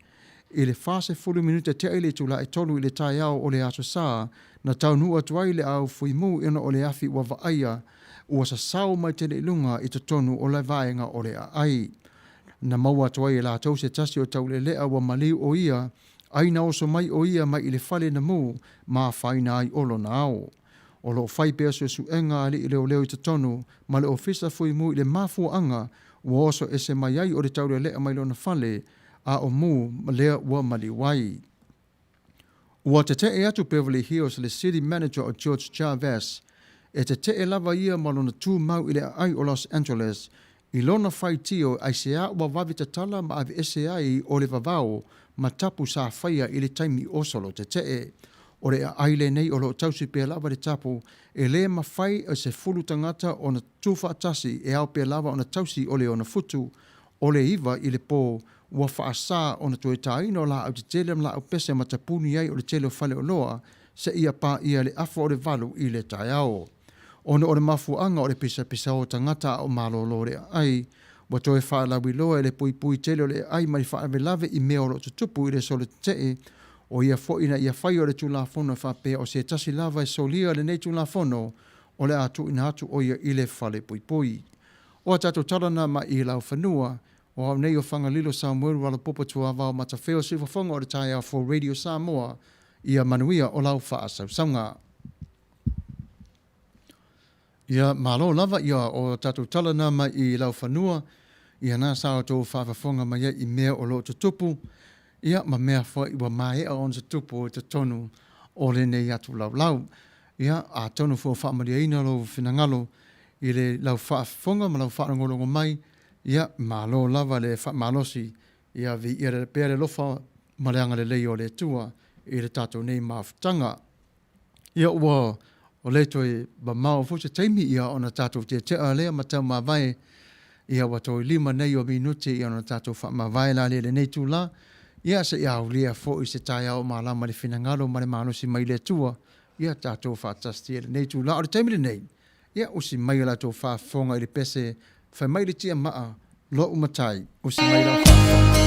I le 40 minute tea i le itula e 3 i le taeao o le Aso Sa, na taunuu atu ai le au fuimu ona o le afi ua vaaia ua sasao mai tele i luga i totonu o le vaega o le aai. Na maua atu ai e latou se tasi o taulealea ua maliu o ia, ai na oso mai o ia mai i le fale na mu ma afaina ai o lona ao. O lo o fai pea suesuega a alii leoleo i totonu ma le Ofisa Fuimu i le mafuaaga ua oso ese mai ai o le taulealea mai lona fale a o mu lea ua maliu ai. Ua teteʻe atu Beverly Hills le City Manager o George Chavez, e teteʻe lava ia ma lona tumau i le aai o Los Angeles i lona faitio aisea ua vave tatala ma aveese ai o le vavao ma tapu sa faia i le taimi o solo teteʻe. O le aai lenei o lo o tausi pea lava le tapu e le mafai e se fulu tagata ona tuufaatasi e ao pea lava ona tausi o le ona futu o le 9 i le po ua faasa ona toe tāina o laau tetele ma laau pese ma tapuni ai o le tele o faleoloa seia paia le afa o le 8 i le taeao. Ona o le mafuaaga o le pisapisao o tagata a o malolo le aai, ua toe faalauiloa e le puipui tele o le aai mai faalavelave i mea o lo o tutupu i le solo tetee, o ia foi ina ia faia o le Tulafono e faapea o se tasi lava e solia lenei Tulafono o le a tuuina atu o ia i le fale puipui. O a tatou tala na mai i laufanua, o au nei o Fagalilo Samuelu Ralopopo Tuavao Matafeo Siufofoga o le taeao for Radio Samoa, ia manuia o lau faasausauga. Ia malo lava ia o tatou tala na mai i laufanua, ia na sa outou faafofoga mai ai i mea o lo o tutupu, ia ma mea foi ua maea ona tutupu i totonu o lenei atu laulau. Ia, atonu foi ua faamalieina lou finagalo i le lau faafofoga ma lau faalogologo mai, ia, malo lava le faamalosi, ia viia pea le alofa ma le agalelei o le Atua i le tatou nei mafutaga. Ia, ua o le toe mamao foi se taimi, ia ona tatou tetea lea ma taumavae, ia ua toe 5 nei o minute ia ona tatou faamavae la lea i lenei itula, ia seia aulia foi se taeao malama i le finagalo ma le malosi mai le Atua, ia tatou faatasi i lenei itula. O le taimi lenei, ia usi mai o latou faafofoga i le pese fai mai le tiamaa lo'u matai, usi mai lau faafofoga.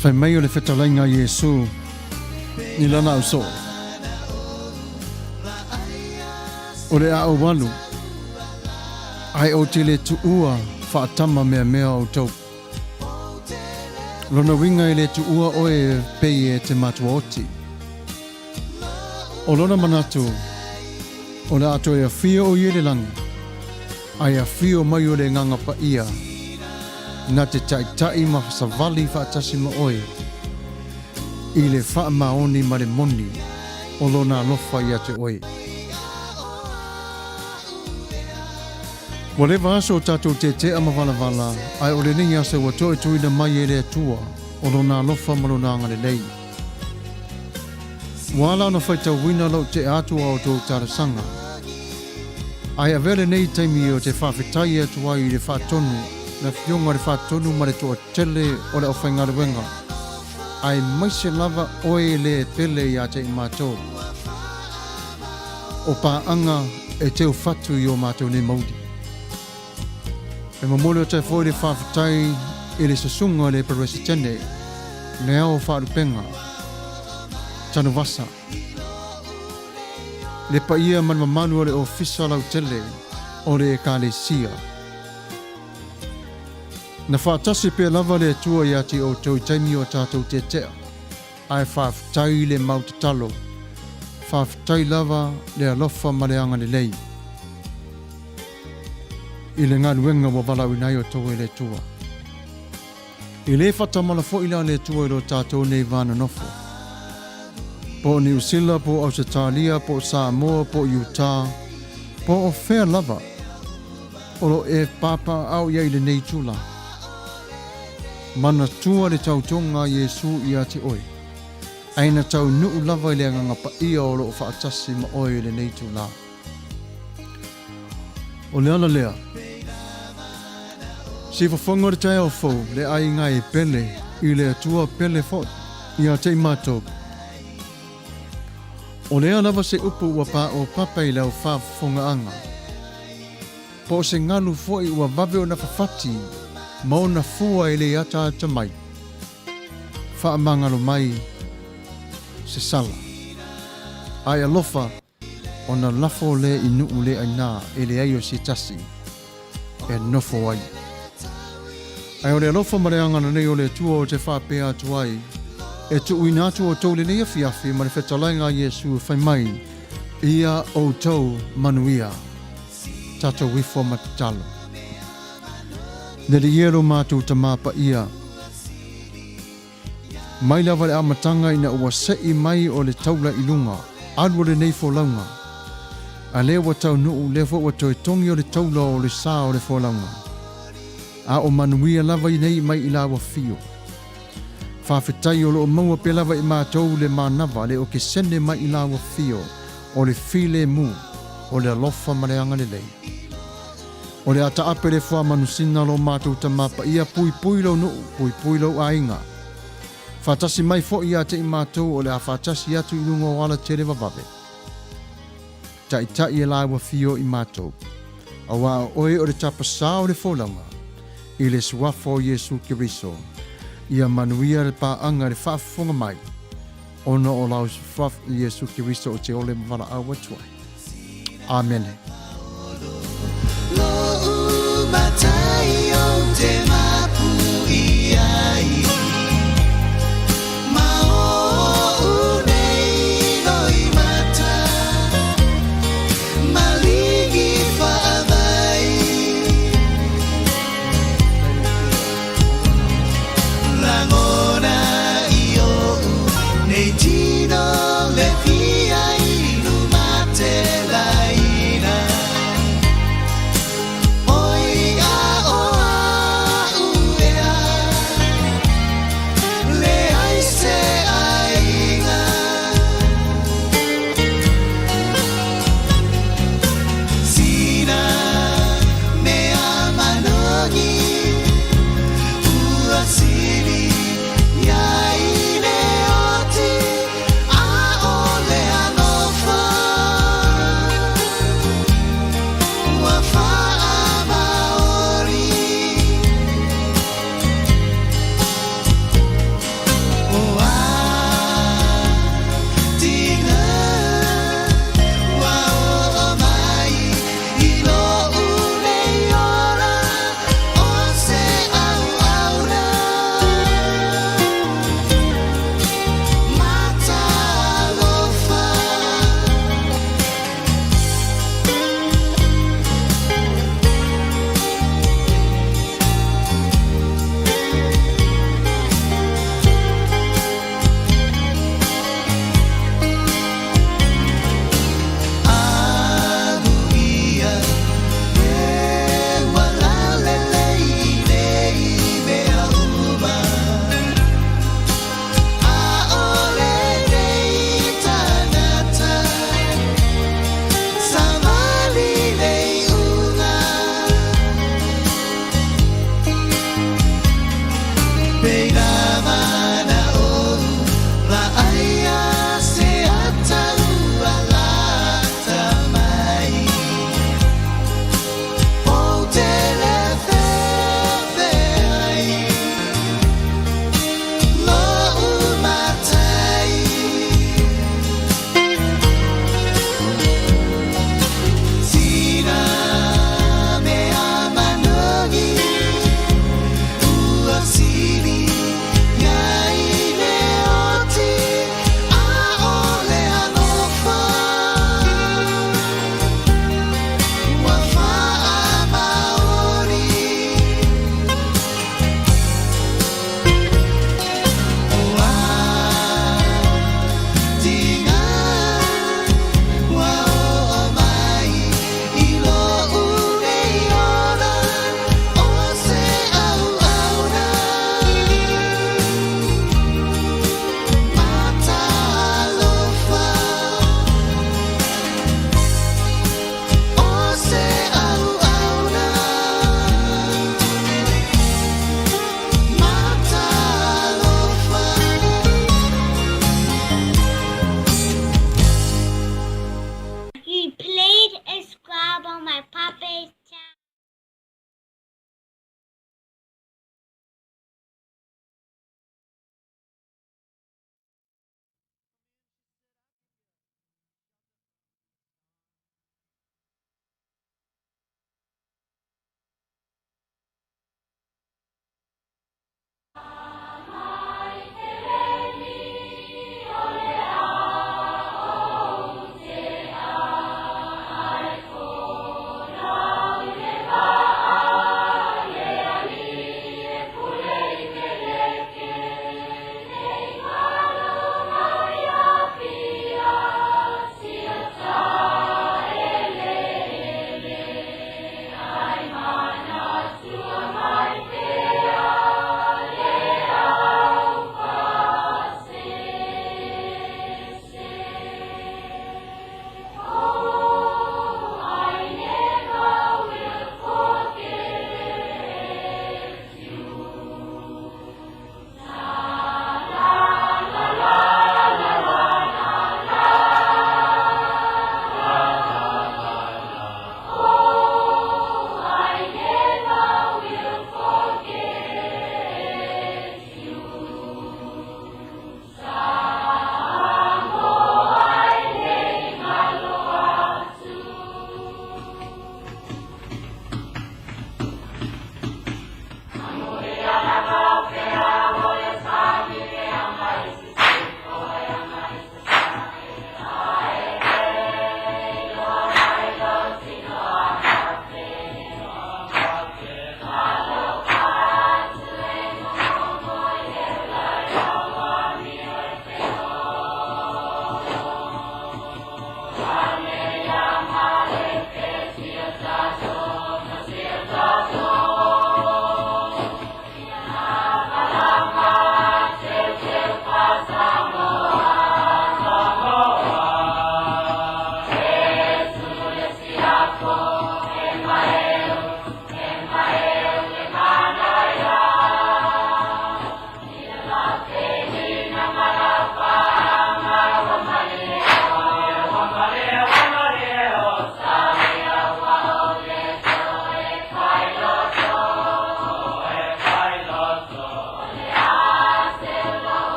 Fai mai o le fetalaiga a Iesu i lana ausoo, O le a ou alu, ae ou te le tuua faatama meamea outou. Lona uiga e le tuua oe e pei e te matuaoti. O lona manatu, o le a toe afio o ia i le lagi, ae afio mai o le Agaga Paia, na te taitai ma savali faatasi ma oe i le faamaoni ma le moni o lona alofa ia te oe. Ua leva aso o tatou tetea ma valavala, ae o lenei aso ua toe tuuina mai e le Atua o Lona alofa ma Lona agalelei. Ua ala ona faitauina lou tea atu a outou talosaga. Ae avea lenei taimi ou te faafetai atu ai i le Faatonu, le Afioga i le Faatonu ma le toatele o le aufaigaluega, aemaise lava oe le pele ia te i matou. O paaga e teu fatu i o matou nei mauli. E momoli atu ai foi le faafetai i le susuga i le Peresetene, le Ao Faalupega, Tanuvasa, le paia ma le mamalu o le Ofisa Lautele o le Ekalesia. Na faatasi pea lava le Atua ia te outou i taimi o tatou tetea. Ae faafetai le mau tatalo. Faafetai lava le alofa ma le agalelei i le galuega ua valaauina ai outou e le Atua. E le faatamala foi la le Atua i lo tatou nei va nonofo. Po o Niu Sila, po o Ausetalia, po o Samoa, po o Utah, po o fea lava o lo o e papaaao i ai i lenei itula. Manatua le tautoga a Iesu ia te oe, ae na taunuu lava i le Agaga Paia o lo o faatasi ma oe i lenei itula. O le ala lea, sifofoga o le taeao fou, le aiga e pele i le Atua pele foi ia te i matou. O lea lava se upu ua paopapa i lau faafofogaaga. Po o se galu foi ua vave ona fafati ma ona fua e le ataata mai. Faamagalo mai se sala. Ae alofa ona lafo le i nuu le aina e leai o se tasi e nofo ai. Ae o le alofa ma le agalelei o le Atua ou te faapea atu ai, e tuuina atu outou lenei afiafi ma le fetalaiga a Iesu e fai mai, Ia outou manuia. Tatou ifo ma tatalo. Le Alii e lo matou Tama Paia, mai lava le amataga ina ua se'i mai o le taula i luga, alu o lenei folauga, a lea ua taunuu, lea foi ua toe togi o le taula o le sa o le folauga. A o manuia lava nei mai i lau afio. Faafetai o lo o maua pea lava i matou le manava le okesene mai i lau afio o le filemu, o le alofa ma le agalelei. O le a taape le fuamanusina lo matou Tama Paia, puipui lou nuu, puipui lou aiga. Faatasi mai foi ia te i matou o le a faatasi atu i luga o ala tele vavave. Taitai e lau afio i matou, auā o oe o le tapasā o le folauga, i le Suafa o Iesu Keriso, ia manuia le paaga i le faafofoga mai, ona o lau Suafa Iesu Keriso o te ole ma valaau atu ai. Amene.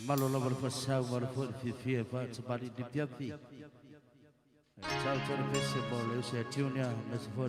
Malo lava le faasau ma le foi le fiafia e faatamalii lipiapi. E tau tele pese mo le usi a Junior, aemaise foi.